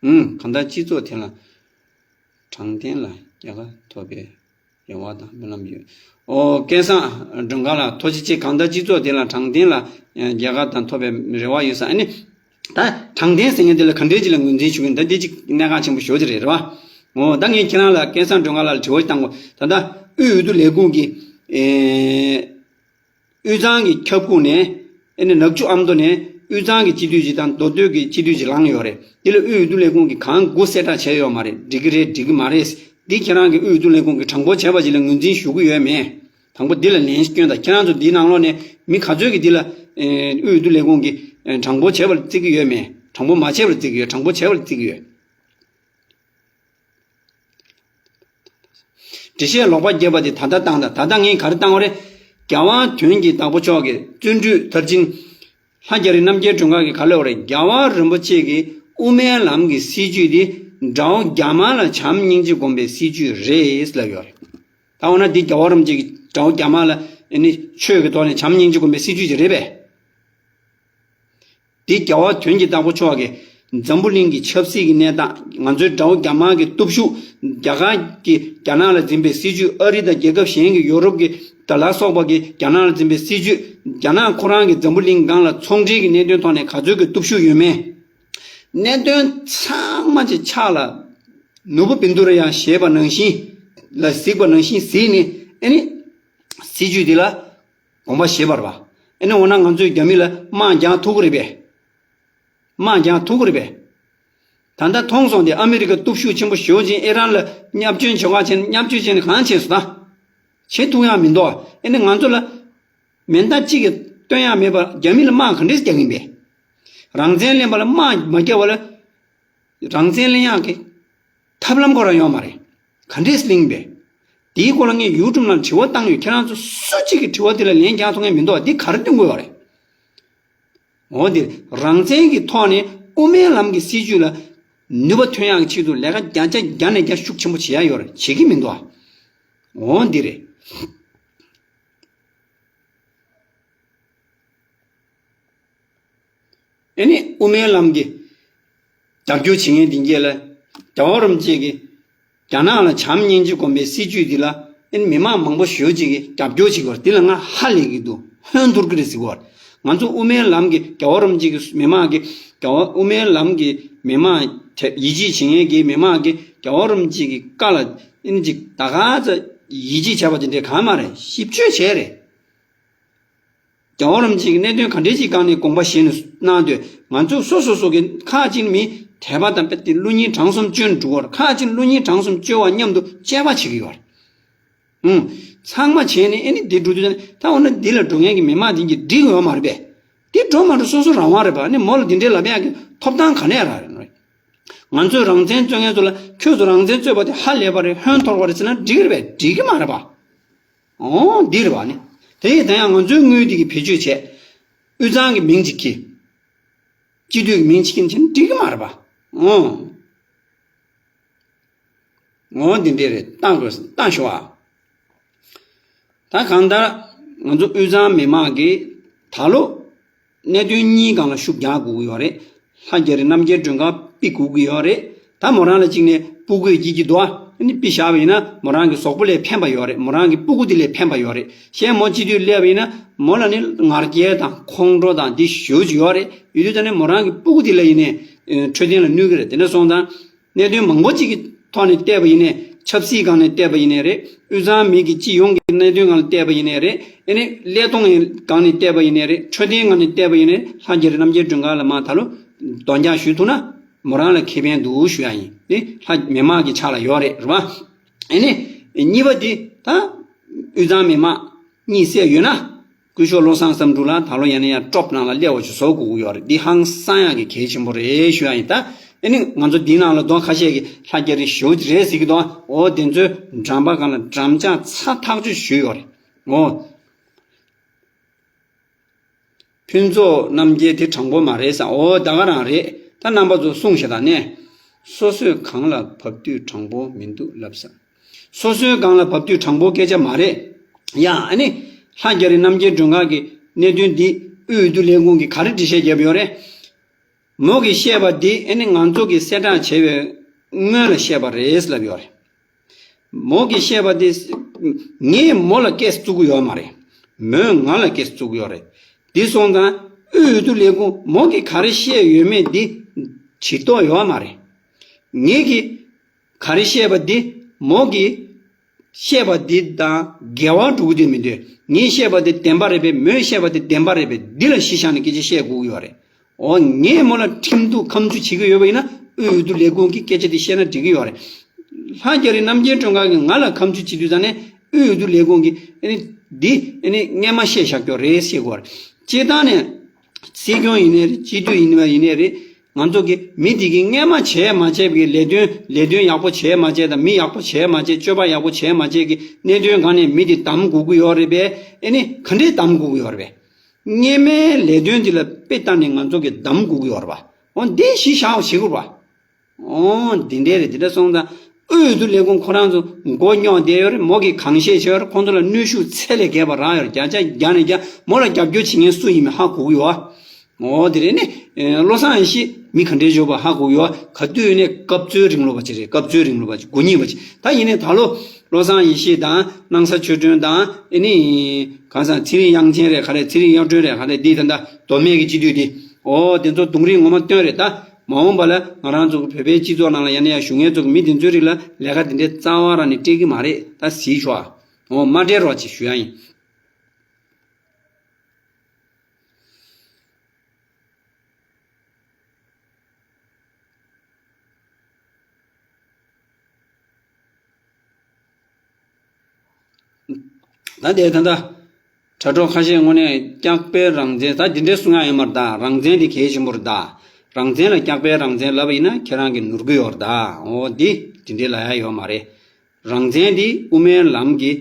ཨུམ། གང་ལྟར་སྤྱི་ཚོགས་དེ་ལ་དྲང་བདེན་ལ་རྒྱལ་ཁ་ཐོབ་པའི་རེ་བ་དང་སྨོན་ལམ་ཡོད། ཨོ། སྐལ་བཟང་སྒྲོལ་དཀར་ལགས་ཐུགས་རྗེ་ཆེ། གང་ལྟར་སྤྱི་ཚོགས་དེ་ལ་དྲང་བདེན་ལ་རྒྱལ་ཁ་དང་ཐོབ་པའི་རེ་བ་ཡོད་ས། ཨ་ནི་ད་དྲང་བདེན་ཟེར་མཁན་དེ་ལ་ག་འདྲས་ཅིག་ལ་ངོས་འཛིན་ཞུ་གི་ཡིན། ད་འདི་ཅིག་གནད་འགག་ཆེན་པོ་ཞེ་པོ་ཅིག་རེད། རེད་པ། ཨོ། ད་ངས་ཁྱེད་རང་ལ་སྐལ་བཟང་སྒྲོལ་དཀར་ལགས་ལ་དྲི་བ་ཞིག་བཏང་གོ། ད་ལྟ་དབུས་འོས་བསྡུ་ལས་ཁུངས་ཀྱི་ཨེ། དབུས་གཙང་གི་ཁྱབ་ཁོངས་ནས་ཨེ་ནི་ནག་ཆུ་ཨ་མདོ་ནས་དབུས་གཙང་གི་སྤྱི་འཐུས་ཅིག་དང་མདོ་སྟོད་ཀྱི་སྤྱི་འཐུས་ཅིག་ལངས་ཡོད་རེད། འདི་ལ་དབུས་འོས་བསྡུ་ལས་ཁུངས་ཀྱིས་གང་དགོས་གསལ་བསྒྲགས་བྱས་ཡོད་མ་རེད། འགྲིག་གི་རེད་འགྲིག་གི་མ་རེད། འདི་ཁྱེད་རང་གི་དབུས་འོས་བསྡུ་ལས་ཁུངས་ཀྱིས་དྲང་པོ་བྱས་པ་ཅིག་ལ་ངོས་འཛིན་ཞུ་གི་ཡོད་མེད། དང་པོ་འདི་ལ་ལན་སྐྱོན་དང་། ཁྱེད་རང་ཚོ་འདིའི་ནང་ལོགས་ནས་མི་ག་ཚོད་ཀྱིས་འདི་ལ་ཨེ་དབུས་འོས་བསྡུ་ལས་ཁུངས་ཀྱིས་ཨེ་དྲང་པོ་བྱས་པ་ལ་བརྩི་གི་ཡོད་མེད། དྲང་པོ་མ་བྱས་པ་ལ་བརྩི་གི་ཡོད། དྲང་པོ་བྱས་པ་ལ་བརྩི་གི་ཡོད། འགྲེལ་བཤད་ལོག་པ་བརྒྱབ་པ་དེ་ད་ལྟ་བཏང་དང་། ད་ལྟ་ངས་ག་རེ་བཏང་བ་རེད། རྒྱལ་བ་དོན་གྱི་བདག་པོ་མཆོག་གི་བརྩོན་འགྲུས་མཐར་ཕྱིན། ལྷ་རྒྱ་རི་རྣམ་རྒྱལ་སྒྲོན་དཀར་གྱིས་ག་ལབ་པ་རེད། རྒྱལ་བ་རིན་པོ་ཆེ་གི་དབུ་མའི་ལམ་གྱི་སྲིད་བྱུས་འདི་དགྲ་བོ་རྒྱ་དམར་ལ་བྱམས་སྙིང་རྗེ་སྒོམ་པའི་སྲིད་བྱུས་རེད་ལབ་ཡོད་རེད། ད་འོ་ན་འདི་རྒྱལ་བ་རིན་པོ་ཆེ་གི་དགྲ་བོ་རྒྱ་དམར་ལ་ཨ་ནི་ཆོས་ཀྱི་ཐོག་ནས་བྱམས་སྙིང་རྗེ་སྒོམ་པའི་སྲིད་བྱུས་ཅིག་རེད་པས། འདི་རྒྱལ་བ་དོན་གྱི་བདག་པོ་མཆོག་གིས་འཛམ་བུ་གླིང་གི་ཆབ་སྲིད་ཀྱི་གནས་སྟངས། ང་ཚོའི་དགྲ་བོ་རྒྱ་དམར་གྱི་སྟོབས་ཤུགས། རྒྱ་གར་གྱིས་རྒྱ་ནག་ལ་འཛིན་པའི་སྲིད་བྱུས། ཨ་རི་དང་རྒྱལ་ཁབ་གཞན་གྱི་ཡོ་རོབ་ཀྱི་ད་ལ་སོགས་པ་གིས་རྒྱ་ནག་ལ་འཛིན་པའི་སྲིད་བྱུས། རྒྱ་ནག་ཁོ་རང་གིས་འཛམ་བུ་གླིང་སྒང་ལ་ཚོང་འབྲེལ་གྱི་གནད་དོན་ཐོག་ནས་ག་ཚོད་ཀྱི་སྟོབས་ཤུགས་ཡོད་མེད། གནད་དོན་ཚང་མ་ཅིག་ཕྱག་ལ་ནོར་བུ་བཻ་ཌཱུརྱ་བཞེས་པ་ནང་བཞིན་ལ་གཟིགས་པ་ནང་བཞིན་གཟིགས་ནས། ཨ་ནི་སྲིད་བྱུས་འདི་ལ་དགོངས་པ་བཞེས་པ་རེད་པ། ཨ་ནི་འོ་ན་ང་ཚོས་རྒྱ་མི་ལ་དམག་རྒྱག་ཐུབ་ཀྱི་རེད་པས། དམག་རྒྱག་ཐུབ་ཀྱི་རེད་པས། ད་ལྟ་མཐོང་སོང་སྟེ། ཨ་མི་རི་ཀ་སྟོབས་ཤུགས་ཆེན་པོ་ཞེ་པོ་ཅིག་ཨི་རན་ལ་བརྙས་བཅོས་བྱེད་ག་བྱས་ནས། བརྙས་བཅོས་བྱས་ནས་གང་བྱས་སོང་ད། བྱེད་ཐུབ་ཡག་མི་འདུག་ཨ་ནི་ང་ཚོ་ལ་མེ་མདའ་གཅིག་གིས་སྟོན་ཡག་མེད་པར་རྒྱ་མི་ལ་དམག་ག་འདྲས་རྒྱག་གི་ཡིན་པས། རང་བཙན་ལེན་པ་ལ་དམག་མ་རྒྱག་པ་ལ། རང་བཙན་ལེན་ཡག་གི་ཐབས་ལམ་ཁོ་རང་ཡོད་མ་རེད། ག་འདྲས་ལེན་པས། དེའི་སྐོར་ལ་ངས་ཡུ་ཊུབ་ནང་དྲི་བ་བཏང་ཡོད། ཁྱེད་རང་ཚོ་སུ་གཅིག་གིས་དྲི་བ་དེ་ལ་ལན་རྒྱག་ཐུབ་མཁན་མི་འདུག་འདི་ག་རེ་སྟོན་དགོས་པ་རེད། འོ་འདིར་རང་བཙན་གྱི་ཐོག་ནས་དབུ་མའི་ལམ་གྱི་སྲིད་བྱུས་ལ་ནུས་པ་ཐོན་ཡག་གི་ཆེད་དུ་ལས་ཀ་བརྒྱ་ཆ་བརྒྱ་ནས་བརྒྱ་ཤུགས་ཆེན་པོ་བྱེད་ཡག་ཡོད་རེད། བྱེད་ཀྱི་མི་འདུག་འོ་འདི་རེད། ཨེ་ནི་དབུ་མའི་ལམ་གྱི་རྒྱབ་སྐྱོར་བྱེད་མཁན་དེ་གྱད་ལ། རྒྱལ་བ་རིན་པོ་ཆེ་གིས་རྒྱ་ནག་ལ་བྱམས་སྙིང་རྗེ་སྒོམ་པའི་སྲིད་བྱུས་འདི་ལ་ཨེ་ནི་མི་མང་མང་པོ་ཞེ་པོ་ཅིག་གིས་རྒྱབ་སྐྱོར་བྱེད་ཀྱི་ཡོད་རེད། འདི་ལ་ང་ཧ་ལས་ཀྱི་འདུག་ཧོན་འཐོར་གྱི་རེད་ཟེར་གྱི་ཡོད་རེད། ང་ཚོ་དབུ་མའི་ལམ་གྱི་རྒྱལ་བ་རིན་པོ་ཆེ་གི་མི་མང་གི་རྒྱལ་བ་དབུ་མའི་ལམ་གྱི་མི་མང་དེ་ཡིད་ཆེས་བྱེད་མཁན་གྱི་མི་མང་གིས་རྒྱལ་བ་རིན་པོ་ཆེ་གི་བཀའ་ལ་ཨེ་ནི་ཅིག་ད་ག་ཚོད་ཡིད་ཆེས་བྱས་པ་དེ་འདྲའི་གང་མ་རེད། ཞིབ་དཔྱོད་བྱས་རེད། རྒྱལ་བ་རིན་པོ་ཆེ་གི་གནད་དོན་ག་འདྲས་ཅིག་སྒང་ནས་དགོངས་པ་བཞེས་ནས་གནང་དུས། ང་ཚོ་སོ་སོ་སོ་གི་ཁག་ཅིག་མི་དད་པ་དང་དཔེ་དེ་བློ་སྙིང་བྲང་གསུམ་བཅོལ་འགྲོ་བར། ཁག་ཅིག་བློ་སྙིང་བྲང་གསུམ་བཅོལ་བ་མཉམ་དུ་དཔྱད་པ་བྱེད་ཀྱི་ཡོད་རེད། ཨུང་། ཚང་མ་བྱས་ནས་ཨེ་ནི་འདི་འགྲོ་དུས་ད་འོ་ན་འདི་ལ་འགྲོ་མཁན་གྱི་མི་མང་དེ་གྱད་འགྲིག་ཡོད་མ་རེད་པས། འདི་འགྲོ་མ་འགྲོ་སོ་སོ་རང་དབང་རེད་པ། ཨ་ནི་མོ་ལ་འདི་འདྲའི་ལབ་ཡག་གི་ཐོབ་ཐང་ག་ནས་རག་རེད། ང་ཚོས་རང་བཙན་རྩོད་མཁན་ཚོ་ལ་ཁྱོད་ཚོ་རང་བཙན་རྩོད་པ་དེ་ཧ་ལས་པ་རེད། ཧོན་འཐོར་བ་རེད་ཟེར་ན་འགྲིག་གི་རེད་པས། འགྲིག་གི་མ་རེད་པ། ཨོ་འདི་རེད་པ། ཨ་ནི་དེ་ཡིས་ད་ཡང་ང་ཚོའི་དངུལ་འདི་གི་བེད་སྤྱོད་བྱས། དབུས་གཙང་གི་མིང་ཅིག་གིས། སྤྱི་འཐུས་ཀྱི་མིང་ཅིག་གིས་འགྲིག་གི་མ་རེད་པ། འོ། འོ་འདི་འདྲས་རེད། བཏང་དགོས། བཏང་ཤོག་ཨ། ད་གང་ལྟར་ང་ཚོ་དབུས་གཙང་མི་མང་གིས་ད་ལོ་གནད་དོན་གཉིས་སྒང་ལ་ཤུགས་རྒྱག་དགོས་ཀྱི་ཡོད་རེད། ལྷ་རྒྱ་རི་རྣམ་རྒྱལ་སྒྲོན་དཀར་ཕུད་དགོས་ཀྱི་ཡོད་རེད། ད་མོ་རང་ལ་གཅིག་ནས་སྤུ་གུ་སྐྱེ་གི་འདུག་ཨ། ཨ་ནི་ཕུད་བཞག་པ་ཡིན་ན་མོ་རང་གི་གཟུགས་པོ་ལ་ཕན་པ་ཡོད་རེད། མོ་རང་གི་སྤུ་གུ་དེ་ལ་ཕན་པ་ཡོད་རེད། གཞན་མོ་སྤྱི་འཐུས་སླེབས་པ་ཡིན་ན་མོ་ལ་ནི་ང་རྒྱལ་དང་ཁོང་ཁྲོ་དང་འདི་ཞེ་པོ་ཅིག་ཡོད་རེད། ཡོད་དུས་ད་ནི་མོ་རང་གི་སྤུ་གུ་དེ་ལ་ཡིན་ནའི་འཕྲོད་བསྟེན་ལ་གནོད་ཀྱི་རེད། དེ་འདྲ་སོང་ཙང་། གནད་དོན་མང་པོ་གཅིག་གི་ཐོག་ནས་བལྟས་པ་ཡིན་ནའི། ཆབ་སྲིད་སྒང་ནས་བལྟས་པ་ཡིན་ནའི་རེད། དབུས་གཙང་མི་གི་སྤྱི་ཡོངས་ཀྱི་གནད་དོན་སྒང་ལ་བལྟས་པ་ཡིན་ནའི་རེད། ཨ་ནི་ཀླད་སྟོང་སྒང་ནས་བལྟས་པ་ཡིན་ནའི་རེད། འཕྲོད་བསྟེན་སྒང་ནས་བལྟས་པ་ཡིན་ནའི་རེད། ལྷ་རྒྱ་རི་རྣམ་རྒྱལ་སྒྲོན་དཀར་ལ་མར་ད་ལོ་འདོན་རྒྱག་ཞུས་ཐུབ་ན་མོ་རང་ལ་ཁེ་ཕན་འདུག་ཞུ་ཡ་ཡིན། དེ་ལྷ་མི་མང་གི་ཕྱག་ལ་ཡོད་རེད། རེད་པ། ཨ་ནི་གཉིས་པ་དེ་ད་དབུས་གཙང་མི་མང་གཉིད་སད་ཡོད་ན། སྐུ་ཞབས་བློ་བཟང་བསམ་འགྲུབ་ལ་ད་ལོ་ཡང་ན་ཡང་ཀྲོབ་ནང་ལ་སླེབས་པ་ཞིག་བཟོ་དགོས་ཀྱི་ཡོད་རེད། འདི་ཧང་སང་ཡག་གི་གལ་ཆེན་པོ་རེད་ཞུ་ཡ་ཡིན། ད་ཨ་ནི་ང་ཚོ་འདིའི་ནང་ལ་མདོ་ཁ་ཤས་ཀྱིས་ལྷ་རྒྱ་རི་ཞེ་པོ་ཅིག་རེད་ཟེར་གྱི་འདུག་འོ་དེ་ཚོའི་འགྲམ་པ་སྒང་ལ་འགྲམ་ལྕག་ཚ་ཐག་ཆོད་ཞུས་ཡོད་རེད། འོ། ཕུན་ཚོགས་རྣམ་རྒྱལ་དེ་དྲང་པོ་མ་རེད་ཟེར། འོ་ད་ག་རང་རེད། ད་རྣམ་པ་ཚོ་གསུངས་ཤིག་དང་ནས། སོ་སོས་གང་ལ་བབས་དུས་དྲང་པོ་མི་འདུག་ལབ་ས། སོ་སོའི་སྒང་ལ་བབས་དུས་དྲང་པོ་སྐད་ཆ་མ་རེད། ཡ་ཨ་ནི། ལྷ་རྒྱ་རི་རྣམ་རྒྱལ་སྒྲོན་དཀར་གྱི་གནད་དོན་འདི་དབུས་འོས་བསྡུ་ལས་ཁུངས་ཀྱིས་ག་རེ་འགྲེལ་བཤད་བརྒྱབ་ཡོད་རེད། མོ་གིས་བཤད་པ་འདི་ཨ་ནི་ང་ཚོ་གིས་གསལ་བསྒྲགས་བྱས་པའི་སྔོན་ལ་བཤད་པ་རེད་ལབ་ཡོད་རེད། མོ་གིས་བཤད་པ་འདི་ངས་མོ་ལ་སྐད་བཙུགས་ཀྱི་ཡོད་མ་རེད། མོས་ང་ལ་སྐད་བཙུགས་ཀྱི་ཡོད་རེད། འདི་སོང་ཙང་དབུས་འོས་བསྡུ་ལས་ཁུངས་མོ་གིས་ག་རེ་བཤད་ཡོད་མེད་འདི་བྱེད་ཐུབ་ཡོད་མ་རེད། ངེད་ཀྱིས་ག་རེ་བཤད་པ་འདི་མོ་གིས་བཤད་པ་འདི་དང་འགལ་བ་འགྲོ་གི་འདུག་མི་འདུག་ངས་བཤད་པ་འདི་བདེན་པ་རེད་པས། མོས་བཤད་པ་འདི་བདེན་པ་རེད་པས། འདི་ལ་གཞི་བཞག་ནས་སྐད་ཆ་བཤད་དགོས་ཀྱི་ཡོད་རེད། འོ་ངས་མོ་ལ་ཁྲིམས་གཏུག་ཁ་མཆུ་བྱེད་ཀྱི་ཡོད་པ་ཡིན་ན་དབུས་འོས་བསྡུ་ལས་ཁུངས་ཀྱིས་སྐད་ཆ་འདི་བཤད་ན་འགྲིག་གི་ཡོད་རེད། ལྷ་རྒྱ་རི་རྣམ་རྒྱལ་སྒྲོན་དཀར་གྱིས་ང་ལ་ཁ་མཆུ་བྱེད་དུས་ཙང་ནས་དབུས་འོས་བསྡུ་ལས་ཁུངས་ཀྱིས་ཨ་ནི་འདི་ཨ་ནི་སྔས་མ་བཤད་བཞག་རྒྱུ་རེད་ཟེར་གྱི་ཡོད་རེད། སྤྱིར་བཏང་ནས་སྲིད་སྐྱོང་ཡིན་ནའི་རེད། སྤྱི་འཐུས་ཡིན་པ་ཡིན་ནའི་རེད། ང་ཚོ་གིས་མི་དེ་གིས་སྔས་མ་བྱས་མ་བྱས་པའི་ལས་དོན་ལས་དོན་ཡག་པོ་བྱས་མ་བྱས་དང་། མི་ཡག་པོ་བྱས་མ་བྱས། སྤྱོད་པ་ཡག་པོ་བྱས་མ་བྱས་ཀྱི་གནད་དོན་སྒང་ནས་མི་དེ་བདམས་དགོས་ཀྱི་ཡོད་རེད་པས། ཨ་ནི་ག་འདྲས་བདམས་དགོས་ཀྱི་ཡོད་རེད་པས། སྔས་མའི་ལས་དོན་འདི་ལ་དཔེ་བལྟས་ནས་ང་ཚོ་གིས་བདམས་དགོས་ཀྱི་ཡོད་རེད་པ། འོ་འདི་གཞི་བཞག་བྱེད་དགོས་པ། འོ་འདི་འདྲས་རེད། འདི་འདྲ་སོང་ཙང་དབུས་འོས་བསྡུ་ལས་ཁུངས་ཁོ་རང་ཚོ་མགོ་རྙོག་བསྡད་ཡོད་རེད། མོ་གིས་གང་བཤད་བྱས་ཡོད་རེད། ཁོང་ཚོ་ལ་གནོན་ཤུགས་ཚད་ལས་བརྒལ་བ་རག་ཡོད་རེད། བརྒྱ་ཆ་བརྒྱ་ནས་བརྒྱ་མོ་ལ་རྒྱབ་སྐྱོར་བྱེད་མཁན་སུ་ཡིན་མིན་ཧ་གོ་གི་ཡོད། འོ་དེ་རེད། ནི་བློ་བཟང་ཡེ་ཤེས་མི་ག་འདྲས་ཡོད་པ་ཧ་གོ་གི་ཡོད། ག་དུས་ཡིན་ནའི་སྐབས་འཚོལ་རིང་ལུགས་པ་ཅིག་རེད། སྐབས་འཚོལ་རིང་ལུགས་པ་ཅིག་མགོ་རྙིང་པ་ཅིག་ད་ཡིན་ནའི་ད་ལོ་བློ་བཟང་ཡེ་ཤེས་དང་སྣང་ས་ཆོས་སྒྲོན་དང་ཨ་ནི་གང་ཟག་ཚེ་རིང་དབྱངས་ཅན་རེད་ག་རེད། ཚེ་རིང་དབྱངས་སྒྲོན་རེད་ག་རེད། འདི་ད་ལྟ་མདོ་སྨད་ཀྱི་སྤྱི་འཐུས་འདི། འོ་དེ་ཚོ་གདོང་རིས་ངོ་མ་སྟོན་རེད། ད་མ་འོངས་པ་ལ་ང་རང་ཚོ་བོད་པའི་སྤྱི་ཚོགས་ནང་ལ་ཡང་ན་ཡང་ཞུགས་མཁན་ཚོ་གི་མི་དེ་ཚོའི་རིགས་ལ་ལས་ཀ་དེ་འདྲའི་རྩ་བ་རང་ནས་སྤྲད་ཀྱི་མ་རེད། ད་གཟིགས་ཤོག་ཨ། འོ་མ་སྤྲད་རོགས་ཅེས་ཞུ་ཡ་ཡིན། ད་དེ་ད་ལྟ་དྲ་གྲོགས་ཁ་ཤས་ངོས་ནས་སྐྱག་པའི་རང་བཙན། ད་འདི་འདྲའི་གསུང་ཡ་ཡོད་མ་རེད། ད་རང་བཙན་འདི་གལ་ཆེན་པོ་རེད། ད་རང་བཙན་ལ་སྐྱག་པའི་རང་བཙན་ལབ་པ་ཡིན་ན་ཁྱེད་རང་གིས་ནོར་གི་ཡོད་རེད། ད་འོ་འདི་འདི་འདྲའི་ལབ་ཡ་ཡོད་མ་རེད། རང་བཙན་འདི་དབུ་མའི་ལམ་གྱི་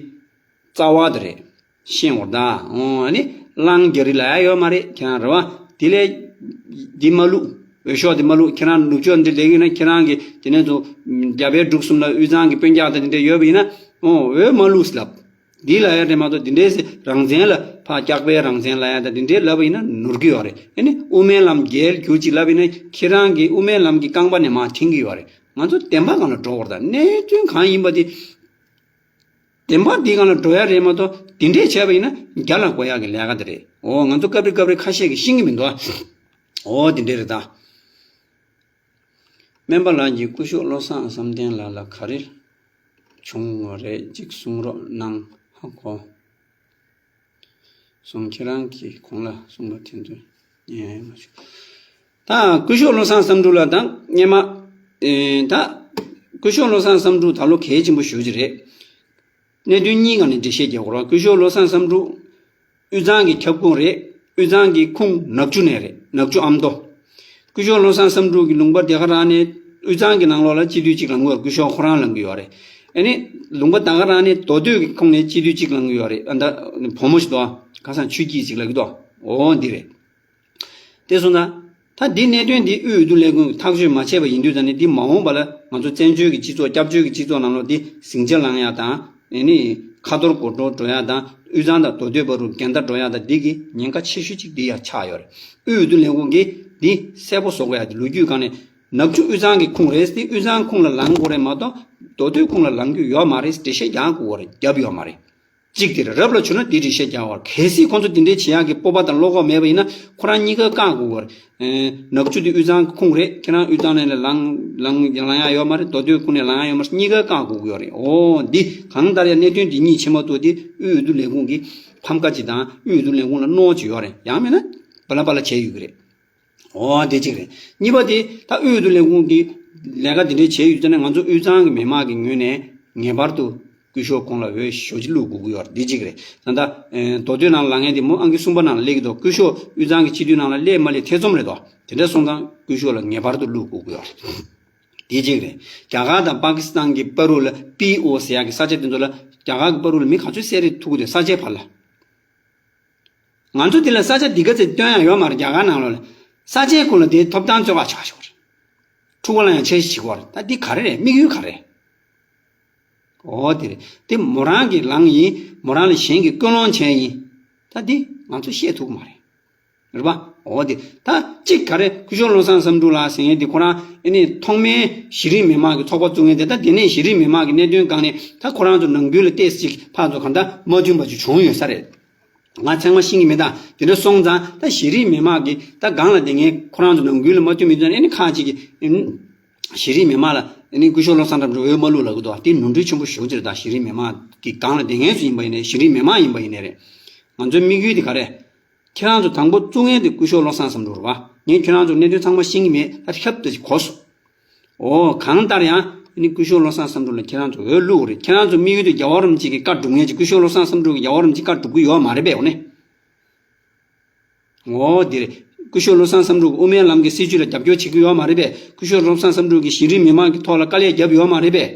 རྩ་བ་དེ་རེད། ཤེས་འོར་ད། འོ་ཨ་ནི་གླང་རྒྱ་རི་ལ་ཡ་ཡོད་མ་རེད། ཁྱེད་རང་རེད་བ། དེ་ལས་འདི་མ་བླུག་འོས་ཤོག་འདི་མ་བླུག་ཁྱེད་རང་ནུབ་ཕྱོགས་འདི་ལས་ཡོད་ན་ཁྱེད་རང་གི་དེ་ནས་ཚོ་རྒྱ་བལ་འབྲུག་གསུམ་ལ་དབུས་གཙང་གི་དཔོན་རྒྱག་དང་དེ་འདྲ་ཡོད་པ་ཡིན་ན། འོ་འོས་མ་བླུག་ལབ། འདི་ལ་ཡ་རེད་མ་གཏོགས་དེ་འདྲའི་རང་བཙན་ལ་ཕ་སྐྱག་པའི་རང་བཙན་ལ་ཡ་དང་དེ་འདྲའི་ལབ་པ་ཡིན་ན་ནོར་གི་ཡོད་རེད། ཨ་ནི་དབུ་མའི་ལམ་རྒྱལ་གྱུར་ཅིག་ལབ་ཡིན་ན་ཁྱེད་རང་གི་དབུ་མའི་ལམ་གྱི་རྐང་པ་ནས་མར་འཐེན་གི་ཡོད་རེད། ང་ཚོ་བདེན་པ་སྒང་ལ་འགྲོ་བར་ད་གནད་དོན་གང་ཡིན་པ་དེ། བདེན་པ་འདི་སྒང་ལ་འགྲོ་ཡ་རེད་མ་གཏོགས་འདི་འདྲས་བྱས་པ་ཡིན་ན་རྒྱ་ལ་གོ་ཡག་གི་ལས་ཀ་འདི་རེད། འོ་ང་ཚོ་སྐབས་རེ་སྐབས་རེ་ཁ་ཤས་ཀྱིས་ཤེས་ཀྱི་མི་འདུག་འོ་འདི་འདྲས་རེད་ད། སྨན་པ་ལགས་ཀྱིས་སྐུ་ཞབས་བློ་བཟང་བསམ་གཏན་ལགས་ལ་ག་རེ་བྱུང་བ་རེད་ཅིག་གསུང་རོགས་གནང་། ཧ་གོ་སོང་། ཁྱེད་རང་གིས་གོང་ལ་གསུངས་པ་དེ་ཚོ་ཉན་མ་བྱུང་། ད་སྐུ་ཞབས་བློ་བཟང་བསམ་འགྲུབ་ལགས་དང་སྔས་མ། ཨེ་ད་སྐུ་ཞབས་བློ་བཟང་བསམ་འགྲུབ་ད་ལོ་གལ་ཆེན་པོ་ཞེ་པོ་ཅིག་རེད། གནད་དོན་གཉིས་སྒང་ནས་འགྲེལ་བཤད་རྒྱག་དགོས་རེད། སྐུ་ཞབས་བློ་བཟང་བསམ་འགྲུབ་དབུས་གཙང་གི་ཁྱབ་ཁོངས་རེད། དབུས་གཙང་གི་ཁོངས་ནག་ཆུ་ནས་རེད། ནག་ཆུ་ཨ་མདོ། སྐུ་ཞབས་བློ་བཟང་བསམ་འགྲུབ་ཀྱི་ལུང་པ་དེ་ག་རང་ནས་དབུས་གཙང་གི་ནང་ལོགས་ལ་སྤྱི་འཐུས་གཅིག་ལངས་ཀྱི་ཡོད་རེད། སྐུ་ཞབས་ཁོ་རང་ལངས་ཀྱི་ཡོད་རེད། ཨ་ནི་ལུང་པ་ད་ག་རང་ནས་མདོ་སྟོད་ཀྱི་ཁོངས་ནས་སྤྱི་འཐུས་གཅིག་ལངས་ཀྱི་ཡོད་རེད། ཨ་ད་བུ་མོ་ཞིག་འདུག་ཁ་སང་ཆོས་སྐྱིད་ཅིག་ལབ་ཀྱི་འདུག་འོ་འདི་རེད། དེ་སོང་ཙང་། ད་འདི་གནད་དོན་འདི་དབུས་འོས་བསྡུ་ལས་ཁུངས་ཐག་གཅོད་མ་བྱས་པ་ཡིན་དུས་ཙང་ནི། འདི་མ་འོངས་པ་ལ་ང་ཚོ་བཙན་བྱོལ་གྱི་སྤྱི་ཚོགས། སྐྱབས་བཅོལ་གྱི་སྤྱི་ཚོགས་ནང་ལོགས་འདི་ཟིང་ཆ་ལངས་ཡ་དང་། ཨེ་ནི་ཁ་ཐོར་གོ་འགྲོ་འགྲོ་ཡ་དང་། དབུས་གཙང་དང་མདོ་སྟོད་བར་དུ་འགལ་ཟླ་འགྲོ་ཡ་དང་། འདི་གི་ཉེན་ཁ་ཆེ་ཤོས་གཅིག་འདི་ཡ་ཆགས་ཡོད་རེད། དབུས་འོས་བསྡུ་ལས་ཁུངས་ཀྱིས་འདི་གསལ་པོ་བཟོ་དགོས་ཡ། འདི་ལོ་རྒྱུས་སྒང་ནས། ནག་ཆུ་དབུས་གཙང་གི་ཁོངས་རེད། དེ་དབུས་གཙང་ཁོངས་ལ་ལངས་དགོས་རེད་མ་གཏོགས། མདོ་སྟོད་ཁོངས་ལ་ལངས་རྒྱུ་ཡོད་མ་རེད། འགྲེལ་བཤད་རྒྱག་དགོས་པ་རེད། རྒྱབ་ཡོད་མ་རེད། གཅིག་དེ་རེད། རབ་ལ་བྱུང་ན་དེ་འགྲེལ་བཤད་རྒྱག་དགོས་རེད། གལ་སྲིད་ཁོང་ཚོ་དེ་འདྲའི་བྱེད་ཡག་གི་སྤོབས་པ་དང་བློ་ཁོག་མེད་པ་ཡིན་ན། ཁོ་རང་གཉིས་ཀ་བཀག་དགོས་རེད། ཨེ། ནག་ཆུ་དེ་དབུས་གཙང་ཁོངས་རེད། ཁྱེད་རང་དབུས་གཙང་ནས་ལངས་ལངས་ལངས་ཡག་ཡོད་མ་རེད། མདོ་སྟོད་ཁོངས་ནས་ལངས་ཡག་ཡོད་མ་རེད། གཉིས་ཀ་བཀག་དགོས་ཀྱི་ཡོད་རེད། འོ། འདི་གང་ལྟར་ཡང་གནད་དོན་འདི་གཉིས་ཕྱེ་མ་ཐུབ་དེ་དབུས་འོས་བསྡུ་ལས་ཁུངས་ཀྱི་ཕམ་ཁ་ཅིག་དང་། དབུས་འོས་བསྡུ་ལས་ཁུངས་ལ་གནོད་ཅིག་ཡོད་རེད། ཡང་མིན་ན་བ་ལ་བ་ལ་བྱས་ཡོད་ཀྱི་རེད། འོ། དེ་གཅིག་རེད། གཉིས་པ་དེ། ད་དབུས་འོས་བསྡུ་ལས་ཁུངས་ཀྱིས་ལས་ཀ་དེ་འདྲའི་བྱས་ཡོད་ཙང་ནས། ང་ཚོ་དབུས་གཙང་གི་མི་མང་གི་ངོས་ནས་ངེས་པར་དུ་སྐུ་ཞབས་ཁོང་ལ་འོས་ཞེ་པོ་ཅིག་བླུག་དགོས་ཀྱི་ཡོད་རེད། འདི་གཅིག་རེད། ད་ལྟ་ཨེ། མདོ་སྟོད་ནང་ལ་ལངས་མཁན་དེ་མོ་ཨང་ཀི་གསུམ་པ་ནང་ལ་སླེབས་ཀྱི་འདུག་སྐུ་ཞབས་དབུས་གཙང་གི་སྤྱི་འཐུས་ནང་ལ་སླེབས་མ་སླེབས་ཐེ་ཚོམ་རེད་དོ། དེ་འདྲ་སོང་ཙང་སྐུ་ཞབས་ལ་ངེས་པར་དུ་བླུག་དགོས་ཀྱི་ཡོད་རེད། འདི་གཅིག་རེད། རྒྱ་གར་དང་པ་ཀི་སི་ཐན་གྱི་བར་དུ་ལ། པི་ཨོ་ཟེར་ཡག་གི་ས་ཆ་དེ་ཚོ་ལ། རྒྱ་གར་གྱི་བར་དུ་ལ་མི་ག་ཚོད་བསད་རེད་ཐུག་གི་འདུག་ས་ཆའི་བར་ལ། ང་ཚོ་འདི་ལ་ས་ཆ་འདི་ག་ཚོད་སྟོན་ཡག་ཡོད་མ་རེད། རྒྱ་གར་ནང་ལོགས་ལ་ས་ཆའི་ཁུལ་ལ་དེའི་ཐོབ་ཐང་རྩོད་ག་ཆགས་ཤོར། ཕྲུ་གུ་ལ་ཡང་འཆར་གཞི་བྱེད་ཀྱི་ཡོད་རེད། ད་འདི་ག་རེ་རེད། དམིགས་ཡུལ་ག་རེ་རེད། འོ། དེ་རེད། དེ་མོ་རང་གིས་ལངས་ཡིན། མོ་རང་ལ་གཞན་གྱིས་སྐུལ་སློང་བྱས་ཡིན། ད་འདི་ང་ཚོ་བཤད་ཐུབ་ཀྱི་མ་རེད། རེད་པ། འོ། དེ་ད་གཅིག་ག་རེ། སྐུ་ཞབས་བློ་བཟང་བསམ་གྲུབ་ལགས་ཟེར་མཁན་དེ་ཁོ་རང་ཨེ་ནི་ཐོག་མའི་གཞི་རིམ་མི་མང་གི་ཚོགས་པ་བཙུགས་མཁན་དེ། ད་དེ་ནས་གཞི་རིམ་མི་མང་གི་གནད་དོན་སྒང་ནས། ད་ཁོ་རང་ཚོ་ནང་ཁུལ་ལ་ཏོག་ཙམ་ཅིག་ཕར་ཚུར་གང་ལྟར་མ་མཐུན་པ་ཅིག་བྱུང་ཡོད་ས་རེད། ང་ཚང་མ་ཤེས་ཀྱི་མེད། ད་དེ་འདྲ་སོང་ཙང་། ད་གཞི་རིམ་མི་མང་གི་ད་སྒང་ལ་བསྡད་མཁན་ཁོ་རང་ཚོ་ནང་ཁུལ་ལ་མ་མཐུན་མི་མཐུན་ཨེ་ནི་ཁག་ཅིག་གིས། ཨེ་ནི་གཞི་རིམ་མི་མང་ལ་ཨེ་ནི་སྐུ་ཞབས་བློ་བཟང་བསམ་གྲུབ་འོས་མ་བླུགས་ལབ་ཀྱི་འདུག་དེ་ནོར་འཁྲུལ་ཆེན་པོ་ཞེ་པོ་ཅིག་རེད། ད་གཞི་རིམ་མི་མང་གི་སྒང་ལ་བསྡད་མཁན་ཚོ་ཡིན་པ་ཡིན་ནའི། གཞི་རིམ་མི་མང་ཡིན་པ་ཡིན་ནའི་རེད། ང་ཚོའི་དམིགས་ཡུལ་དེ་ག་རེ། ཁྱེད་རང་ཚོ་དང་པོ་བཙུགས་མཁན་དེ་སྐུ་ཞབས་བློ་བཟང་བསམ་གྲུབ་རེད་པ། ངས་ཁྱེད་རང་ཚོ་གནད་དོན་ཚང་མ་ཤེས་ཀྱི་མེད། ད་ཁྱབ་ཏུ་གོ་སོང་། འོ། གང་ལྟར་ཡང་ཨ་ནི་སྐུ་ཞབས་བློ་བཟང་བསམ་གྲུབ་ལ་ཁྱེད་རང་ཚོ་འོས་བླུགས་རེད། ཁྱེད་རང་ཚོ་དམིགས་ཡུལ་དེ་རྒྱལ་བ་རིན་པོ་ཆེ་གི་བཀའ་སྒྲུབ་མཁན་ཅིག་སྐུ་ཞབས་བློ་བཟང་བསམ་གྲུབ་ཀྱི་རྒྱལ་བ་རིན་པོ་ཆེ་བཀའ་སྒྲུབ་ཀྱི་ཡོད་མ་རེད་པས། འོ་ནས། འོ། དེ་རེད། སྐུ་ཞབས་བློ་བཟང་བསམ་གྲུབ་ཀྱི་དབུ་མའི་ལམ་གྱི་སྲིད་བྱུས་ལ་རྒྱབ་སྐྱོར་བྱེད་ཀྱི་ཡོད་མ་རེད་པས། སྐུ་ཞབས་བློ་བཟང་བསམ་གྲུབ་ཀྱིས་གཞི་རིམ་མི་མང་གི་ཐོག་ལ་དཀའ་ལས་བརྒྱབ་ཡོད་མ་རེད་པས།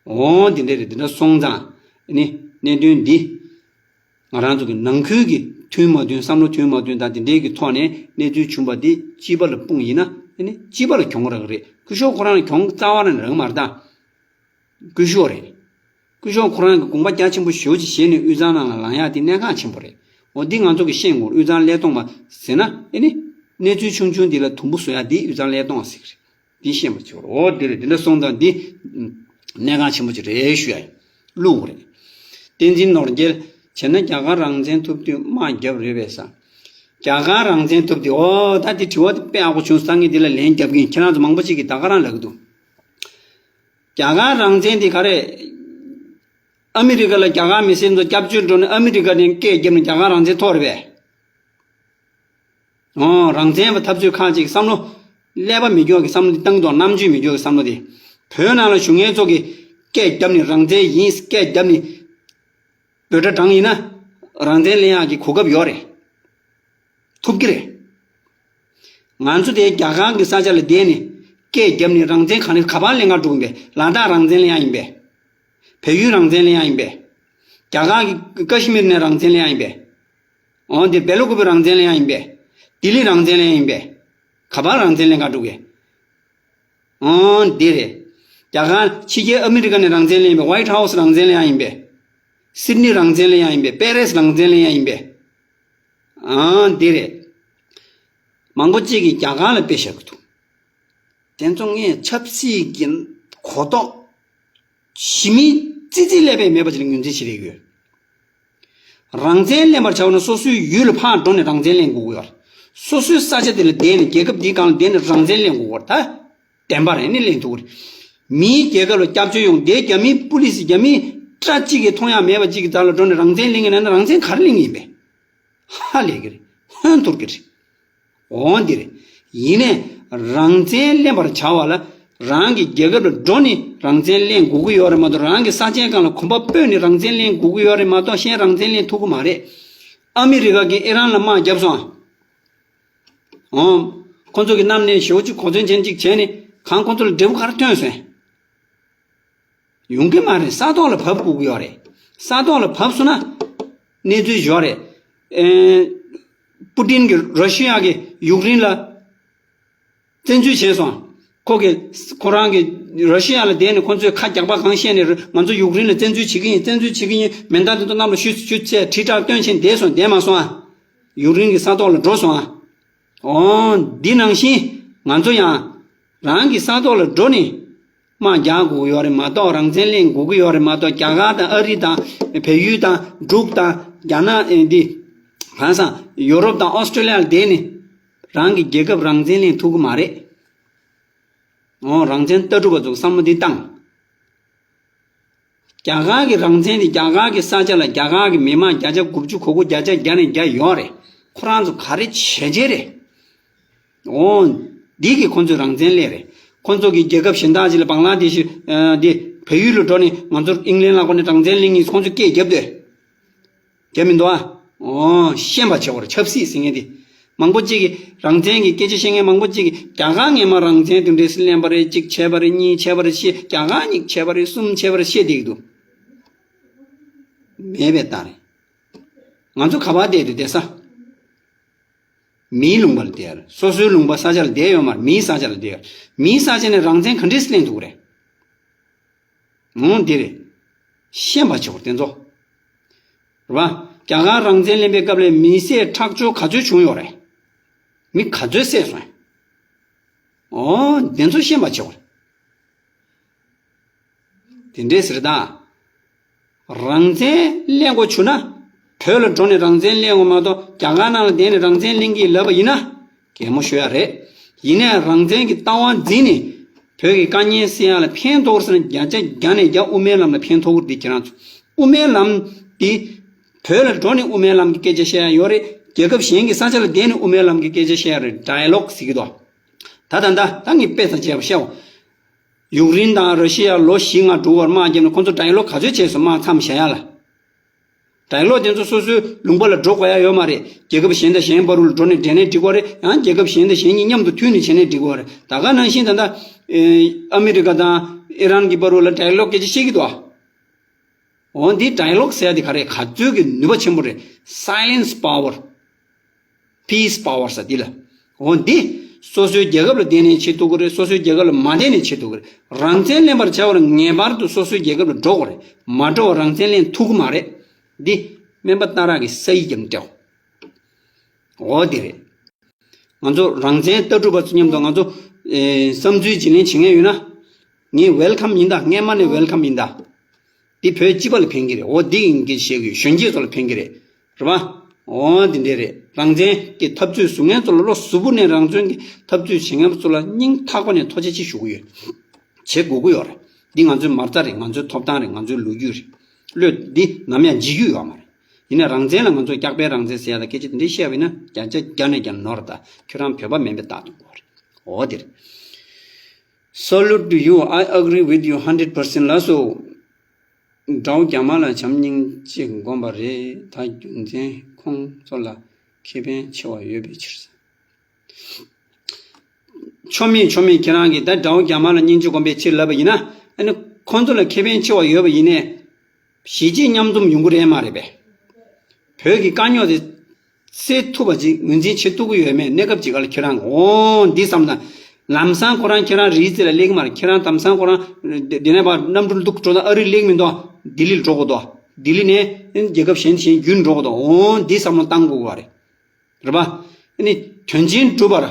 འོ། དེ་འདྲ་རེད། དེ་འདྲ་སོང་ཙང་ཨ་ནི་གནད་དོན་འདི་ང་རང་ཚོ་གི་ནང་ཁུལ་གྱི་མཐུན་མ་མཐུན། བསམ་བློ་མཐུན་མ་མཐུན་དང་དེ་འདྲའི་གི་ཐོག་ནས་གནས་ཚུལ་བྱུང་བ་འདི་སྤྱི་པ་ལ་སྤུངས་ཡིན་ན། ཨ་ནི་སྤྱི་པ་ལ་གྱོང་རག་གི་རེད། སྐུ་ཞབས་ཁོ་རང་ལ་གྱོང་རྩ་བ་ནས་རག་མ་རེད་ད། སྐུ་ཞབས་རེད། སྐུ་ཞབས་ཁོ་རང་གི་དགོངས་པ་རྒྱ་ཆེན་པོ་ཞེ་པོ་ཅིག་བཞེས་ནས་དབུས་གཙང་ནང་ལ་ལངས་ཡག་དེ་གནད་འགག་ཆེན་པོ་རེད། འོ། འདི་ང་ཚོ་གིས་ཤེས་དགོས། དབུས་གཙང་ཀླད་སྟོང་པ་ཟེར་ན། ཨེ་ནི་གནས་ཚུལ་ཆུང་ཆུང་འདི་ལ་དུམ་བུ་བཟོ་ཡག་འདི་དབུས་གཙང་ཀླད་སྟོང་པ་ཟེར་གི་རེད། འདི་ཤེས་པ་བྱེད་དགོས་རེད། འོ། འདི་རེད། འདི་འདྲ་སོང་ཙང་འདི་གནད་འགག་ཆེན་པོ་ཅིག་རེད་ཞུ་ཡག་ཡིན། བླུག་དགོས་རེད། བསྟན་འཛིན་ནོར་རྒྱལ། བྱས་ན་རྒྱ་གར་རང་བཙན་ཐོབ་དུས་དམག་བརྒྱབ་རེད་པས་ས། རྒྱ་གར་རང་བཙན་ཐོབ་དུས། འོ། ད་འདི་དྲི་བ་དེ་དཔེ་ཡག་པོ་བྱུང་སོང་། ངས་འདི་ལ་ལན་རྒྱབ་ཀྱི་ཡིན། ཁྱེད་རང་ཚོ་མང་པོ་ཅིག་གིས་ད་ག་རང་ལབ་ཀྱི་འདུག་རྒྱ་གར་རང་བཙན་དེ་ག་རེ། ཨ་མི་རི་ཀ་ལ་རྒྱ་གར་མི་སེར་ཚོ་སྐྱབས་བཅོལ་འགྲོ་ནས་ཨ་མི་རི་ཀ་ནས་སྐད་བརྒྱབ་ནས་རྒྱ་གར་རང་བཙན་ཐོབ་རེད་པས། ཨོ། རང་བཙན་པ་འཐབ་རྩོད་ཁག་ཅིག་བསམ་བློ་ཀླད་པ་མི་སྐྱོ་གི་བསམ་བློ་འདི་བཏང་དོགས། རྣམ་དཔྱོད་མི་སྐྱོ་གི་བསམ་བློ་དེ། བོད་ནང་ལ་བཞུགས་མཁན་ཚོ་གིས་སྐད་བརྒྱབ་ནས་རང་བཙན་ཡིན་སྐད་བརྒྱབ་ནས་འབོད་སྒྲ་བསྒྲངས་ཡིན་ན། རང་བཙན་ལེན་ཡག་གི་གོ་སྐབས་ཡོད་རེད། ཐུབ་ཀྱི་རེད། ང་ཚོ་དེ་རྒྱ་གར་གྱི་ས་ཆ་ལ་བསྡད་ནས་སྐད་བརྒྱབ་ནས་རང་བཙན་ག་ནས་ག་པར་ལེན་ག་འགྲོ་གི་ཡིན་པས། ལ་དྭགས་རང་བཙན་ལེན་ཡག་ཡིན་པས། བལ་ཡུལ་རང་བཙན་ལེན་ཡག་ཡིན་པས། རྒྱ་གར་གྱི་ཀ་ཤི་མིར་ནས་རང་བཙན་ལེན་ཡག་ཡིན་པས། འོ། འདི་སྦེལ་ཀོབ་རང་བཙན་ལེན་ཡག་ཡིན་པས། ལྡི་ལི་རང་བཙན་ལེན་ཡག་ཡིན་པས། ག་པར་རང་བཙན་ལེན་ག་འགྲོ་གི། འོ། འདི་རེད། རྒྱ་གར་ཕྱི་རྒྱལ་ཨ་མི་རི་ཀ་ནས་རང་བཙན་ལེན་ཡག་ཡིན་པས། ཝའིཊ་ཧའུ་སི་རང་བཙན་ལེན་ཡག་ཡིན་པས། སིད་ནི་རང་བཙན་ལེན་ཡག་ཡིན་པས། པེ་རེ་སི་རང་བཙན་ལེན་ཡག་ཡིན་པས། ཨང་། འདི་རེད། མང་པོ་གཅིག་གིས་རྒྱ་གར་ལ་དཔེ་བཞག་གི་འདུག་དེ་ཚོ་ངས་ཆབ་སྲིད་ཀྱི་གོ་རྟོགས་ཞི་མི་ཙི་ཙི་ལས་པས་མེད་པ་ཅིག་ལ་ངོས་འཛིན་བྱེད་ཀྱི་ཡོད། རང་བཙན་ལེན་པར་བྱ་བ་ན་སོ་སོའི་ཡུལ་ལ་ཕར་འགྲོ་ནས་རང་བཙན་ལེན་དགོས་ཀྱི་ཡོད་རེད། སོ་སོའི་ས་ཆ་དེ་ལ་བསྡད་ནས། རྒྱལ་ཁབ་འདིའི་སྒང་ལ་བསྡད་ནས་རང་བཙན་ལེན་དགོས་ཀྱི་ཡོད་རེད། ད་བདེན་པ་རེད། ནི་ལེན་ཐུབ་ཀྱི་རེད། མིའི་རྒྱལ་ཁབ་ལ་སྐྱབས་བཅོལ་ཡོང་། དེ་རྒྱ་མིའི་པུ་ལི་སི། རྒྱ་མིའི་སྐྲ་གཅིག་གིས་མཐོང་ཡག་མེད་པ་གཅིག་གི་རྩ་ལ་འགྲོ་ནས་རང་བཙན་ལེན་གྱི་ན་ན། རང་བཙན་ག་རེ་ལེན་གྱི་ཡིན་པས། ཧ་ལས་ཀྱི་རེད། ཧོན་ཐོར་གྱི་རེད། འོ། འདི་རེད། ཡིན་ནའི་རང་བཙན་ལེན་པར་བྱ་བ་ལ། རང་གི་རྒྱལ་ཁབ་ལ་འགྲོ་ནས་རང་བཙན་ལེན་དགོས་ཀྱི་ཡོད་རེད་མ་གཏོགས། རང་གི་ས་ཆའི་སྒང་ལ་གོམ་པ་སྤོས་ནས་རང་བཙན་ལེན་དགོས་ཀྱི་ཡོད་རེད་མ་གཏོགས། གཞན་རང་བཙན་ལེན་ཐུབ་ཀྱི་མ་རེད། ཨ་མི་རི་ཀ་གིས་ཨི་རན་ལ་དམག་བརྒྱབ་སོང་། འོ། ཁོ་ཚོ་གིས་གནམ་ནས་ཞེ་པོ་ཅིག་གོ་མཚོན་ཅན་ཅིག་བྱས་ནས། གང་ཁོ་ཚོ་ལ་འབྲས་བུ་ག་རེ་ཐོན་སོང་། ཡོང་གི་མ་རེད། ས་ཐོག་ལ་བབས་དགོས་ཀྱི་ཡོད་རེད། ས་ཐོག་ལ་བབས་སོང་ན་གནས་ཚུལ་ཡོད་རེད། ཨེ། པུ་ཏིན་གྱིས་ར་ཤི་ཡ་གིས་ཡུཀ་རེན་ལ་བཙན་འཛུལ་བྱས་སོང་། ཁོ་གིས་ཁོ་རང་གིས་ར་ཤི་ཡ་ལ་བསྡད་ནས་ཁོ་ཚོས་ཁ་རྒྱག་པ་གང་བཤད་ནས་ང་ཚོ་ཡུཀ་རེན་ལ་བཙན་འཛུལ་བྱེད་ཀྱི་ཡིན། བཙན་འཛུལ་བྱེད་ཀྱི་ཡིན། མེ་མདའ་དེ་ཚོ་གནམ་ལ་གཞུས་གཞུས་བྱས་དྲིལ་བསྒྲགས་སྟོན་བྱས་བསྡད་སོང་། བསྡད་མ་སོང་ཨ། ཡུཀ་རེན་གྱི་ས་ཐོག་ལ་འགྲོ་སོང་ཨ། འོ། འདི་ནང་བཞིན་ང་ཚོ་ཡང་རང་གི་ས་ཐོག་ལ་འགྲོ་ནས་དམག་རྒྱག་དགོས་ཀྱི་ཡོད་རེད་མ་གཏོགས། རང་བཙན་ལེན་དགོས་ཀྱི་ཡོད་རེད་མ་གཏོགས། རྒྱ་གར་དང་ཨ་རི་དང་བལ་ཡུལ་དང་འབྲུག་དང་རྒྱ་ནག་ཨེ་འདི་གང་ས་ཡོ་རོབ་དང་ཨོ་སི་ཀྲོ་ལི་ཡ་ལ་བསྡད་ནས་རང་གི་རྒྱལ་ཁབ་རང་བཙན་ལེན་ཐུབ་ཀྱི་མ་རེད། འོ། རང་བཙན་ལྟ་གྲུབ་པ་ཚོ་བསམ་བློ་འདི་བཏང་། རྒྱ་གར་གྱི་རང་བཙན་དེ་རྒྱ་གར་གྱི་ས་ཆ་ལ་རྒྱ་གར་གྱི་མི་མང་བརྒྱ་ཆ་དགུ་བཅུ་གོ་དགུ་བརྒྱ་ཆ་བརྒྱ་ནས་བརྒྱ་ཡོད་རེད། ཁོ་རང་ཚོ་ག་རེ་བྱས་བྱས་རེད། འོ། འདི་གིས་ཁོ་ཚོས་རང་བཙན་ལེན་རེད། ཁོ་ཚོ་གིས་རྒྱལ་ཁབ་གཞན་དག་ཅིག་ལ་བང་ལ་དེ་ཤི་ཨ་འདི་བལ་ཡུལ་ལ་འགྲོ་ནས་ང་ཚོར་ཨིང་ལན་ལ་འགྲོ་ནས་རང་བཙན་ལེན་གྱིས་ཁོ་ཚོས་སྐད་རྒྱབ་སྡོད། རྒྱབ་མི་འདུག་ཨ། འོ། ཤེས་པ་བྱེད་དགོས་རེད། ཆབ་སྲིད་ཟེར་མཁན་དེ། མང་པོ་གཅིག་གིས་རང་བཙན་གྱི་སྐད་ཆ་བཤད་མཁན་མང་པོ་གཅིག་གིས་རྒྱ་གར་སྔས་མ་རང་བཙན་དེ་འདྲས་སེ་ལེན་པ་རེད། གཅིག་བྱས་པ་རེད། གཉིས་བྱས་པ་རེད། བཤད། རྒྱ་གར་གཉིས་བྱས་པ་རེད། གསུམ་བྱས་པ་རེད། བཤད་བསྡད་ཀྱི་འདུག་མེད་པའི་རྟགས་རེད། ང་ཚོ་ག་པར་བསྡད་འདུག་བསྡད་ས། མིའི་ལུང་པ་ལ་བསྡད་ཡོད་རེད། སོ་སོའི་ལུང་པ་ས་ཆ་ལ་བསྡད་ཡོད་མ་རེད། མིའི་ས་ཆ་ལ་བསྡད་ཡོད་རེད། མིའི་ས་ཆ་ནས་རང་བཙན་ག་འདྲས་སེ་ལེན་ཐུབ་ཀྱི་རེད། འོ་འདི་རེད། ཤེས་པ་བྱེད་དགོས་དེ་ཚོ། རེད་པ། རྒྱ་གར་རང་བཙན་ལེན་པའི་སྐབས་ལ་མི་བསད་ཁྲག་སྦྱོར་ག་ཚོད་བྱུང་ཡོད་རེད། མི་ག་ཚོད་བསད་སོང་། འོ། དེ་ཚོ་ཤེས་པ་བྱེད་དགོས་རེད། དེ་འདྲས་ཟེར་ད། རང་བཙན་ལེན་དགོས་བྱུང་ན། བོད་ལ་འགྲོ་ནས་རང་བཙན་ལེན་དགོས་མ་གཏོགས། རྒྱ་གར་ནང་ལ་བསྡད་ནས་རང་བཙན་ལེན་གྱི་ལབ་པ་ཡིན་ན། གད་མོ་ཤོར་ཡ་རེད། ཡིན་ནའི་རང་བཙན་གྱི་ལྟ་བ་འཛིན་ནས། བོད་ཀྱི་དཀའ་ངལ་སེལ་ཡ་ལ་ཕན་ཐོགས་ཟེར་ན། བརྒྱ་ཆ་བརྒྱ་ནས་བརྒྱ་དབུ་མའི་ལམ་ལ་ཕན་ཐོགས་ཀྱི་རེད། ཁྱེད་རང་ཚོ་དབུ་མའི་ལམ་འདི། བོད་ལ་འགྲོ་ནས་དབུ་མའི་ལམ་གྱི་སྐད་ཆ་བཤད་ཡ་ཡོད་རེད། རྒྱལ་ཁབ་གཞན་གྱི་ས་ཆ་ལ་བསྡད་ནས་དབུ་མའི་ལམ་གྱི་སྐད་ཆ་བཤད་ཡ་རེད། ཌའི་ལོག་ཟེར་གྱི་འདུག་ད་ད་ད་ད་ངས་དཔེ་ཙམ་བྱས་པ་བཤད་འོ། ཡུཀ་རེན་དང་ར་ཤི་ཡ་ལོ་བཞི་ལྔ་འགྲོ་བར་དམག་བརྒྱབ་ནས་ཁོང་ཚོ་ཌའི་ལོག་ག་ཚོད་བྱས་སོང་། དམག་མཚམས་བཞག་ཡ་ལ། ཌའི་ལོག་དེ་ཚོ་སོ་སོའི་ལུང་པ་ལ་འགྲོ་དགོས་ཡ་ཡོད་མ་རེད། རྒྱལ་ཁབ་གཞན་དང་གཞན་བར་དུ་ལ་འགྲོ་ནས་འབྲེལ་ནས་འགྲིག་གི་རེད། ཡང་རྒྱལ་ཁབ་གཞན་དང་གཞན་གཉིས་མཉམ་དུ་མཐུད་ནས་བྱས་ནས་འགྲིག་གི་རེད། ད་ག་ནང་བཞིན་ད་ལྟ་ཨེ་ཨ་མི་རི་ཀ་དང་ཨི་རན་གྱི་བར་དུ་ལ་ཌའི་ལོག་སྐད་ཆ་བཤད་ཀྱི་འདུག་འོ་འདི་ཌའི་ལོག་ཟེར་ཡ་འདི་ག་རེ་ག་ཚོད་ཀྱི་ནུས་པ་ཆེན་པོ་རེད། Silence power, peace power ཟེར་འདི་ལ། འོ་འདི་སོ་སོའི་རྒྱལ་ཁབ་ལ་བསྡད་ནས་བྱེད་ཐུབ་ཀྱི་རེད། སོ་སོའི་རྒྱལ་ཁབ་ལ་མ་བསྡད་ནས་བྱེད་ཐུབ་ཀྱི་རེད། རང་བཙན་ལེན་པར་བྱ་བར་ངེས་པར་དུ་སོ་སོའི་རྒྱལ་ཁབ་ལ་འགྲོ་དགོས་རེད། མ་འགྲོ་བར་རང་བཙན་ལེན་ཐུབ་ཀྱི་མ་རེད། འདི་སྨན་པ་སྟག་ར་གི་ས་ཡིག་རྒྱབ་ནས་སྤྲད། འོ་དེ་རེད། ང་ཚོ་རང་བཙན་ལྟ་གྲུབ་པ་ཚོ་མཉམ་དུ་ང་ཚོ་ཨེ་བསམ་ཚུལ་བརྗེ་ལེན་བྱེད་མཁན་ཡོད་ན། ངས་ཝེལ་ཁམ་ཡིན་ད། སྔས་མ་ནས་ཝེལ་ཁམ་ཡིན་ད། འདི་བོད་སྤྱི་པ་ལ་ཕན་གྱི་རེད། འོ་འདི་ཡིན་གྱི་བཤད་གི་ཡོད། གཞོན་སྐྱེས་ཚོ་ལ་ཕན་གྱི་རེད། རེད་པ། འོ་འདི་འདྲས་རེད། རང་བཙན་གྱི་འཐབ་རྩོད་བཟོ་མཁན་ཚོ་ལ། བློ་གཟུ་བོ་ནས་རང་བཙན་གྱི་འཐབ་རྩོད་བྱེད་མཁན་ཚོ་ལ་སྙིང་ཐག་པ་ནས་ཐུགས་རྗེ་ཆེ་ཞུ་གི་ཡོད། བྱེད་དགོས་ཀྱི་ཡོད་རེད། འདི་ང་ཚོའི་མ་རྩ་རེད། ང་ཚོའི་ཐོབ་ཐང་རེད། ང་ཚོའི་ལོ་རྒྱུས་རེད། བློས་འདི་ནམ་ཡང་འཇིག་རྒྱུ་ཡོད་མ་རེད། ཡིན་ནའི་རང་བཙན་ལ་ང་ཚོ་སྐྱག་པའི་རང་བཙན་ཟེར་ཡ་དང་སྐད་ཆ་དེ་འདྲ་བཤད་པ་ཡིན་ན། བརྒྱ་ཆ་བརྒྱ་ནས་བརྒྱ་ནོར་ད། ཁྱོད་རང་བོད་པ་མིན་པའི་རྟགས་ཐོན་གྱི་ཡོད་རེད། འོ་དེ་རེད། Salute to you. I agree with you hundred percent. ལགས་སོ། དགྲ་བོ་རྒྱ་དམར་ལ་བྱམས་སྙིང་རྗེ་སྒོམ་པ་རེད། ད་རྒྱུ་མཚན་ཁོང་ཚོ་ལ་ཁེ་ཕན་ཆེ་བ་ཡོད་པའི་ཕྱིར། ཆོ་མེད་ཆོ་མེད། ཁྱེད་རང་གིས་ད་དགྲ་བོ་རྒྱ་དམར་ལ་སྙིང་རྗེ་སྒོམ་པའི་ཕྱིར་ལབ་པ་ཡིན་ན། ཨ་ནི་ཁོང་ཚོ་ལ་ཁེ་ཕན་ཆེ་བ་ཡོད་པ་ཡིན་ནའི། གཞིས་བྱེས་མཉམ་འཛོམས་ཡོང་གི་རེད་མ་རེད་པས། བོད་ཀྱི་དཀའ་རྙོག་དེ་སེལ་ཐུབ་པ་ཅིག་ངོས་འཛིན་བྱེད་ཐུབ་ཀྱི་ཡོད་མེད་གནས་སྐབས་ཅིག་ག་ལ་ཁྱེད་རང་། འོ་འདི་བསམ་ན། ལམ་སང་ཁོ་རང་ཁྱེད་རང་རི་རྩེ་ལ་སླེབས་ཀྱི་མ་རེད། ཁྱེད་རང་ལམ་སང་ཁོ་རང་འདི་ནས་ཕར་གནམ་གྲུ་འདུག་འགྲོ་ན་ཨ་རི་སླེབས་མི་འདུག་ལྡི་ལི་ལ་འགྲོ་དགོས་འདུག་ལྡི་ལི་ནས་རྒྱལ་ཁབ་གཞན་གཞན་བརྒྱུད་འགྲོ་དགོས་འདུག་འོ་འདི་བསམ་བློ་བཏང་དགོས་པ་རེད། རེད་པ། ཨ་ནི་དོན་ཆེན་སྒྲུབ་པར།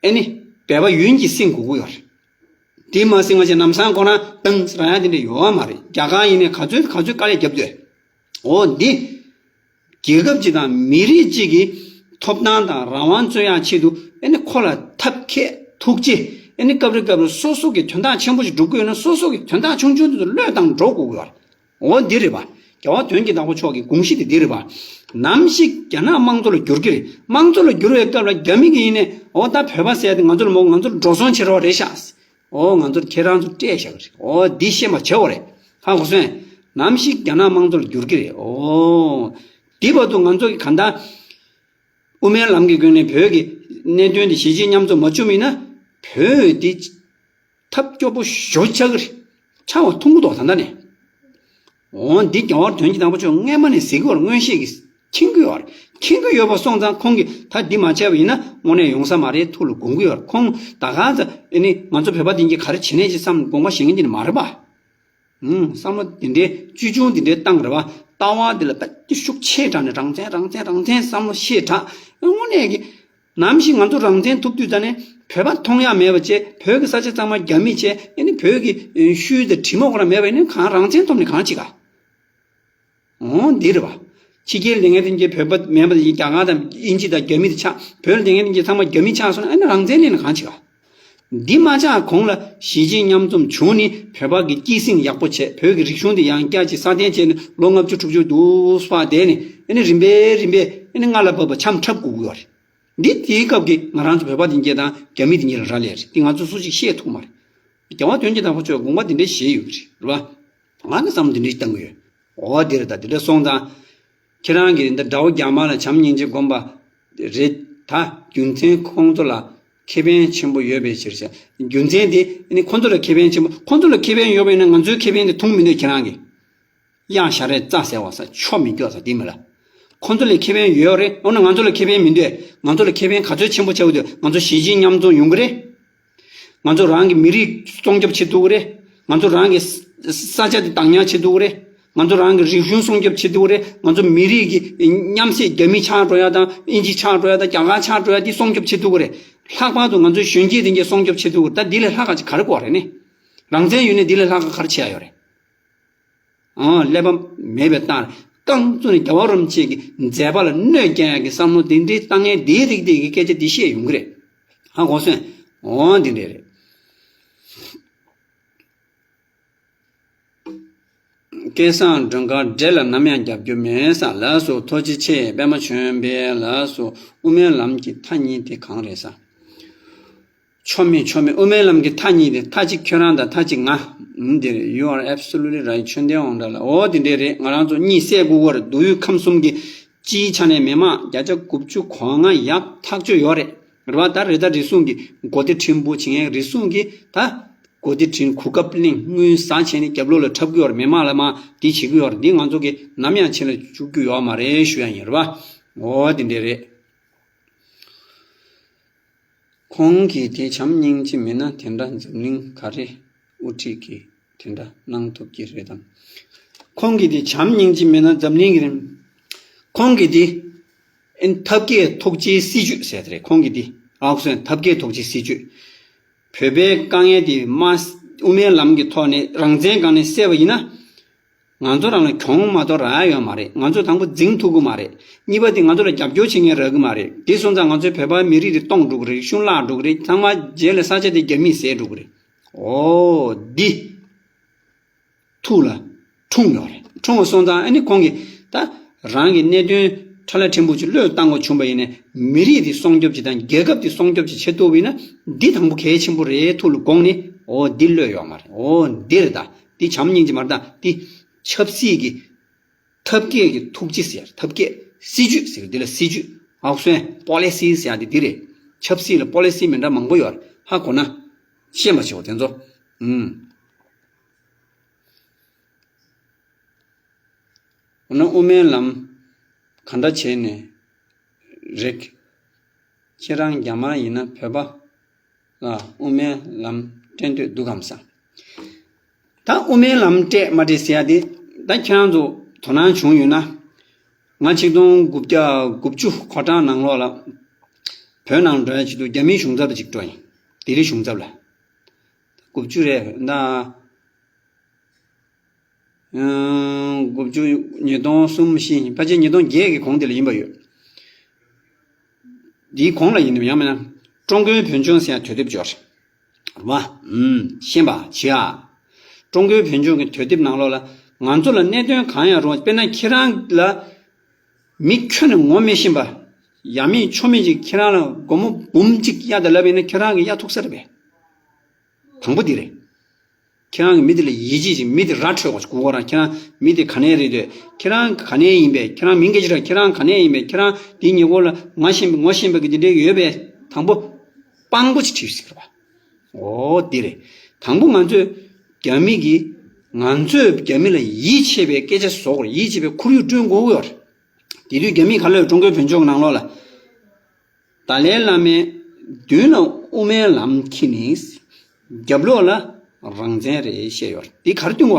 ཨེ་ནི། འབད་པ་ཡུན་གྱིས་ཟིན་དགོས་ཀྱི་ཡོད་རེད། དེ་མ་ཟིན་པ་བྱས་ལམ་སང་ཁོ་རང་ཏང་ཟེར་ཡ་དེ་འདྲ་ཡོད་མ་རེད། རྒྱ་གར་ཡིན་ནའི་ག་ཚོད་ག་ཚོད་དཀའ་ལས་བརྒྱབ་སྡོད། འོ་འདི། རྒྱལ་ཁབ་ཅིག་དང་མི་རིགས་གཅིག་གི་ཐོབ་ཐང་དང་རང་དབང་རྩོད་ཡག་ཆེད་དུ། ཨེ་ནི་ཁོ་ལ་ཐབས་མཁས་ཐུགས་རྗེ། ཨེ་ནི་སྐབས་རེ་སྐབས་རེ་སོ་སོ་གི་དོན་དག་ཆེན་པོ་ཞིག་སྒྲུབ་ཀྱི་ཡོད་ན། སོ་སོ་གི་དོན་དག་ཆུང་ཆུང་དེ་ཚོ་བློས་བཏང་འགྲོ་དགོས་ཀྱི་ཡོད་རེད། འོ་འདི་རེད་པ། རྒྱལ་བ་དོན་གྱི་བདག་པོ་མཆོག་གི་དགོངས་གཞི་དེ་འདི་རེད་པ། ནམ་ཞིག་རྒྱ་ནག་དམངས་གཙོ་ལ་འགྱུར་གྱི་རེད། དམངས་གཙོ་ལ་འགྱུར་བའི་སྐབས་ལ་རྒྱ་མི་གིས་ཡིན་ནའི། འོ་ད་བོད་པ་ཟེར་ཡ་དེ་ང་ཚོ་ལ་མོ། ང་ཚོ་ལ་འགྲོ་སོང་བྱེད་རོགས་རེད་ཤག་འོ་ང་ཚོ་ཁྱེད་རང་ཚོ་སྤྲད་བཞག་གི་རེད། འོ་འདི་ཤེས་པ་བྱེད་དགོས་རེད། ཧ་གོ་སོང་། ནམ་ཞིག་རྒྱ་ནག་དམངས་གཙོ་ལ་འགྱུར་གྱི་རེད། འོ། འདི་བར་དུ་ང་ཚོ་གིས་གང་ལྟར། དབུ་མའི་ལམ་གྱི་སྒོ་ནས་བོད་ཀྱི་གནད་དོན་དེ་གཞིས་བྱེས་མཉམ་འཛོམས་མ་བྱུང་བ་ཡིན་ན། བོད་འདི་ཐབས་སྐྱོ་པོ་ཞེ་པོ་ཆགས་ཀྱི་རེད། ཆགས་པ་མཐོང་གི་འདུག་ད་ལྟ་ནས། འོ་འདི་རྒྱལ་བ་དོན་གྱི་བདག་པོ་མཆོག་སྔས་མ་ནས་ཟེར་གྱི་ཡོད་རེད། མངོན་ཤེས་ཀྱིས་མཁྱེན་གྱི་ཡོད་རེད། མཁྱེན་གྱི་ཡོད་པ་སོང་ཙང་ཁོང་གིས་ད་འདི་མ་བྱས་པ་ཡིན་ན་དངོས་གནས་ཡོང་ས་མ་རེད། ཐུགས་ལ་དགོངས་ཀྱི་ཡོད་རེད། ཁོང་ད་ག་ཚ་ཨེ་ནི་ང་ཚོ་བོད་པ་འདི་གྱིས་ག་རེ་བྱེད་ནས་ཅི་བསམ་དགོངས་པ་བཞེས་མཁན་འདི་ནི་མ་རེད་པ། ཨུམ། བསམ་བློ་འདི་འདྲའི་ཅུ་ཅུང་འདི་འདྲའི་བཏང་རེད་བ། ལྟ་བ་འདི་ལ་ད་ཅི་ཤུགས་ཆེ་དྲགས་ནས་རང་བཙན་རང་བཙན་རང་བཙན་བསམ་བློ་ཤེས་དྲགས། དངོས་གནས་ཀྱི་ནམ་ཞིག་ང་ཚོ་རང་བཙན་ཐོབ་དུས་ཙ་ནས་བོད་པ་མཐོང་ཡག་མེད་པ་བྱས། བོད་ཀྱི་ས་ཆ་ཚང་མ་རྒྱ་མི་བྱས། ཨེ་ནི་བོད་ཀྱི་ཤུལ་དང་གྲིབ་མ་ཁོ་རང་མེད་པ་ཡིན་ན་གང་རང་བཙན་ཐོབ་ནས་གང་བྱེད་ག། འོ་འདི་རེད་བ། ཕྱི་རྒྱལ་སྡོད་མཁན་དེ་གྱི་བོད་པ་མེད་པ་དེ་རྒྱ་གར་དང་དབྱིན་ཇི་དང་རྒྱ་མི་དེ་ཆགས། བོད་ལ་སྡོད་མཁན་དེ་གྱི་ཚང་མ་རྒྱ་མི་ཆགས་སོང་ན་ཨ་ནི་རང་བཙན་ལེན་ན་གང་བྱེད་ག། འདི་མ་ཆགས་གོང་ལ་གཞིས་བྱེས་མཉམ་འཛོམས་བྱུང་ནས་བོད་པ་གི་སྐྱེད་སྲིང་ཡག་པོ་བྱས། བོད་ཀྱི་རིག་གཞུང་དེ་ཡང་བསྐྱར་ཅིག་སྲ་བརྟན་བྱས་ནས་ལོ་ལྔ་བཅུ་དྲུག་ཅུ་དུ་སྤར་བསྡད་ནས་ཨ་ནི་རིམ་པས་རིམ་པས་ཨ་ནི་སྔ་ལ་བབས་པ་འཆམ་འཁྲབ་དགོས་ཀྱི་ཡོད་རེད། འདི་དེའི་སྐབས་ཀྱི་ང་རང་ཚོ་བོད་པ་དེ་གྱད་དང་རྒྱ་མི་དེ་གྱད་ལ་རག་ལས་རེད། འདི་ང་ཚོ་སུ་ཞིག་ཤེས་ཐུབ་མ་རེད། རྒྱལ་བ་དོན་གྱི་བདག་པོ་མཆོག་དགོངས་པ་འདི་འདྲ་བཞེས་ཡོད་ཀྱི་རེད་བ། ང་ནི་བསམ་བློ་འདི་འདྲ་ཞིག་བཏང་གི་ཡོད། འོ་འདི་རེད། ད་འདི་འདྲ་སོང་ཙང་། ཁྱེད་རང་གིས་འདི་དགྲ་བོ་རྒྱ་དམར་ལ་བྱམས་སྙིང་རྗེ་སྒོམ་པ་རེད་ད། རྒྱུ་མཚན་ཁོང་ཚོ་ལ་ཁེ་ཕན་ཆེན་པོ་ཡོད་པའི་ཕྱིར་བྱ། རྒྱུ་མཚན་དེ་ནི་ཁོང་ཚོ་ལ་ཁེ་ཕན་ཆེན་པོ། ཁོང་ཚོ་ལ་ཁེ་ཕན་ཡོད་པ་ཡིན་ན་ང་ཚོའི་ཁེ་ཕན་དེ་མཐོང་མི་འདོད་ཁྱེད་རང་གིས། གཡག་ཞ་རས་རྩྭ་ཟེར་བ་ས་ཆོ་མི་སྐྱོ་ས་དེ་མི་ལ། ཁོང་ཚོ་ལ་ཁེ་ཕན་ཡོད་རེད། འོ་ན་ང་ཚོ་ལ་ཁེ་ཕན་མི་འདོད། ང་ཚོ་ལ་ཁེ་ཕན་ག་ཚོད་ཆེན་པོ་ཆགས་ཀྱི་འདུག་ང་ཚོ་གཞིས་བྱེས་མཉམ་འཛོམས་ཡོང་གི་རེད། ང་ཚོ་རང་གི་མི་རིགས་སྲུང་སྐྱོབ་བྱེད་ཐུབ་ཀྱི་རེད། ང་ཚོ་རང་གི་ས་ས་ཆ་དེ་བདག་ཉར་བྱེད་ཐུབ་ཀྱི་རེད། ང་ཚོ་རང་གི་རིག་གཞུང་སྲུང་སྐྱོབ་བྱེད་ཐུབ་ཀྱི་རེད། ང་ཚོ་མི་རིགས་ཀྱི་མཉམ་བསྲེས་རྒྱ་མི་ཆགས་འགྲོ་ཡ་དང་དབྱིན་ཇི་ཆགས་འགྲོ་ཡ་དང་རྒྱ་གར་ཆགས་འགྲོ་ཡ་དེ་སྲུང་སྐྱོབ་བྱེད་ཐུབ་ཀྱི་རེད། ལྷག་པར་དུ་ང་ཚོའི་གཞོན་སྐྱེས་དེ་གྱད་སྲུང་སྐྱོབ་བྱེད་ཐུབ་ཀྱི་རེད། ད་འདི་ལས་ལྷག་ག་ཅིག་ག་རེ་དགོས་རེད་ནི། རང་བཙན་ཡོད་ནས་འདི་ལས་ལྷག་ག་ག་རེ་བྱེད་ཡ་ཡོད་རེད། ཨང་། ཀླད་པ་མེད་པའི་སྟངས་རྐང་བཙུགས་ནས་རྒྱལ་བ་རིན་པོ་ཆེ་གི་མཛད་པ་ལ་གནོད་སྐྱེལ་ཡག་གི་བསམ་བློ་དེ་འདྲའི་བཏང་མཁན་དེའི་རིགས་དེ་གི་སྐད་ཆ་འདི་བཤད་ཡོང་གི་རེད། ཧ་གོ་སོང་། འོ་འདི་འདྲས་རེད། སྐལ་བཟང་སྒྲོལ་དཀར་འདྲེ་ལ་ནམ་ཡང་རྒྱབ་སྐྱོར་མེད་ས། ལགས་སོ། ཐུགས་རྗེ་ཆེ། པད་མ་ཆོས་འཕེལ་ལགས་སོ། དབུ་མའི་ལམ་གྱི་མཐའ་གཉིས་དེ་གང་རེད་ས། ཆོ་མེད་ཆོ་མེད། དབུ་མའི་ལམ་གྱི་མཐའ་གཉིས་དེ་མཐའ་གཅིག་ཁྱོད་རང་དང་མཐའ་གཅིག་ང་། ཨུམ། འདིར། You are absolutely right. ཆོས་ལྡན་དབང་གྲགས་ལགས། འོ་དེ་འདྲས་རེད། ང་རང་ཚོ་གཉིད་སད་དགོས་ཀྱི་རེད། སྡུག་ཡུས་ཁམས་གསུམ་གྱི་སྤྱིའི་ཆ་ནས་མི་མང་བརྒྱ་ཆ་དགུ་བཅུ་གོ་ལྔ་ཡག་ཐག་ཆོད་ཡོད་རེད། རེད་བ། ད་རེད། ད་རེ་ཟུང་གི་གོ་སྡེ་ཕྲན་བུ་བྱེད་མཁན་རེ་ཟུང་གིས་ད་གོ་སྡེ་ཕྲན་གོ་སྐབས་གླེང་དངུལ་ཟ་བྱས་ནས་རྒྱབ་ལོགས་ལ་འཁྲབ་ཀྱི་ཡོད་རེད། མི་མང་ལ་མ་འདི་བྱེད་ཀྱི་ཡོད་རེད། འདི་ང་ཚོ་གིས་ནམ་ཡང་ཕྱི་ལ་བཅུག་རྒྱུ་ཡོད་མ་རེད་ཞུ་ཡ་ཡིན། རེད་བ། འོ་དེ་འདྲས་རེད། ཁོང་གིས་དེ་བྱམས་སྙིང་རྗེ་མེད་ན་དེ་འདྲ་འཛམ་གླིང་ག་རེ་དབུ་ཁྲིད་ཀྱིས་དེ་འདྲ་གནང་ཐུབ་ཀྱི་རེད་དམ། ཁོང་གིས་དེ་བྱམས་སྙིང་རྗེ་མེད་ན་འཛམ་གླིང་གི་རིམ། ཁོང་གིས་དེ་ཨེ་ཐབས་མཁས་ཐུགས་རྗེའི་སྲིད་ཇུས་ཟེར་དེ་རེད། ཁོང་གིས་དེ་ཨའུ་སོན་ཐབས་མཁས་ཐུགས་རྗེའི་སྲིད་ཇུས། བོད་པའི་དཀའ་ངལ་དེ་མ་དབུ་མའི་ལམ་གྱི་ཐོག་ནས་རང་བཙན་སྒང་ནས་སེལ་བ་ཡིན་ན། ང་ཚོ་རང་ལ་གྱོང་མ་གཏོགས་རག་ཡ་ཡོད་མ་རེད། ང་ཚོ་དང་པོ་འཛིང་ཐུབ་ཀྱི་མ་རེད། གཉིས་པ་དེ་ང་ཚོ་ལ་རྒྱབ་སྐྱོར་བྱེད་མཁན་རག་གི་མ་རེད། དེ་སོང་ཙང་ང་ཚོའི་བོད་པ་མི་རིགས་དེ་སྟོངས་འགྲོ་གི་རེད། རིག་གཞུང་བརླག་འགྲོ་གི་རེད། ཚང་མ་རྗེས་ལ་ས་ཆ་དེ་རྒྱ་མིས་ཟས་འགྲོ་གི་རེད། འོ་འདི་ཐུགས་ལ་འཁྲུངས་ཡོད་རེད། འཁྲུངས་པ་སོང་ཙང་ཨ་ནི་ཁོང་གིས་ད་རང་གི་གནད་དོན་ཕྲ་ལ་ཕྲན་བུ་ཅིག་བློས་བཏང་དགོས་བྱུང་བ་ཡིན་ནའི་མི་རིགས་དེ་སྲུང་སྐྱོབ་བྱེད་དང་རྒྱལ་ཁབ་དེ་སྲུང་སྐྱོབ་བྱེད་བྱེད་ཐུབ་པ་ཡིན་ན་འདི་དང་པོ་གལ་ཆེན་པོ་རེད། ཐུགས་ལ་དགོངས་ནས། འོ་འདི་བློས་ཡོད་མ་རེད། འོ་འདི་རེད། ད་འདི་བྱམས་སྙིང་རྗེ་མ་རེད། ད་འདི་ཆབ་སྲིད་ཀྱི་ཐབས་མཁས་ཀྱི་ཐུགས་རྗེ་ཟེར། ཐབས་མཁས་སྲིད་ཇུས་ཟེར། འདི་ལ་སྲིད་ཇུས་ཨའུ་སོན་པོ་ལི་སི་ཟེར་ཡ་འདི་འདི་རེད། ཆབ་སྲིད་ལ་པོ་ལི་སི་མི་འདྲ་མང་པོ་ཡོད་རེད། ཧ་གོ་ན་ཤེས་པ་བྱེད་འོ་དེ་ཚོ། ཨུམ། འོ་ན་དབུ་མའི་ལམ་ག་འདྲ་བྱས་ནས་རེད། ཁྱེད་རང་རྒྱ་དམར་ཡིན་ན་བོད་པ་ལ་དབུ་མའི་ལམ་སྤྲད་འདོད་འདུག་གམ་ས། ད་དབུ་མའི་ལམ་སྤྲད་མ་སྤྲད་ཟེར་ཡ་དེ་ད་ཁྱེད་རང་ཚོ་དོ་སྣང་བྱུང་ཡོད་ན། ང་ཆིག་སྟོང་དགུ་བརྒྱ་དགུ་བཅུ་གོ་གྲངས་ནང་ལོགས་ལ་བོད་ནང་འགྲོ་ཡ་ཆེད་དུ་རྒྱ་མིའི་གཞུང་ཚབ་ལ་ཅིག་འགྲོ་ཡིན། ལྡི་ལི་གཞུང་ཚབ་ལ། དགུ་བཅུ་རེད་ད། དགུ་བཅུ། ཉིས་སྟོང་གསུམ་བཞི་ཕལ་ཆེར་ཉིས་སྟོང་བརྒྱད་ཀྱི་གོང་དེ་ལ་ཡིན་པ་ཡོད། འདིའི་གོང་ལ་ཡིན་ནམ་ཡང་མིན་ན། ཀྲུང་གོའི་བོད་ལྗོངས་ཟེར་ཡང་དུས་དེབ་འབྱོར། རེད་བ། ཨུམ། ཤེས་པ་བྱེད་ཨ། ཀྲུང་གོའི་བོད་ལྗོངས་ཀྱི་དུས་དེབ་ནང་ལོགས་ལ་ང་ཚོ་ལ་གནད་དོན་གང་ཡང་རུང་དཔེར་ན་ཁྱེད་རང་ལ་མི་ཁྱོན་ནས་ངོ་མི་ཤེས་པ། ཡ་མེད་ཆོ་མེད་ཅིག་ཁྱེད་རང་ལ་སྒོར་མོ་འབུམ་གཅིག་གཡར་དང་ལབ་ཡིན་ན་ཁྱེད་རང་གིས་གཡར་ཐུབ་ས་རེད་པས། དང་པོ་འདི་རེད། ཁྱེད་རང་གིས་མི་དེ་ལ་ཡིད་ཆེས་ཅིག་མི་དེ་ར་འཕྲོད་དགོས་ཅིག་གོ་གོ་རང་། ཁྱེད་རང་མི་དེ་ག་ནས་རེད་འདོད། ཁྱེད་རང་ག་ནས་ཡིན་པས། ཁྱེད་རང་མིང་སྐད་ཆ་ར་ཁྱེད་རང་ག་ནས་ཡིན་པས། ཁྱེད་རང་དེའི་ཉེ་འཁོར་ལ་ང་ཤེས་པ་ངོ་ཤེས་པ་གི་དེ་འདྲའི་ཡོད་པས། དང་པོ་དཔང་པོ་ཅིག་བྲིས་ཟེར་བ། འོ་འདི་རེད། དང་པོ་ང་ཚོས་རྒྱ་མི་གིས་ང་ཚོས་རྒྱ་མི་ལ་ཡིད་ཆེས་པའི་སྐད་ཆ་བཟོ་དགོས་རེད། ཡིད་ཆེས་པའི་ཁོར་ཡུག་བསྐྲུན་དགོས་ཀྱི་ཡོད་རེད། དེ་དུས་རྒྱ་མིས་ག་ལབ། ཀྲུང་གོའི་བོད་ལྗོངས་ནང་ལོགས་ལ། ཏཱ་ལའི་བླ་མའི་མདུན་ལ་དབུ་མའི་ལམ་འཁྱེར་ནས། རྒྱབ་ལོགས་ལ་རང་བཙན་རེད་བཤད་ཡོད་རེད། འདི་ག་རེ་སྟོན་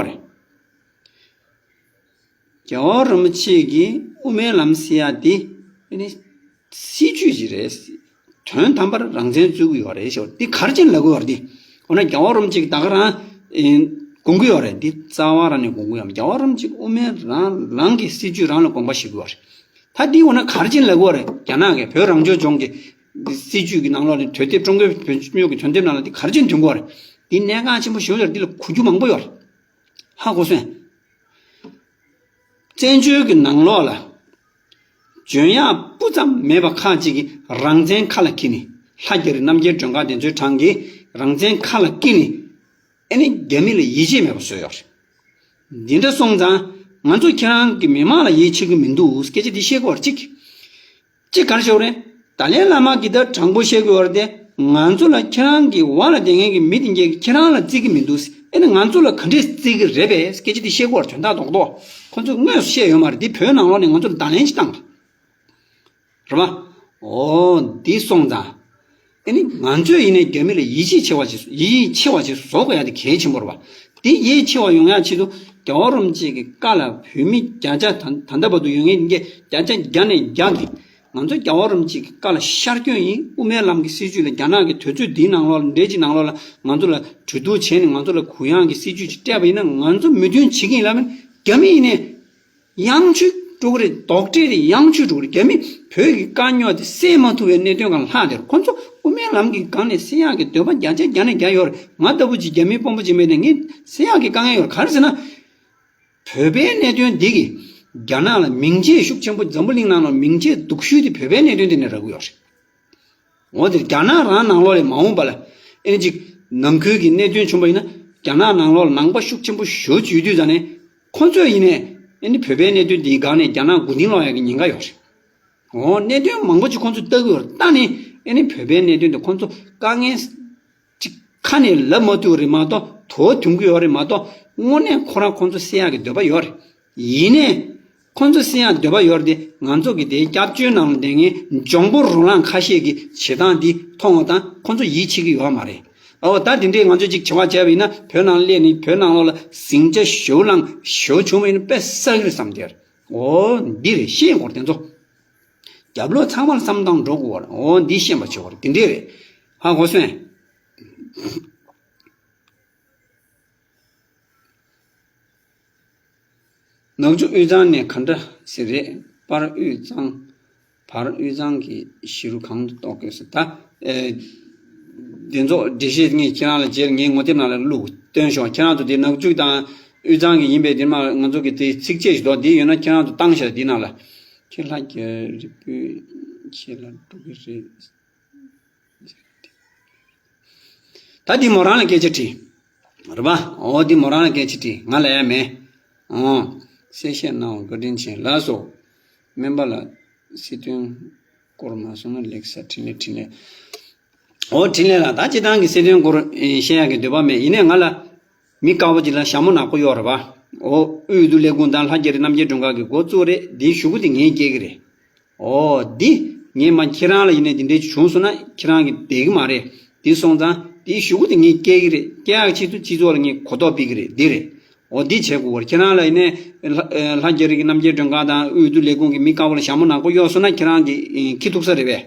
གྱི་ཡོད་རེད། རྒྱལ་བ་རིན་པོ་ཆེ་གིས་དབུ་མའི་ལམ་ཟེར་ཡ་འདི་ཨ་ནི་སྲིད་ཇུས་ཅིག་རེད། དོན་དམ་པར་རང་བཙན་རྩོད་ཀྱི་ཡོད་རེད་ཞེས་འདི་ག་རེ་བྱས་ནས་ལབ་ཀྱི་ཡོད་རེད་འདི། འོ་ན་རྒྱལ་བ་རིན་པོ་ཆེ་གིས་ད་ག་རང་ཨེ་དགོངས་ཀྱི་ཡོད་རེད། འདི་རྩ་བ་རང་ནས་དགོངས་ཀྱི་ཡོད་མ་རེད། རྒྱལ་བ་རིན་པོ་ཆེ་དབུ་མའི་རང་རང་གི་སྲིད་ཇུས་རང་ལ་དགོངས་པ་བཞེས་ཀྱི་ཡོད་རེད། ད་འདི་འོ་ན་ག་རེ་བྱས་ནས་ལབ་ཀྱི་ཡོད་རེད། རྒྱ་ནག་གིས་བོད་རང་སྐྱོང་ལྗོངས་ཀྱི་སྲིད་ཇུས་ཀྱི་ནང་ལོགས་ནས་དོན་དེབ། ཀྲུང་གོའི་བོད་ལྗོངས་ཀྱི་དོན་དེབ་ནང་ལ་འདི་ག་རེ་བྱས་ནས་འདོན་གྱི་ཡོད་རེད། འདི་གནད་འགག་ཆེན་པོ་ཞེ་པོ་ཅིག་རེད། འདི་ལ་གོ་རྒྱུ་མང་པོ་ཡོད་རེད། ཧ་གོ་སོང་ངས། བཙན་བྱོལ་གྱི་ནང་ལོགས་ལ་འཇོན་ཡག་སྤུ་ཙམ་མེད་པ་ཁག་ཅིག་གིས་རང་བཙན་ཁ་ལ་འཁྱེར་ནས། ལྷ་རྒྱ་རི་རྣམ་རྒྱལ་སྒྲོལ་དཀར་དེ་ཚོའི་གྲས་ཀྱིས་རང་བཙན་ཁ་ལ་འཁྱེར་ནས། ཨ་ནི་རྒྱ་མི་ལ་ཡིད་ཆེས་མེད་པ་བཟོས་ཡོད་རེད། འདི་འདྲ་སོང་ཙང་ང་ཚོ་ཁྱེད་རང་གི་མི་མང་ལ་ཡིད་ཆེས་ཀྱི་མི་འདུག། སྐད་ཆ་འདི་བཤད་དགོས་པ་གཅིག། གཅིག་ག་རེ་ཞུ་དགོས་རེད། ཏཱ་ལའི་བླ་མ་གིས་ད་དྲང་པོ་བཤད་དགོས་པ་རེད་དེ། ང་ཚོ་ལ་ཁྱེད་རང་གི་འོག་ལ་བསྡད་མཁན་གྱི་མི་དེ་འདྲས་ཀྱིས་ཁྱེད་རང་ལ་བརྩི་གི་མི་འདུག། ཨེ་ནི་ང་ཚོ་ལ་ག་འདྲས་བརྩི་གི་རེད་པས། སྐད་ཆ་འདི་བཤད་དགོས་པ་དོན་དག་རྡོག་རྡོག། ཁོ་ཚོས་དངོས་སུ་བཤད་ཡོད་མ་རེད། འདི་བོད་ནང་ལོགས་ནས་ང་ཚོ་ལ་བརྡ་ལན་ཞིག་བཏང་རེད། རེད་པ། འོ་འདི་སོང་ཙང་། ཨེ་ནི་ང་ཚོས་ཡིན་ནའི་རྒྱ་མི་ལ་ཡིད་ཆེས་ཆེ་བ་ཞིག་ཡིད་ཆེས་ཆེ་བ་ཞིག་བཟོ་དགོས་ཡ་དེ་གལ་ཆེན་པོ་རེད་པ། དེ་ཡིད་ཆེས་པ་ཡོང་ཡ་ཆེད་དུ་རྒྱལ་བ་རིན་པོ་ཆེ་གི་བཀའ་ལ་བོད་མི་བརྒྱ་ཆ་ད་ད་ལྟ་བར་དུ་ཡོད་མཁན་འདི་བརྒྱ་ཆ་བརྒྱ་ནས་བརྒྱ་གིས། ང་ཚོ་རྒྱལ་བ་རིན་པོ་ཆེ་གི་བཀའ་ལ་ཤར་སྐྱོན་ཡིན། དབུ་མའི་ལམ་གྱི་སྲིད་བྱུས་ལ། རྒྱ་ནག་གི་དུས་ཚོད་འདིའི་ནང་ལོགས་ལ། འདྲེ་གཅིག་ནང་ལོགས་ལ་ང་ཚོ་ལ་གྲོས་བསྡུར་བྱས་ནས་ང་ཚོ་ལ་གུ་ཡངས་ཀྱི་སྲིད་བྱུས་ཅིག་སྤྲད་པ་ཡིན་ན། ང་ཚོ་མོས་མཐུན་བྱེད་ཀྱི་ཡིན་ལབ་ན། རྒྱ་མི་ཡིན་ནའི་ཡང་ཆུ་འགྲོ་གི་རེད། རྡོག་ཁྲེས་རེད། ཡང་ཆུ་འགྲོ་གི་རེད། རྒྱ་མི་བོད་ཀྱི་དཀའ་རྙོག་དེ་སེལ་མ་ཐུབ་པའི་གནད་དོན་སྒང་ལྷག་དེར། ཁོ་ཚོ་དབུ་མའི་ལམ་གྱི་སྒང་ནས་སེལ་ཡག་གི་འདོད་པ་བརྒྱ་ཆ་བརྒྱ་ནས་བརྒྱ་ཡོད་རེད། ང་ལྟ་བུ་ཅིག་རྒྱ་མི་དཔོན་པོ་ཅིག་མེད་ནས་ངས་སེལ་ཡག་གི་དཀའ་ངལ་ཡོད་རེད། ག་རེ་ཟེར་ན། བོད་པའི་གནད་དོན་འདི་གིས་རྒྱ་ནག་ལ་མིང་རྗེས་ཤུགས་ཆེན་པོ། འཛམ་བུ་གླིང་ནང་ལ་མིང་རྗེས་སྡུག་ཤོས་དེ་བོད་པའི་གནད་དོན་དེ་ནས་རག་གི་ཡོད་རེད། འོ་དེ་རྒྱ་ནག་རང་ནང་ལོགས་ལས་མ་འོངས་པ་ལ་ཨེ་ནི་ཅིག་ནང་ཁུལ་གྱི་གནད་དོན་བྱུང་བ་ཡིན་ན། རྒྱ་ནག་ནང་ལོགས་ལ་ནང་པ་ཤུགས་ཆེན་པོ་ཞེ་པོ་ཅིག་ཡོད་དུས་ཙང་ནས། ཁོ་ཚོས་ཡིན་ནའི་ཨེ་ནི་བོད་པའི་གནད་དོན་འདིའི་སྒང་ནས་རྒྱ་ནག་མགོ་རྟིང་སློག་ཡག་གི་ཉེན་ཁ་ཡོད་རེད། འོ་གནད་དོན་མང་པོ་ཅིག་ཁོ་ཚོས་ལྟ་གི་ཡོད་རེད། ད་ནི་ཨེ་ནི་བོད་པའི་གནད་དོན་དེ་ཁོ་ཚོ་དཀའ་ངལ་ཅིག་ཁ་ནས་ལབ་མ་ཐུབ་རེད་མ་གཏོགས། དོ་དུང་གི་ཡོད་རེད་མ་གཏོགས། དངོས་གནས་ཁོ་རང་ཁོ་ཚོ་སེལ་ཡག་གི་འདོད་པ་ཡོད་རེད། ཡིན་ནའི་ཁོ་ཚོ་སེལ་ཡག་འདོད་པ་ཡོད་རེད་དེ། ང་ཚོ་གི་དེའི་སྐྱབས་བཅོལ་ནང་ལ་བསྡད་མཁན་འཇོན་པོ་རོ་ལངས་ཁ་ཤས་ཀྱི་བྱེད་སྟངས་འདི་མཐོང་བ་དང་། ཁོ་ཚོ་ཡིད་ཆེས་ཀྱི་ཡོད་མ་རེད། ཨོ་ད་དེ་འདྲས་ང་ཚོས་ཅིག་བྱ་བ་བྱས་པ་ཡིན་ན། བོད་ནང་སླེབས་ནས་བོད་ནང་ལོགས་ལ་ཟིང་ཆ་ཞེ་པོ་ལངས་ཞེ་པོ་བྱུང་བ་ཡིན་ན་དཔེ་བསགས་ཀྱི་རེད་བསམ་སྟེ། ཨོ་འདི་རེད། ཤེས་དགོས་རེད་དེ་ཚོ། རྒྱབ་ལོགས་ཚང་མར་བསམ་བཏང་འགྲོ་དགོས་པ་རེད། འོ་འདི་ཤེས་པ་བྱེད་དགོས་རེད། དེ་འདྲས་རེད། ཧ་གོ་སོང་ངས། ནག་ཆུ་དབུས་གཙང་ནས་ག་འདྲ་ཞིག་རེད། བར་དབུས་གཙང་། བར་དབུས་གཙང་གི་གཞི་རུ་གང་དུ་གཏོགས་དགོས་ཟེར། ད་ཨེ་འདི་ཚོ་འགྲེལ་བཤད་ངས་ཁྱེད་རང་ལ་རྗེས་ངའི་ངོ་དེབ་ནང་ལ་བླུགས་སྟོན་ཤོག། ཁྱེད་རང་ཚོ་དེ་ནག་ཆུ་དང་དབུས་གཙང་གི་ཡིན་པས། དེ་མ་ང་ཚོ་གི་དེ་ཚིགས་བཅད་ཞིག་འདུག། འདི་ཡོད་ན་ཁྱེད་རང་ཚོ་བཏང་ཤག། འདི་ནང་ལ། ཁྱེད་ལྷ་རྒྱ་རི་སྤུན་ཁྱེད་ལ་འགྲོ་གི་རེད། ད་འདི་མོ་རང་ལ་སྐད་ཆ་དྲིས། རེད་པ། འོ་འདི་མོ་རང་ལ་སྐད་ཆ་དྲིས། ང་ལ་ཡ་མེད། འོ། གསལ་བཤད་གནང་བ་བཀའ་དྲིན་ཆེ། ལགས་སོ། སྨན་པ་ལགས། སྲིད་དོན་སྐོར་མ་གསུངས་ན་ལེགས་ས། འཕྲིན་ལས། འཕྲིན་ལས། འོ་འཕྲིན་ལས་ལགས། ད་སྤྱིར་བཏང་གི་སྲིད་དོན་སྐོར་ཨེ་བཤད་ཡག་གི་འདོད་པ་མེད། ཡིན་ནའི་ང་ལ་མི་དཀར་པོ་ཅིག་ལ་ཞྭ་མོ་ནག་པོ་གཡོགས། རེད་པ། འོ་དབུས་འོས་བསྡུ་ལས་ཁུངས་དང་ལྷ་རྒྱ་རི་རྣམ་རྒྱལ་སྒྲོལ་དཀར་གྱི་འགོ་བཙུགས་རེད། འདིའི་ཞུ་སྐུལ་དེ་ངས་སྐྱེལ་གི་རེད། འོ་འདི་ངས་མ་ཁྱེད་རང་ལ་ཡིན་ནའི་འདི་འདྲའི་བྱུང་སོང་ན་ཁྱེད་རང་གི་བསྡད་ཀྱི་མ་རེད། འདི་སོང་ཙང་འདིའི་ཞུ་སྐུལ་དེ་ངས་སྐྱེལ་གི་རེད། སྐྱེལ་ཡག་ཆེད་དུ་སྤྱི་ཚོགས་ལ་ངས་གོ་རྟོགས་སྤེལ་གི་རེད། འདི་རེད། འོ་འདི་བྱེད་དགོས་པར། ཁྱེད་རང་ལ་ཡིན་ནའི་ལྷ་ལྷ་རྒྱ་རི་གི་རྣམ་རྒྱལ་སྒྲོལ་དཀར་དང་དབུས་འོས་བསྡུ་ལས་ཁུངས་ཀྱི་མི་དཀར་པོ་ལ་ཞྭ་མོ་ནག་པོ་གཡོགས་སོང་ན་ཁྱེད་རང་གི་ཨེ་ཁྱི་ཐུག་ས་རེད་པས།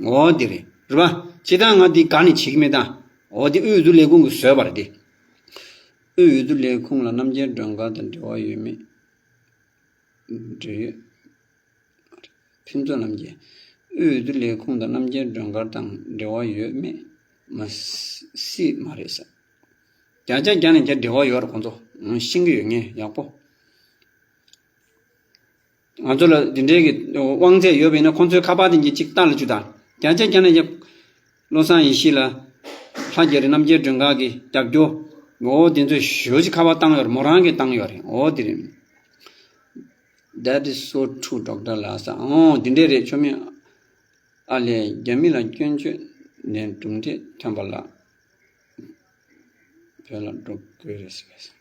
འོ་འདི་རེད། རེད་པ། སྤྱིར་བཏང་ང་འདི་དགའ་ནས་བྱེད་ཀྱི་མེད་ད། འོ་འདི་དབུས་འོས་བསྡུ་ལས་ཁུངས་ཀྱིས་བཟོས་པ་རེད་དེ། དབུས་འོས་བསྡུ་ལས་ཁུངས་ལ་རྣམ་རྒྱལ་སྒྲོལ་དཀར་དང་འབྲེལ་བ་ཡོད་མེད། འབྲེལ་ཡོད། ཕུན་ཚོགས་རྣམ་རྒྱལ། དབུས་འོས་བསྡུ་ལས་ཁུངས་དང་རྣམ་རྒྱལ་སྒྲོལ་དཀར་དང་འབྲེལ་བ་ཡོད་མེད་མ་སྲིད་མ་རེད་ས། བརྒྱ་ཆ་བརྒྱ་ནས་བརྒྱ་འབྲེལ་བ་ཡོད་རེད། ཁོང་ཚོ་ཤེས་ཀྱི་ཡོད། ངས་ཡག་པོ། ང་ཚོ་ལ་འདི་འདྲའི་གི་དབང་ཚད་ཡོད་པ་ཡིན་ན་ཁོང་ཚོའི་ཁ་པར་དེ་འདྲ་ཅིག་བལྟ་ལ་བཅུག་དང་། བརྒྱ་ཆ་བརྒྱ་ནས་བརྒྱ། བློ་བཟང་ཡེ་ཤེས་ལ། ལྷ་རྒྱ་རི་རྣམ་རྒྱལ་སྒྲོལ་དཀར་གྱི་རྒྱབ་སྐྱོར། འོ་དེ་ཚོ་ཞེ་པོ་ཅིག་ཁ་པར་བཏང་ཡོད་རེད། མོ་རང་གིས་བཏང་ཡོད་རེད། འོ་དེ་རེད། That is so true, Doctor ལགས་ས། འོ་དེ་འདྲས་རེད། ཆོ་མེད་ཨ་ལས། རྒྱ་མི་ལ་སྐྱོན་བརྗོད་ནས་གྲུབ་འབྲས་ཐོན་པ་ལ་བོད་ལ་འགྲོ་དགོས་རེད་ཟེར།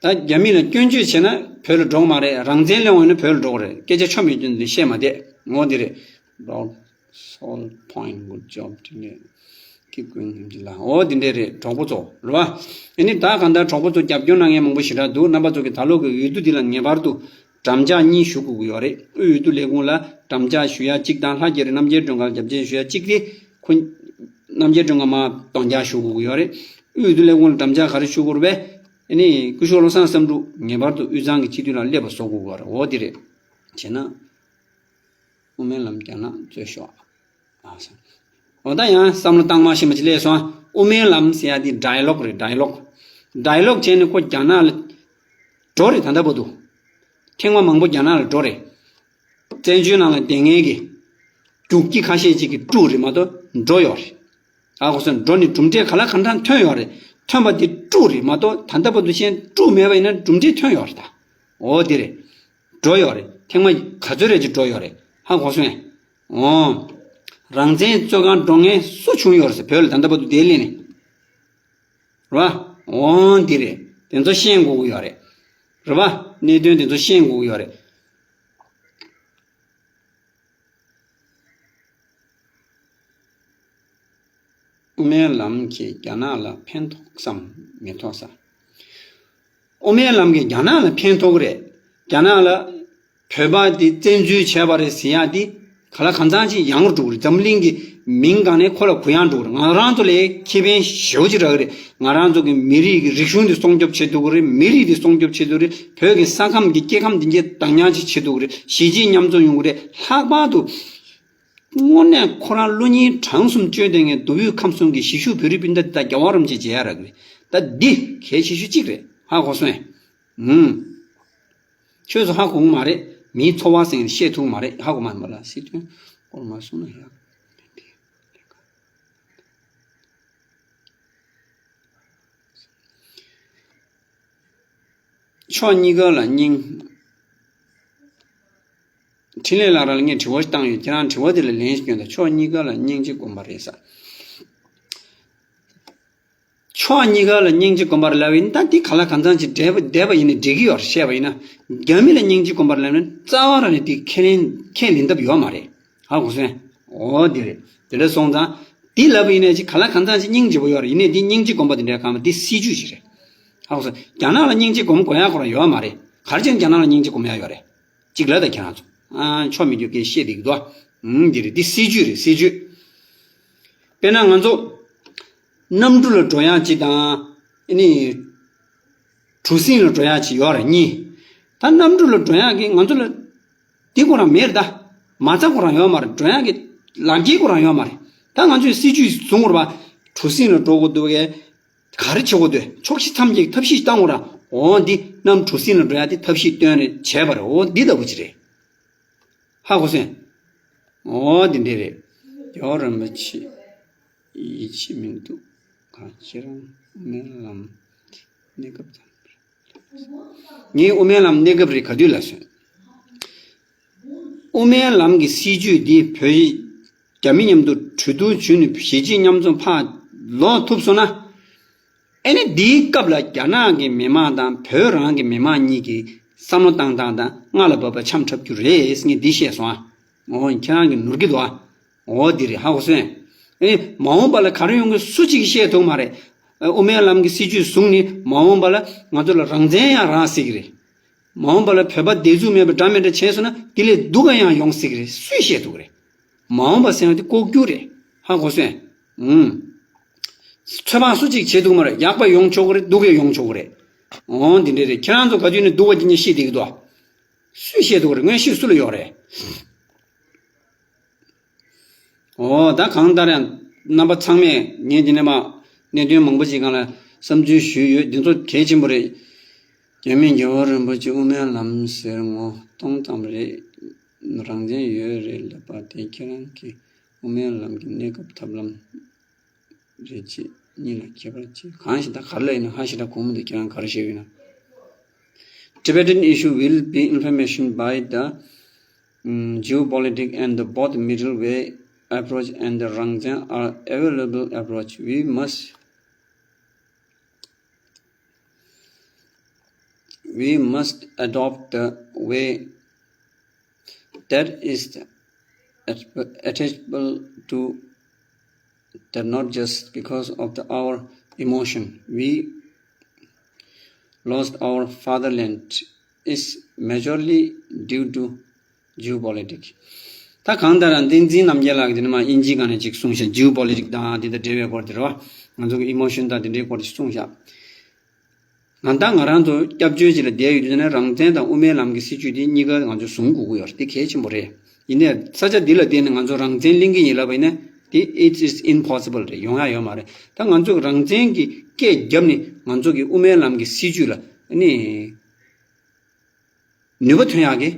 ད་རྒྱ་མི་ལ་སྐྱོན་བརྗོད་བྱས་ན་བོད་ལ་འགྲོ་གི་མ་རེད། རང་བཙན་སླེབས་ཡོང་ན་བོད་ལ་འགྲོ་གི་རེད། སྐད་ཆ་ཆོ་མེད་རྒྱུ་འདི་བཤད་མ་བསྡད། ངོ་འདི་རེད། Rock Salt Point, good job. དེ་ནས་keep going. འོ་འདི་འདྲས་རེད། གྲོགས་པོ་ཚོ་རེད་བ། ཨ་ནི་ད་གང་ལྟར་གྲོགས་པོ་ཚོ་རྒྱབ་སྐྱོར་གནང་མཁན་མང་པོ་ཞེ་དྲག་འདུག་རྣམ་པ་ཚོ་གི་ད་ལོ་གི་འོས་བསྡུ་འདི་ལ་ངེས་པར་དུ་འགྲམ་ལྕག་གཉིས་གཞུ་དགོས་ཀྱི་ཡོད་རེད། དབུས་འོས་བསྡུ་ལས་ཁུངས་ལ་འགྲམ་ལྕག་གཞུ་ཡ་གཅིག་དང་། ལྷ་རྒྱ་རི་རྣམ་རྒྱལ་སྒྲོལ་དཀར་རྒྱབ་སྐྱོར་ཞུ་ཡ་གཅིག་དེ་ཁོ་རྣམ་རྒྱལ་སྒྲོལ་དཀར་མར་སྟོང་རྒྱག་གཞུ་དགོས་ཀྱི་ཡོད་རེད། དབུས་འོས་བསྡུ་ལས་ཁུངས་ལ་འགྲམ་ལྕག་ག་རེ་གཞུ་དགོས་རེད་པས། ཨ་ནི་སྐུ་ཞབས་བློ་བཟང་བསམ་འགྲུབ་ངེས་པར་དུ་དབུས་གཙང་གི་སྤྱི་འཐུས་ལ་སླེབས་པ་བཟོ་དགོས་ཀྱི་ཡོད་རེད། འོ་འདི་རེད། བྱས་ན། དབུ་མའི་ལམ་རྒྱ་ནག་རྩོད་ཤོག་ཨ་ས། འོ་ད་ཡང་བསམ་བློ་བཏང་མ་ཤེས་མ་ཅི་ལས་སོང་། དབུ་མའི་ལམ་ཟེར་ཡ་དེ་ཌའི་ལོག་རེད། ཌའི་ལོག་ཌའི་ལོག་བྱས་ནས་ཁོ་རྒྱ་ནག་ལ་འགྲོ་རེད། ད་ལྟ་བར་དུ་ཐེངས་མ་མང་པོ་རྒྱ་ནག་ལ་འགྲོ་རེད། བཙན་བྱོལ་ནང་ལ་བསྡད་མཁན་གྱི་རྒྱུག་ཁྱི་ཁ་ཤས་ཅིག་གིས་དཀྲུགས་རེད་མ་གཏོགས་འགྲོ་ཡོད་རེད། ཨ་ཁོ་ཚོས་འགྲོ་ནས་གྲུབ་འབྲས་ག་ལ་གང་འདྲ་ཐོན་ཡོད་རེད། ཐོན་པ་དེ་དཀྲུགས་རེད་མ་གཏོགས་ད་ལྟ་བར་དུ་གཞན་དཀྲུགས་མེད་པ་ཡིན་ན་གྲུབ་འབྲས་ཐོན་ཡོད་རེད་ད། འོ་དེ་རེད། འགྲོ་ཡོད་རེད། ཐེངས་མ་ག་ཚོད་རེད་ཅིག་འགྲོ་ཡོད་རེད། ཧ་གོ་སོང་ངས། འོ། རང་བཙན་རྩོད་གང་འགྲོ་མཁན་སུ་བྱུང་ཡོད་རེད་ཟེར། བོད་ལ་ད་ལྟ་བར་དུ་དེ་སླེབས་ནས། རེད་བ། འོ་འདི་རེད། དེ་ཚོ་ཤེས་དགོས་ཀྱི་ཡོད་རེད། རེད་བ། གནད་དོན་དེ་ཚོ་ཤེས་དགོས་ཀྱི་ཡོད་རེད། དབུ་མའི་ལམ་གྱིས་རྒྱ་ནག་ལ་ཕན་ཐོགས་སམ་མི་ཐོགས་ས། དབུ་མའི་ལམ་གྱིས་རྒྱ་ནག་ལ་ཕན་ཐོགས་ཀྱི་རེད། རྒྱ་ནག་ལ་བོད་པ་དེ་བཙན་འཛུལ་བྱས་པ་རེད་ཟེར་ཡག་དེ་ག་ལ་གང་འཚམ་ཅིག་ཡག་པོ་འགྲོ་གི་རེད། འཛམ་གླིང་གི་མིང་སྒང་ནས་ཁོ་ལ་གུ་ཡངས་འགྲོ་གི་རེད། ང་རང་ཚོ་ལ་ཁེ་ཕན་ཞེ་པོ་ཅིག་རག་གི་རེད། ང་རང་ཚོ་གི་མི་རིགས་ཀྱི་རིག་གཞུང་དེ་སྲུང་སྐྱོབ་བྱེད་ཐུབ་ཀྱི་རེད། མི་རིགས་དེ་སྲུང་སྐྱོབ་བྱེད་ཐུབ་རེད། བོད་ཀྱི་ས་ཁམས་ཀྱི་སྐྱེ་ཁམས་དེ་འདྲ་བདག་ཉར་ཅིག་བྱེད་ཐུབ་ཀྱི་རེད། གཞིས་བྱེས་མཉམ་འཛོམས་ཡོང་གི་རེད། ལྷག་པར་དུ། དངོས་གནས་ཁོ་རང་བློ་སྙིང་བྲང་གསུམ་བཅོལ་བསྡད་མཁན་མདོ་དབུས་ཁམས་གསུམ་གྱི་གཞིས་བཞུགས་བོད་རིགས་སྤུན་ཟླ་དེ་དག་རྒྱལ་བ་རིན་པོ་ཆེ་མཇལ་ཡག་རག་གི་རེད། ད་འདི་གལ་ཆེ་ཤོས་གཅིག་རེད། ཧ་གོ་སོང་ངས། ཨུམ། ཁྱོད་ཚོ་ཧ་གོ་གི་མ་རེད། མིའི་ཚོར་བ་ཟེར་མཁན་བཤད་ཐུབ་ཀྱི་མ་རེད། ཧ་གོ་མ་མ་ལ་སྲིད་དོན་སྐོར་མ་གསུངས་ན་ཡག་ཕྱོགས་གཉིས་ཀ་ལ་སྙིང་། འཕྲིན་ལས་ལགས་རང་ལ་ངས་དྲི་བ་ཞིག་བཏང་ཡོད། ཁྱེད་རང་དྲི་བ་དེ་ལ་ལན་ཞིག་སྐྱོན་དང་། ཕྱོགས་གཉིས་ཀ་ལ་སྙིང་རྗེ་སྒོམ་པ་རེད་ཟེར། ཕྱོགས་གཉིས་ཀ་ལ་སྙིང་རྗེ་སྒོམ་པ་རེད་ལབ་ཡིན། ད་འདི་ག་ལ་གང་འཚམ་ཅིག་འདྲེས་པ་བསྡད་པ་ཡིན་ན་འགྲིག་གི་ཡོད་རེད། བཤད་པ་ཡིན་ན། རྒྱ་མི་ལ་སྙིང་རྗེ་སྒོམ་པ་རེད་ལབ་ན་རྩ་བ་རང་ནས་འདི་ཁས་ལེན་ཁས་ལེན་ཐབས་ཡོད་མ་རེད། ཧ་གོ་སོང་ངས། འོ་འདི་རེད། དེ་འདྲ་སོང་ཙང་། འདི་ལབ་པ་ཡིན་ན་ཅིག་ག་ལ་གང་འཚམ་ཅིག་སྙིང་རྗེ་པོ་ཡོད་རེད། ཡིན་ནའི་འདི་སྙིང་རྗེ་སྒོམ་པ་དེ་འདྲའི་གང་མ་འདི་སྲིད་ཇུས་ཤིག་རེད། ཧ་གོ་སོང་། རྒྱ་ནག་ལ་སྙིང་རྗེ་སྒོམ་དགོས་ཡག་ཁོ་རང་ཡོད་མ་རེད། ག་རེ་བྱས་ནས་རྒྱ་ནག་ལ་སྙིང་རྗེ་སྒོམ་ཡག་ཡོད་རེད། གཅིག་ལབ་དང་ཁྱེད་རང་ཚོ། ཨ། ཆོ་མི་འགྱུར་སྐད་བཤད་བསྡད་ཀྱི་འདུག་ཨ། ཨུམ། འདི་རེད། འདི་སྲིད་ཇུས་རེད། སྲིད་ཇུས། དཔེར་ན་ང་ཚོ་གནམ་གྲུ་ལ་འགྲོ་ཡག་ཅིག་དང་། ཨ་ནི་གྲུ་གཟིངས་ལ་འགྲོ་ཡག་ཅིག་ཡོད་རེད་གཉིས། ད་གནམ་གྲུ་ལ་འགྲོ་ཡག་གི་ང་ཚོ་ལ་འདི་ཁོ་རང་མེད་རེད་ད། མ་རྩ་ཁོ་རང་ཡོད་མ་རེད། འགྲོ་ཡག་གི་ལམ་ཁྱེར་ཁོ་རང་ཡོད་མ་རེད། ད་ང་ཚོས་སྲིད་ཇུས་བཟུང་དགོས་རེད་པ། གྲུ་གཟིངས་ལ་འགྲོ་དགོས་འདུག་གས། ག་རེ་བྱེད་དགོས་འདུག་ཕྱོགས་བཞི་མཚམས་བརྒྱད་ཀྱི་ཐབས་ཤེས་བཏང་དགོས་ར། འོ་འདི་གནམ་གྲུ་གཟིངས་ལ་འགྲོ་ཡག་དེ་ཐབས་ཤེས་བཏོན་རེད་བྱས་པ་རེད། འོ་འདི་ལྟ་བུ་ཅིག་རེད། ཧ་གོ་སོང་། འོ་འདི་འདྲས་རེད། རྒྱལ་བ་རིན་པོ་ཆེ་ཡིད་ཆེས་མི་འདུག་ག་ཁྱེད་རང་དབུ་མའི་ལམ་གནས་སྐབས་ཙམ། ངའི་དབུ་མའི་ལམ་གནས་སྐབས་རེད། ག་དུས་ལ་སོན། དབུ་མའི་ལམ་གྱི་སྲིད་ཇུས་འདི་བོད་རྒྱ་མི་མཉམ་དུ་གྲོས་བསྡུར་བྱུང་ནས་གཞིས་བྱེས་མཉམ་འཛོམས་ཕར་ལོག་ཐུབ་སོང་ན། ཨེ་ནི་འདིའི་སྐབས་ལ་རྒྱ་ནག་གི་མི་མང་དང་བོད་རང་གི་མི་མང་གཉིས་ཀྱི་བསམ་བློ་བཏང་སྟངས་དང་སྔ་ལ་བབས་པ་འཆམ་འཁྲབ་རྒྱུ་རེད་ཟེར་ངས་འདི་བཤད་སོང་ཨ། འོ་ཁྱེད་རང་གིས་ནོར་གྱི་འདུག་ཨ། འོ་འདི་རེད། ཧ་གོ་སོང་ཨེ། མ་འོངས་པ་ལ་ག་རེ་ཡོང་གི་སུ་གཅིག་གིས་བཤད་ཐུབ་མ་རེད། ཨ། དབུ་མའི་ལམ་གྱི་སྲིད་ཇུས་བཟུང་ནས་མ་འོངས་པ་ལ་ང་ཚོ་ལ་རང་བཙན་ཡང་རག་སྲིད་ཀྱི་རེད། མ་འོངས་པ་ལ་བོད་པ་སྡེ་འཛུགས་མེད་པ་འདྲ་མི་འདྲ་བྱས་སོང་ན་དེ་ལས་སྡུག་ག་ཡང་ཡོང་སྲིད་ཀྱི་རེད། སུས་བཤད་ཐུབ་ཀྱི་རེད། མ་འོངས་པ་ཟེར་བ་དེ་ལྐོག་གྱུར་རེད། ཧ་གོ་སོང་ཨེ། ཨུམ། ཚོད་དཔག་སུ་གཅིག་བྱེད་ཐུབ་མ་རེད། ཡག་པ་ཡོང་ཆོག་གི་རེད། སྡུག་ག་ཡོང་ཆོག་གི་རེད། འོ་འདི་འདྲས་རེད། ཁྱེད་རང་ཚོ་ག་དུས་ནས་སྡུག་པ་དེ་ཉིད་ཤེས་བསྡད་ཀྱི་འདུག་ཨ། སུས་བཤད་ཐུབ་ཀྱི་རེད། མངོན་ཤེས་སུ་ལ་ཡོད་རེད། འོ་ད་གང་ལྟར་ཡང་རྣམ་པ་ཚང་མས་ངས་འདི་ནས་མ་གནད་དོན་མང་པོ་ཞིག་སྒང་ལ་བསམ་ཚུལ་ཞུས་ཡོད། འདི་ཚོ་གལ་ཆེན་པོ་རེད། རྒྱ་མི་རྒྱལ་བ་རིན་པོ་ཆེ་དབུ་མའི་ལམ་ཟེར་ངོ་གདོང་ཙམ་རེད། རང་བཙན་ཡོད་རེད་ལབ་པ་དེ་ཁྱེད་རང་གི་དབུ་མའི་ལམ་གྱི་གནས་སྐབས་ཐབས་ལམ་རེད་ཅེས་གཉིས་ལ་ཁྱད་པར་ཅི། གང་ཞིག་ད་ག་རེ་ལབ་ཡིན་ན་ཧ་ཤི་ད་གོང་མོ་འདི་ཁྱེད་རང་ག་རེ་བཤད་ཡོད་ན། Tibetan issue will be implementation by the um, geopolitics and the both middle way approach and the Rangzen are available approach. We must We must adopt the way that is attainable to that, not just because of the, our emotion. We lost our fatherland is majorly due to geopolitics. ད་གང་ལྟར་བསྟན་འཛིན་རྣམ་རྒྱལ་ལགས་ཀྱིས་དེ་ནས་མར་དབྱིན་ཇིའི་སྒང་ནས་ཅིག་གསུངས་ཤག geopolitics དང་དེ་དང་འབྲེལ་བའི་སྐོར་དེ་རེད་བ། ང་ཚོ་གི་emotion དང་དེ་འདྲའི་སྐོར་ཅིག་གསུངས་ཤག་ང་ད་ང་རང་ཚོ་སྐྱབས་བཅོལ་ཅིག་ལ་བསྡད་ཡོད་དུས་ནས་རང་བཙན་དང་དབུ་མའི་ལམ་གྱི་སྲིད་བྱུས་དེ་གཉིས་ཀ་ང་ཚོ་བཟུང་དགོས་ཀྱི་ཡོད་རེད། དེ་གལ་ཆེན་པོ་རེད། ཡིན་ནའི་ས་ཆ་འདི་ལ་བསྡད་ནས་ང་ཚོ་རང་བཙན་ལེན་གྱི་ཡིན་ལབ་པ་ཡིན་ན་དེ་it is impossible རེད། ཡོང་ཡ་ཡོད་མ་རེད། ད་ང་ཚོ་གི་རང་བཙན་གྱི་སྐད་བརྒྱབ་ནས་ང་ཚོ་གི་དབུ་མའི་ལམ་གྱི་སྲིད་བྱུས་ལ་ནི་ནུས་པ་ཐོན་ཡག་གི་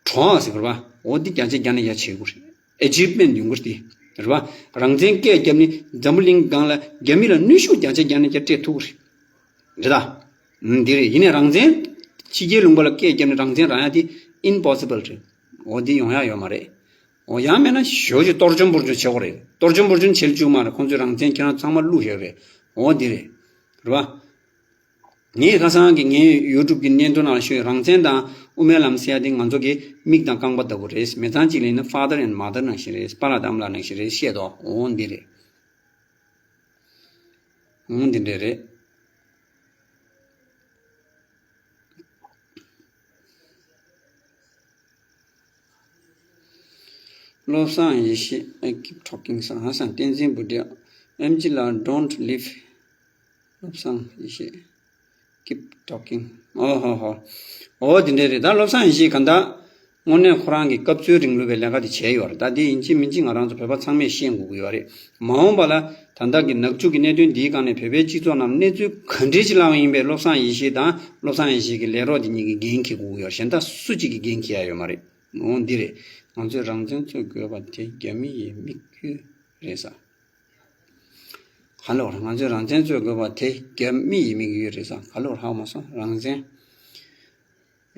གྲོགས་ཟེར་དགོས་རེད་བ། འོ་འདི་བརྒྱ་ཆ་བརྒྱ་ནས་བརྒྱ་བྱེད་དགོས་རེད། achievement ཡོང་གི་རེད་དེ་རེད་བ། རང་བཙན་སྐད་བརྒྱབ་ནས་འཛམ་བུ་གླིང་སྒང་ལ་རྒྱ་མི་ལ་གནོན་ཤུགས་བརྒྱ་ཆ་བརྒྱ་ནས་བརྒྱ་སྤྲད་ཐུབ་ཀྱི་རེད། རེད་ད། ཨུམ། འདི་རེད། ཡིན་ནའི་རང་བཙན་ཕྱི་རྒྱལ་ལུང་པ་ལ་སྐད་བརྒྱབ་ནས་རང་བཙན་རག་ཡ་དེ་impossible རེད། འོ་འདི་ཡོང་ཡ་ཡོད་མ་རེད། འོ་ཡང་མེད་ན་ཞོ་ཅིག་གཏོར་བཅོམ་འབོར་བཅོམ་བྱེད་དགོས་རེད། གཏོར་བཅོམ་འབོར་བཅོམ་བྱེད་བཅུག་མ་རེད། ཁོང་ཚོས་རང་བཙན་ཁྱེད་རང་ཚང་མ་བླུགས་བཞག་རེད། འོ་འདི་རེད། རེད་བ། ངས་ཁ་སང་གི་ངའི་YouTube གི་བརྙན་ཐུང་ནང་ལ་ཤོད། རང་བཙན་དང་དབུ་མའི་ལམ་ཟེར་ཡ་དེ་ང་ཚོ་གི་མིག་དང་རྐང་པ་ལྟ་བུ་རེད། མི་ཚང་གཅིག་ལ་ཡིན་ན་father and mother ནང་བཞིན་རེད། པཱ་ལགས་དང་ཨ་མ་ལགས་ནང་བཞིན་རེད་བཤད་དོ། འོ་འདི་རེད། འོ་འདི་འདྲས་རེད། བློ་བཟང་ཡེ་ཤེས། I keep talking བཟང་བཟང་། བསྟན་འཛིན་བུ་དེ། ཨེམ་ཆི་ལགས། Don't leave བློ་བཟང་ཡེ་ཤེས། Keep talking. ཨོ་ཧོ་ཧོ། འོ་དེ་འདྲས་རེད། ད་བློ་བཟང་ཡེ་ཤེས་གང་ལྟར་དངོས་གནས་ཁོ་རང་གི་སྐབས་འཚོལ་རིང་ལུགས་པའི་ལས་ཀ་དེ་བྱས་ཡོད་རེད། ད་དེ་ཡིན་གཅིག་མིན་གཅིག་ང་རང་ཚོ་བོད་པ་ཚང་མས་ཤེས་དགོས་ཀྱི་ཡོད་རེད། མ་འོངས་པ་ལ་ད་ལྟ་གི་ནག་ཕྱོགས་ཀྱི་གནད་དོན་འདིའི་སྒང་ནས་བོད་པའི་སྤྱི་ཚོགས་ནང་གནས་ཚུལ་ག་འདྲས་ཅིག་བསླངས་པ་ཡིན་པས་བློ་བཟང་ཡེ་ཤེས་དང་བློ་བཟང་ཡེ་ཤེས་ཀྱི་ལས་རོགས་དེ་གཉིས་ཀྱིས་འགན་འཁྱེར་དགོས་ཀྱི་ཡོད་རེད། གཞན་དག་སུ་གཅིག་གིས་འགན་འཁྱེར་ཡ་ཡོད་མ་རེད། འོ་འདི་རེད། ང་ཚོས་རང་བཙན་རྩོད་དགོས་པ་དེ་རྒྱ་མི་ཡི་དམིགས་ཡུལ་རེད་ཟེར། ག་ལེར་ང་ཚོས་རང་བཙན་རྩོད་དགོས་པ་དེ་རྒྱ་མི་ཡི་དམིགས་ཡུལ་རེད་ཟེར། ག་ལེར་ཧ་གོ་མ་སོང་། རང་བཙན།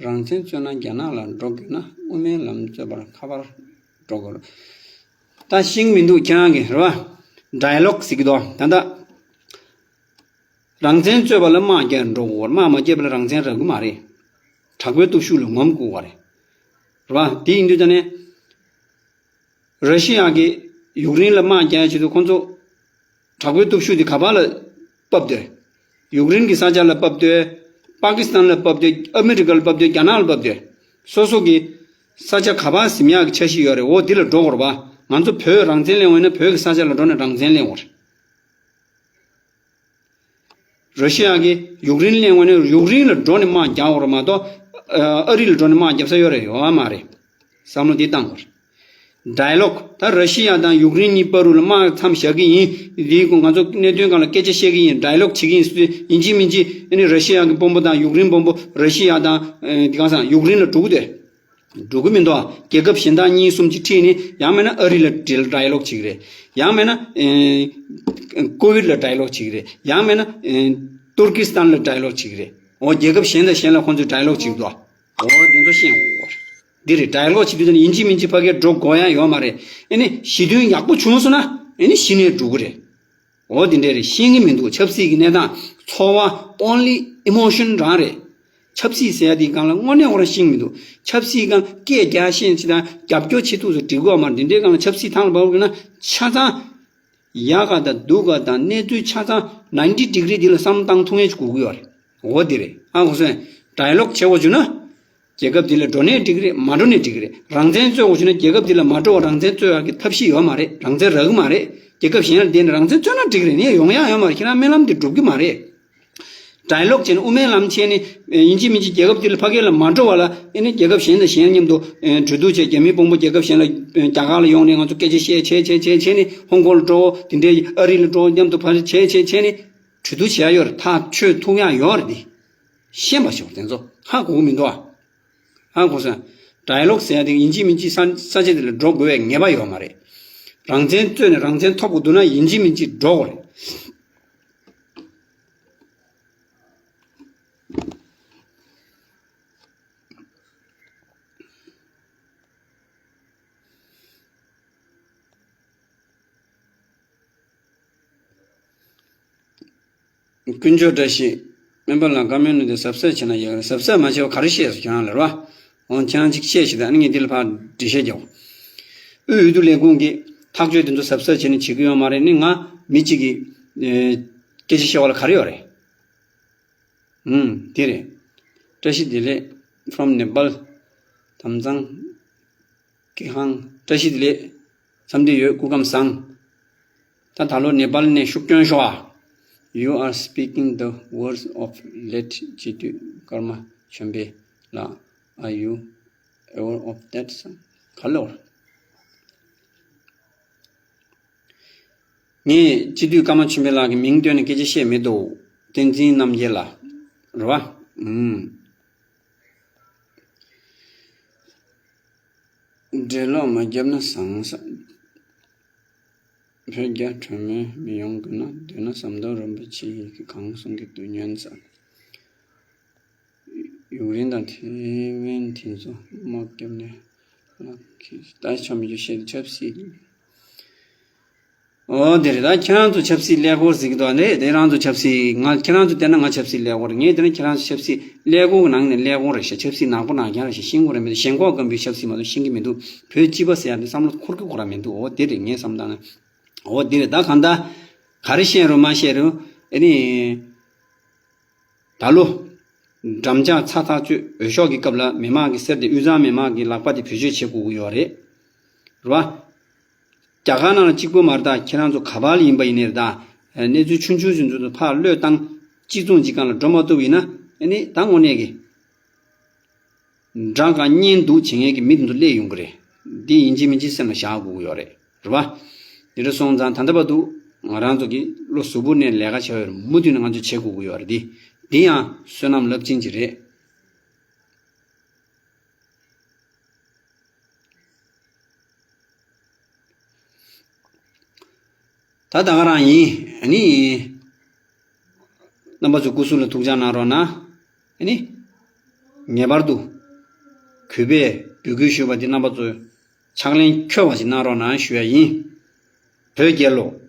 རང་བཙན་རྩོད་ན་རྒྱ་ནག་ལ་འགྲོ་དགོས་ན་དབུ་མའི་ལམ་རྩོད་པར་ཁ་པར་འགྲོ་དགོས། ད་ཤེས་ཀྱི་མི་འདུག་ཁྱེད་རང་གིས་རེད་བ། ཌའི་ལོག་ཟེར་གྱི་འདུག་ད་ལྟ་རང་བཙན་རྩོད་པ་ལ་དམག་རྒྱག་འགྲོ་དགོས། དམག་མ་རྒྱག་པ་ལ་རང་བཙན་རག་གི་མ་རེད། དྲག་པོའི་སྟོབས་ཤུགས་ལ་ངོམ་དགོས་པ་རེད། རེད་བ། དེ་ཡིན་དུས་ད་ནས། ར་ཤི་ཡ་གིས་ཡུཀ་རེན་ལ་དམག་རྒྱག་ཆེད་དུ་ཁོང་ཚོ་དྲག་པོའི་སྟོབས་ཤུགས་དེ་ག་པར་ལ་ཕབ་སྡོད། ཡུཀ་རེན་གྱི་ས་ཆ་ལ་ཕབ་སྡོད། པ་ཀི་སི་ཐན་ལ་ཕབ་སྡོད། ཨ་མི་རི་ཀ་ལ་ཕབ་སྡོད། རྒྱ་ནག་ལ་ཕབ་སྡོད། སོ་སོ་གི་ས་ཆ་ག་པར་ཟིན་ཡག་གི་འཆར་གཞི་ཡོད་རེད། འོ་འདི་ལ་འགྲོ་དགོས་རེད་པ། ང་ཚོ་བོད་རང་བཙན་ལེན་དགོས་ན་བོད་ཀྱི་ས་ཆ་ལ་འགྲོ་ནས་རང་བཙན་ལེན་དགོས་རེད། ར་ཤི་ཡ་གིས་ཡུཀ་རེན་གླེང་བ་ནི་ཡུཀ་རེན་ལ་འགྲོ་ནས་དམག་རྒྱག་དགོས་རེད་མ་གཏོགས། ཨ་རི་ལ་འགྲོ་ནས་དམག་རྒྱབ་ས་ཡོད་རེད་ཡོད་མ་རེད། བསམ་བློ་འདི་བཏང་དགོས་རེད། ཌའི་ལོག་ད་ར་ཤི་ཡ་དང་ཡུཀ་རེན་གཉིས་བར་དུ་ལ་དམག་མཚམས་བཞག་གི་ཡིན། འདིའི་སྐོར་ང་ཚོ་གནད་དོན་སྒང་ལ་སྐད་ཆ་བཤད་གི་ཡིན། ཌའི་ལོག་བྱེད་ཀྱི་ཡིན་ཟེར་དུས་ཡིན་གཅིག་མིན་གཅིག་ཨ་ནི་ར་ཤི་ཡ་གི་དཔོན་པོ་དང་ཡུཀ་རེན་དཔོན་པོ་ར་ཤི་ཡ་དང་ཨ་འདི་གང་ཟེར་ཡུཀ་རེན་ལ་འགྲོ་གི་འདུག་འགྲོ་གི་མི་འདུག་རྒྱལ་ཁབ་གཞན་དག་གཉིས་གསུམ་ཅིག་ཁྲིད་ནས་ཡང་མིན་ན་ཨ་རི་ལ་ཌའི་ལོག་བྱེད་ཀྱི་རེད། ཡང་མིན་ན་ཨེ་ཀོ་ཝིཌ་ལ་ཌའི་ལོག་བྱེད་ཀྱི་རེད། ཡང་མིན་ན་ཨེ་ཏུར་ཀི་སི་ཐན་ལ་ཌའི་ལོག་བྱེད་ཀྱི་རེད། འོ་རྒྱལ་ཁབ་གཞན་དང་གཞན་ལ་ཁོང་ཚོས་ཌའི་ལོག་བྱེད་ཀྱི་འདུག་འོ་འདི་ཚོ་ཤེས་དགོས། འདི་རེད། ཌའི་ལོག་བྱེད་དུས་ཡིན་གཅིག་མིན་གཅིག་ཕ་གིར་འགྲོ་དགོས་ཡ་ཡོད་མ་རེད། ཨེ་ནི་ཞི་མཐུན་ཡག་པོ་བྱུང་སོང་ན་ཨེ་ནི་གཞི་ནས་འགྲོ་གི་རེད། འོ་དེ་འདྲས་རེད། ཤེས་ཀྱི་མི་འདུག་ཆབ་སྲིད་ཀྱི་གནས་སྟངས་ཚོར་བ་only emotion རང་རེད། ཆབ་སྲིད་ཟེར་ཡ་དེའི་སྒང་ལ་དངོས་གནས་ཁོ་རང་ཤེས་ཀྱི་མི་འདུག་ཆབ་སྲིད་སྒང་སྐད་རྒྱག་ཤེས་ཅི་དང་རྒྱབ་སྐྱོར་བྱེད་ཐུབ་ཚོ་འགྲིག་གི་ཡོད་མ་རེད། འདི་འདྲའི་སྒང་ལ་ཆབ་སྲིད་ཐང་ལ་བབས་དགོས་ན་ཆ་ཚང་ཡག་ག་དང་སྡུག་ག་དང་གནས་ཚུལ་ཆ་ཚང་ninety degree འདི་ལ་བསམ་བློ་བཏང་ཐུབ་ངེས་ཅིག་དགོས་ཀྱི་ཡོད་རེད། འོ་དེ་རེད། ཨ་ཁོ་ཚོས་ཌའི་ལོག་བྱེད་དགོས་བྱུང་ན། རྒྱལ་ཁབ་འདི་ལ་འགྲོ་ནའི་འགྲིག་གི་རེད། མ་འགྲོ་ནའི་འགྲིག་གི་རེད། རང་བཙན་རྩོད་དགོས་བྱུང་ན་རྒྱལ་ཁབ་འདི་ལ་མ་འགྲོ་བར་རང་བཙན་རྩོད་ཡག་གི་ཐབས་ཤེས་ཡོད་མ་རེད། རང་བཙན་རག་གི་མ་རེད། རྒྱལ་ཁབ་གཞན་ལ་བསྡད་ནས་རང་བཙན་རྩོད་ན་འགྲིག་གི་རེད། ནས་ཡོང་ཡག་ཡོད་མ་རེད། ཁྱེད་རང་སྨོན་ལམ་འདི་འགྲུབ་གི་མ་རེད། ཌའི་ལོག་བྱས་ནས་དབུ་མའི་ལམ་བྱས་ནས་ཡིན་གཅིག་མིན་གཅིག་རྒྱལ་ཁབ་འདི་ལ་ཕ་གི་ལ་མ་འགྲོ་བ་ལ་ཨེ་ནས་རྒྱལ་ཁབ་གཞན་དང་གཞན་མཉམ་དུ་གྲོས་བསྡུར་བྱས། རྒྱ་མིའི་དཔོན་པོ་རྒྱལ་ཁབ་གཞན་ལ་རྒྱ་གར་ལ་ཡོང་ནས་ང་ཚོ་སྐད་ཆ་བཤད་བྱས་བྱས་བྱས་བྱས་ནས་ཧོང་ཀོང་ལ་འགྲོ། དེ་འདྲའི་ཨ་རི་ལ་འགྲོ། མཉམ་དུ་ཕར་བྱས་བྱས་བྱས་ནས། གྲོས་བསྡུར་བྱེད་ཡ་ཡོད་རེད། ཐག་ཆོད་ཐུབ་ཡ་ཡོད་རེད། དེ་ཤེས་པ་ཞིག་དེ་ཚོ་ཧ་གོ་གི་མི་འདུག་ཨ། ཧ་གོ་སོང་། ཌའི་ལོག་ཟེར་ཡ་དེ་ཡིན་གཅིག་མིན་གཅིག་ས་ས་ཆ་དེ་ལ་འགྲོ་དགོས་པའི་ངེས་པ་ཡོད་མ་རེད། རང་བཙན་རྩོད་ནས་རང་བཙན་ཐོབ་དགོས་འདུག་ན་ཡིན་གཅིག་མིན་གཅིག་འགྲོ་དགོས་རེད། དཀོན་མཆོག་བཀྲ་ཤིས། སྨན་པ་ལགས་བཀའ་མོལ་ནི་དེ་གཟབ་གཟབ་བྱས་ན་ཡག་རེད། གཟབ་གཟབ་མ་བྱས་པ་ག་རེ་བཤད་སོང་ཁྱེད་རང་ལ་རེད་བ། འོང་ཁྱེད་རང་གཅིག་བཤད་ཞིག་དང་ཨ་ནི་ངས་འདི་ལ་ཕར་འགྲེལ་བཤད་རྒྱག་དབུས་འོས་བསྡུ་ལས་ཁུངས་ཀྱིས་ཐག་གཅོད་དེ་ཚོ་གཟབ་གཟབ་བྱས་ནས་བྱེད་ཀྱི་ཡོད་མ་རེད། ནི་ང་མི་གཅིག་གིས་ཨེ་སྐད་ཆ་བཤད་པ་ལ་ག་རེ་ཡོད་རེད། ཨུམ། དེ་རེད། བཀྲ་ཤིས་བདེ་ལེགས། From Nepal། དམ་གཙང་། ཀི་ཧང་། བཀྲ་ཤིས་བདེ་ལེགས། འཚམས་འདྲི་ཡོད། སྐུ་ཁམས་བཟང་། ད་ད་ལོ་ནེ་པཱལ་ནས་ཤུགས་སྐྱོན་ཤོག་ཨ། You are speaking the words of late སྤྱི་འཐུས་ཀརྨ་ཆོས་འཕེལ་ལགས། Are you aware of that? ག་ལོར། ངས་སྤྱི་འཐུས་ཀརྨ་ཆོས་འཕེལ་ལགས་ཀྱི་མིང་བཏོན་ནས་སྐད་ཆ་བཤད་མི་འདུག་བསྟན་འཛིན་རྣམ་རྒྱལ་ལགས། རེད་བ། ཨུམ། འགྲེལ་ལོག་མ་བརྒྱབ་ན་བཟང་ས། བོད་རྒྱ་གྲོས་མོལ་མི་ཡོང་དགོས་ན་འདོད་ན་ཟམ་གདོང་རིན་པོ་ཆེ་ཡིས་གང་གསུང་གི་འདུག་ཉོན་ས། ཡུཀ་རེན་དང་ཐེ་ཝན་དེ་ཚོ་དམག་བརྒྱབ་ནས་ལག་ཁྱེར་ལྟ་ཆ་མི་རྒྱུ་བཤད་ཆབ་སྲིད། ཨོ་དེ་རེད། ད་ཁྱེད་རང་ཚོ་ཆབ་སྲིད་ཀླད་ཀོར་ཟེར་གྱི་འདུག་ཨ་ནི་དེ་རང་ཚོ་ཆབ་སྲིད། ང་ཁྱེད་རང་ཚོ་བལྟས་ན་ང་ཆབ་སྲིད་ཀླད་ཀོར་རེད། ངས་བལྟས་ན་ཁྱེད་རང་ཚོ་ཆབ་སྲིད་ཀླད་ཀོར་གྱི་ནང་ནས་ཀླད་ཀོར་རེད་ཤག་ཆབ་སྲིད་ནག་པོ་ནག་རྐྱང་རེད་ཤག་ཤེས་དགོས་རེད། མི་དེ་ཞེན་ཁོག་སྐམ་པོའི་ཆབ་སྲིད་མ་གཏོགས་ཤེས་ཀྱི་མི་འདུག་བོད་སྤྱི་པ་ཟེར་ཡ་དེ་བསམ་བློ་འཁོར་གྱི་ཁོ་རང་མི་འདུག་ཨོ་དེ་རེད། ངས་བསམ་བཏང་ན་ཨོ་དེ་རེད། ད་གང་ལྟར་ག་རེ་བཤད་རུང་མ་བཤད་རུང་ཨ་ནི། ད་ལོ། འགྲམ་ལྕག་ཚ་ཐག་ཆོད་འོས་ཤོག་གི་སྐབས་ལ་མི་མང་གི་གསེར་དེ་དབུས་གཙང་མི་མང་གི་ལག་པ་དེ་བེད་སྤྱོད་བྱེད་དགོས་ཀྱི་ཡོད་རེད། རེད་བ། རྒྱ་གར་ནང་ལ་གཅིག་པོ་མ་རེད། ད་ཁྱེད་རང་ཚོ་ག་པར་ལ་ཡིན་པ་ཡིན་ནའི་རེད། ད་གནས་ཚུལ་ཆུང་ཆུང་ཞིག་ཚོ་ཕར་བློས་བཏང་། གཅིག་མཚུངས་གཅིག་སྒང་ལ་འགྲོ་མ་ཐུབ་ཡིན་ན་ཨ་ནི་ད་དངོས་གནས་ཀྱི། འདྲ་ག་གཉེན་སྡུག་བྱེད་མཁན་གྱི་མི་དེ་ཚོ་སླེབས་ཡོང་གི་རེད། འདི་ཡིན་གཅིག་མིན་གཅིག་སེམས་ལ་བཞག་དགོས་ཀྱི་ཡོད་རེད། རེད་བ། འདི་འདྲ་སོང་ཙང་ད་ལྟ་བར་དུ་ང་རང་ཚོ་གི་བློ་གཟུ་བོར་ནས་ལས་ཀ་བྱས་ཡོད་རེད། མུ་མཐུད་ནས་ང་ཚོས་བྱེད་དགོས་ཀྱི་ཡོད་རེད། འདི་འདི་ཡང་བསོད་ནམས་རླབས་ཆེན་ཅིག་རེད། ད་ད་ག་རང་ཡིན། ཨ་ནི། རྣམ་པ་ཚོ་སྐུ་གཟུགས་ལ་ཐུགས་ཅག་གནང་རོགས་གནང་། ཨ་ནི། ངེས་པར་དུ། གུས་པས་འབོད་སྐུལ་ཞུས་པ་འདི་རྣམ་པ་ཚོས་ཕྱག་ལེན་འཁྱོལ་བ་ཞིག་གནང་རོགས་གནང་ཞུ་ཡ་ཡིན། བོད་རྒྱལ་ལོ།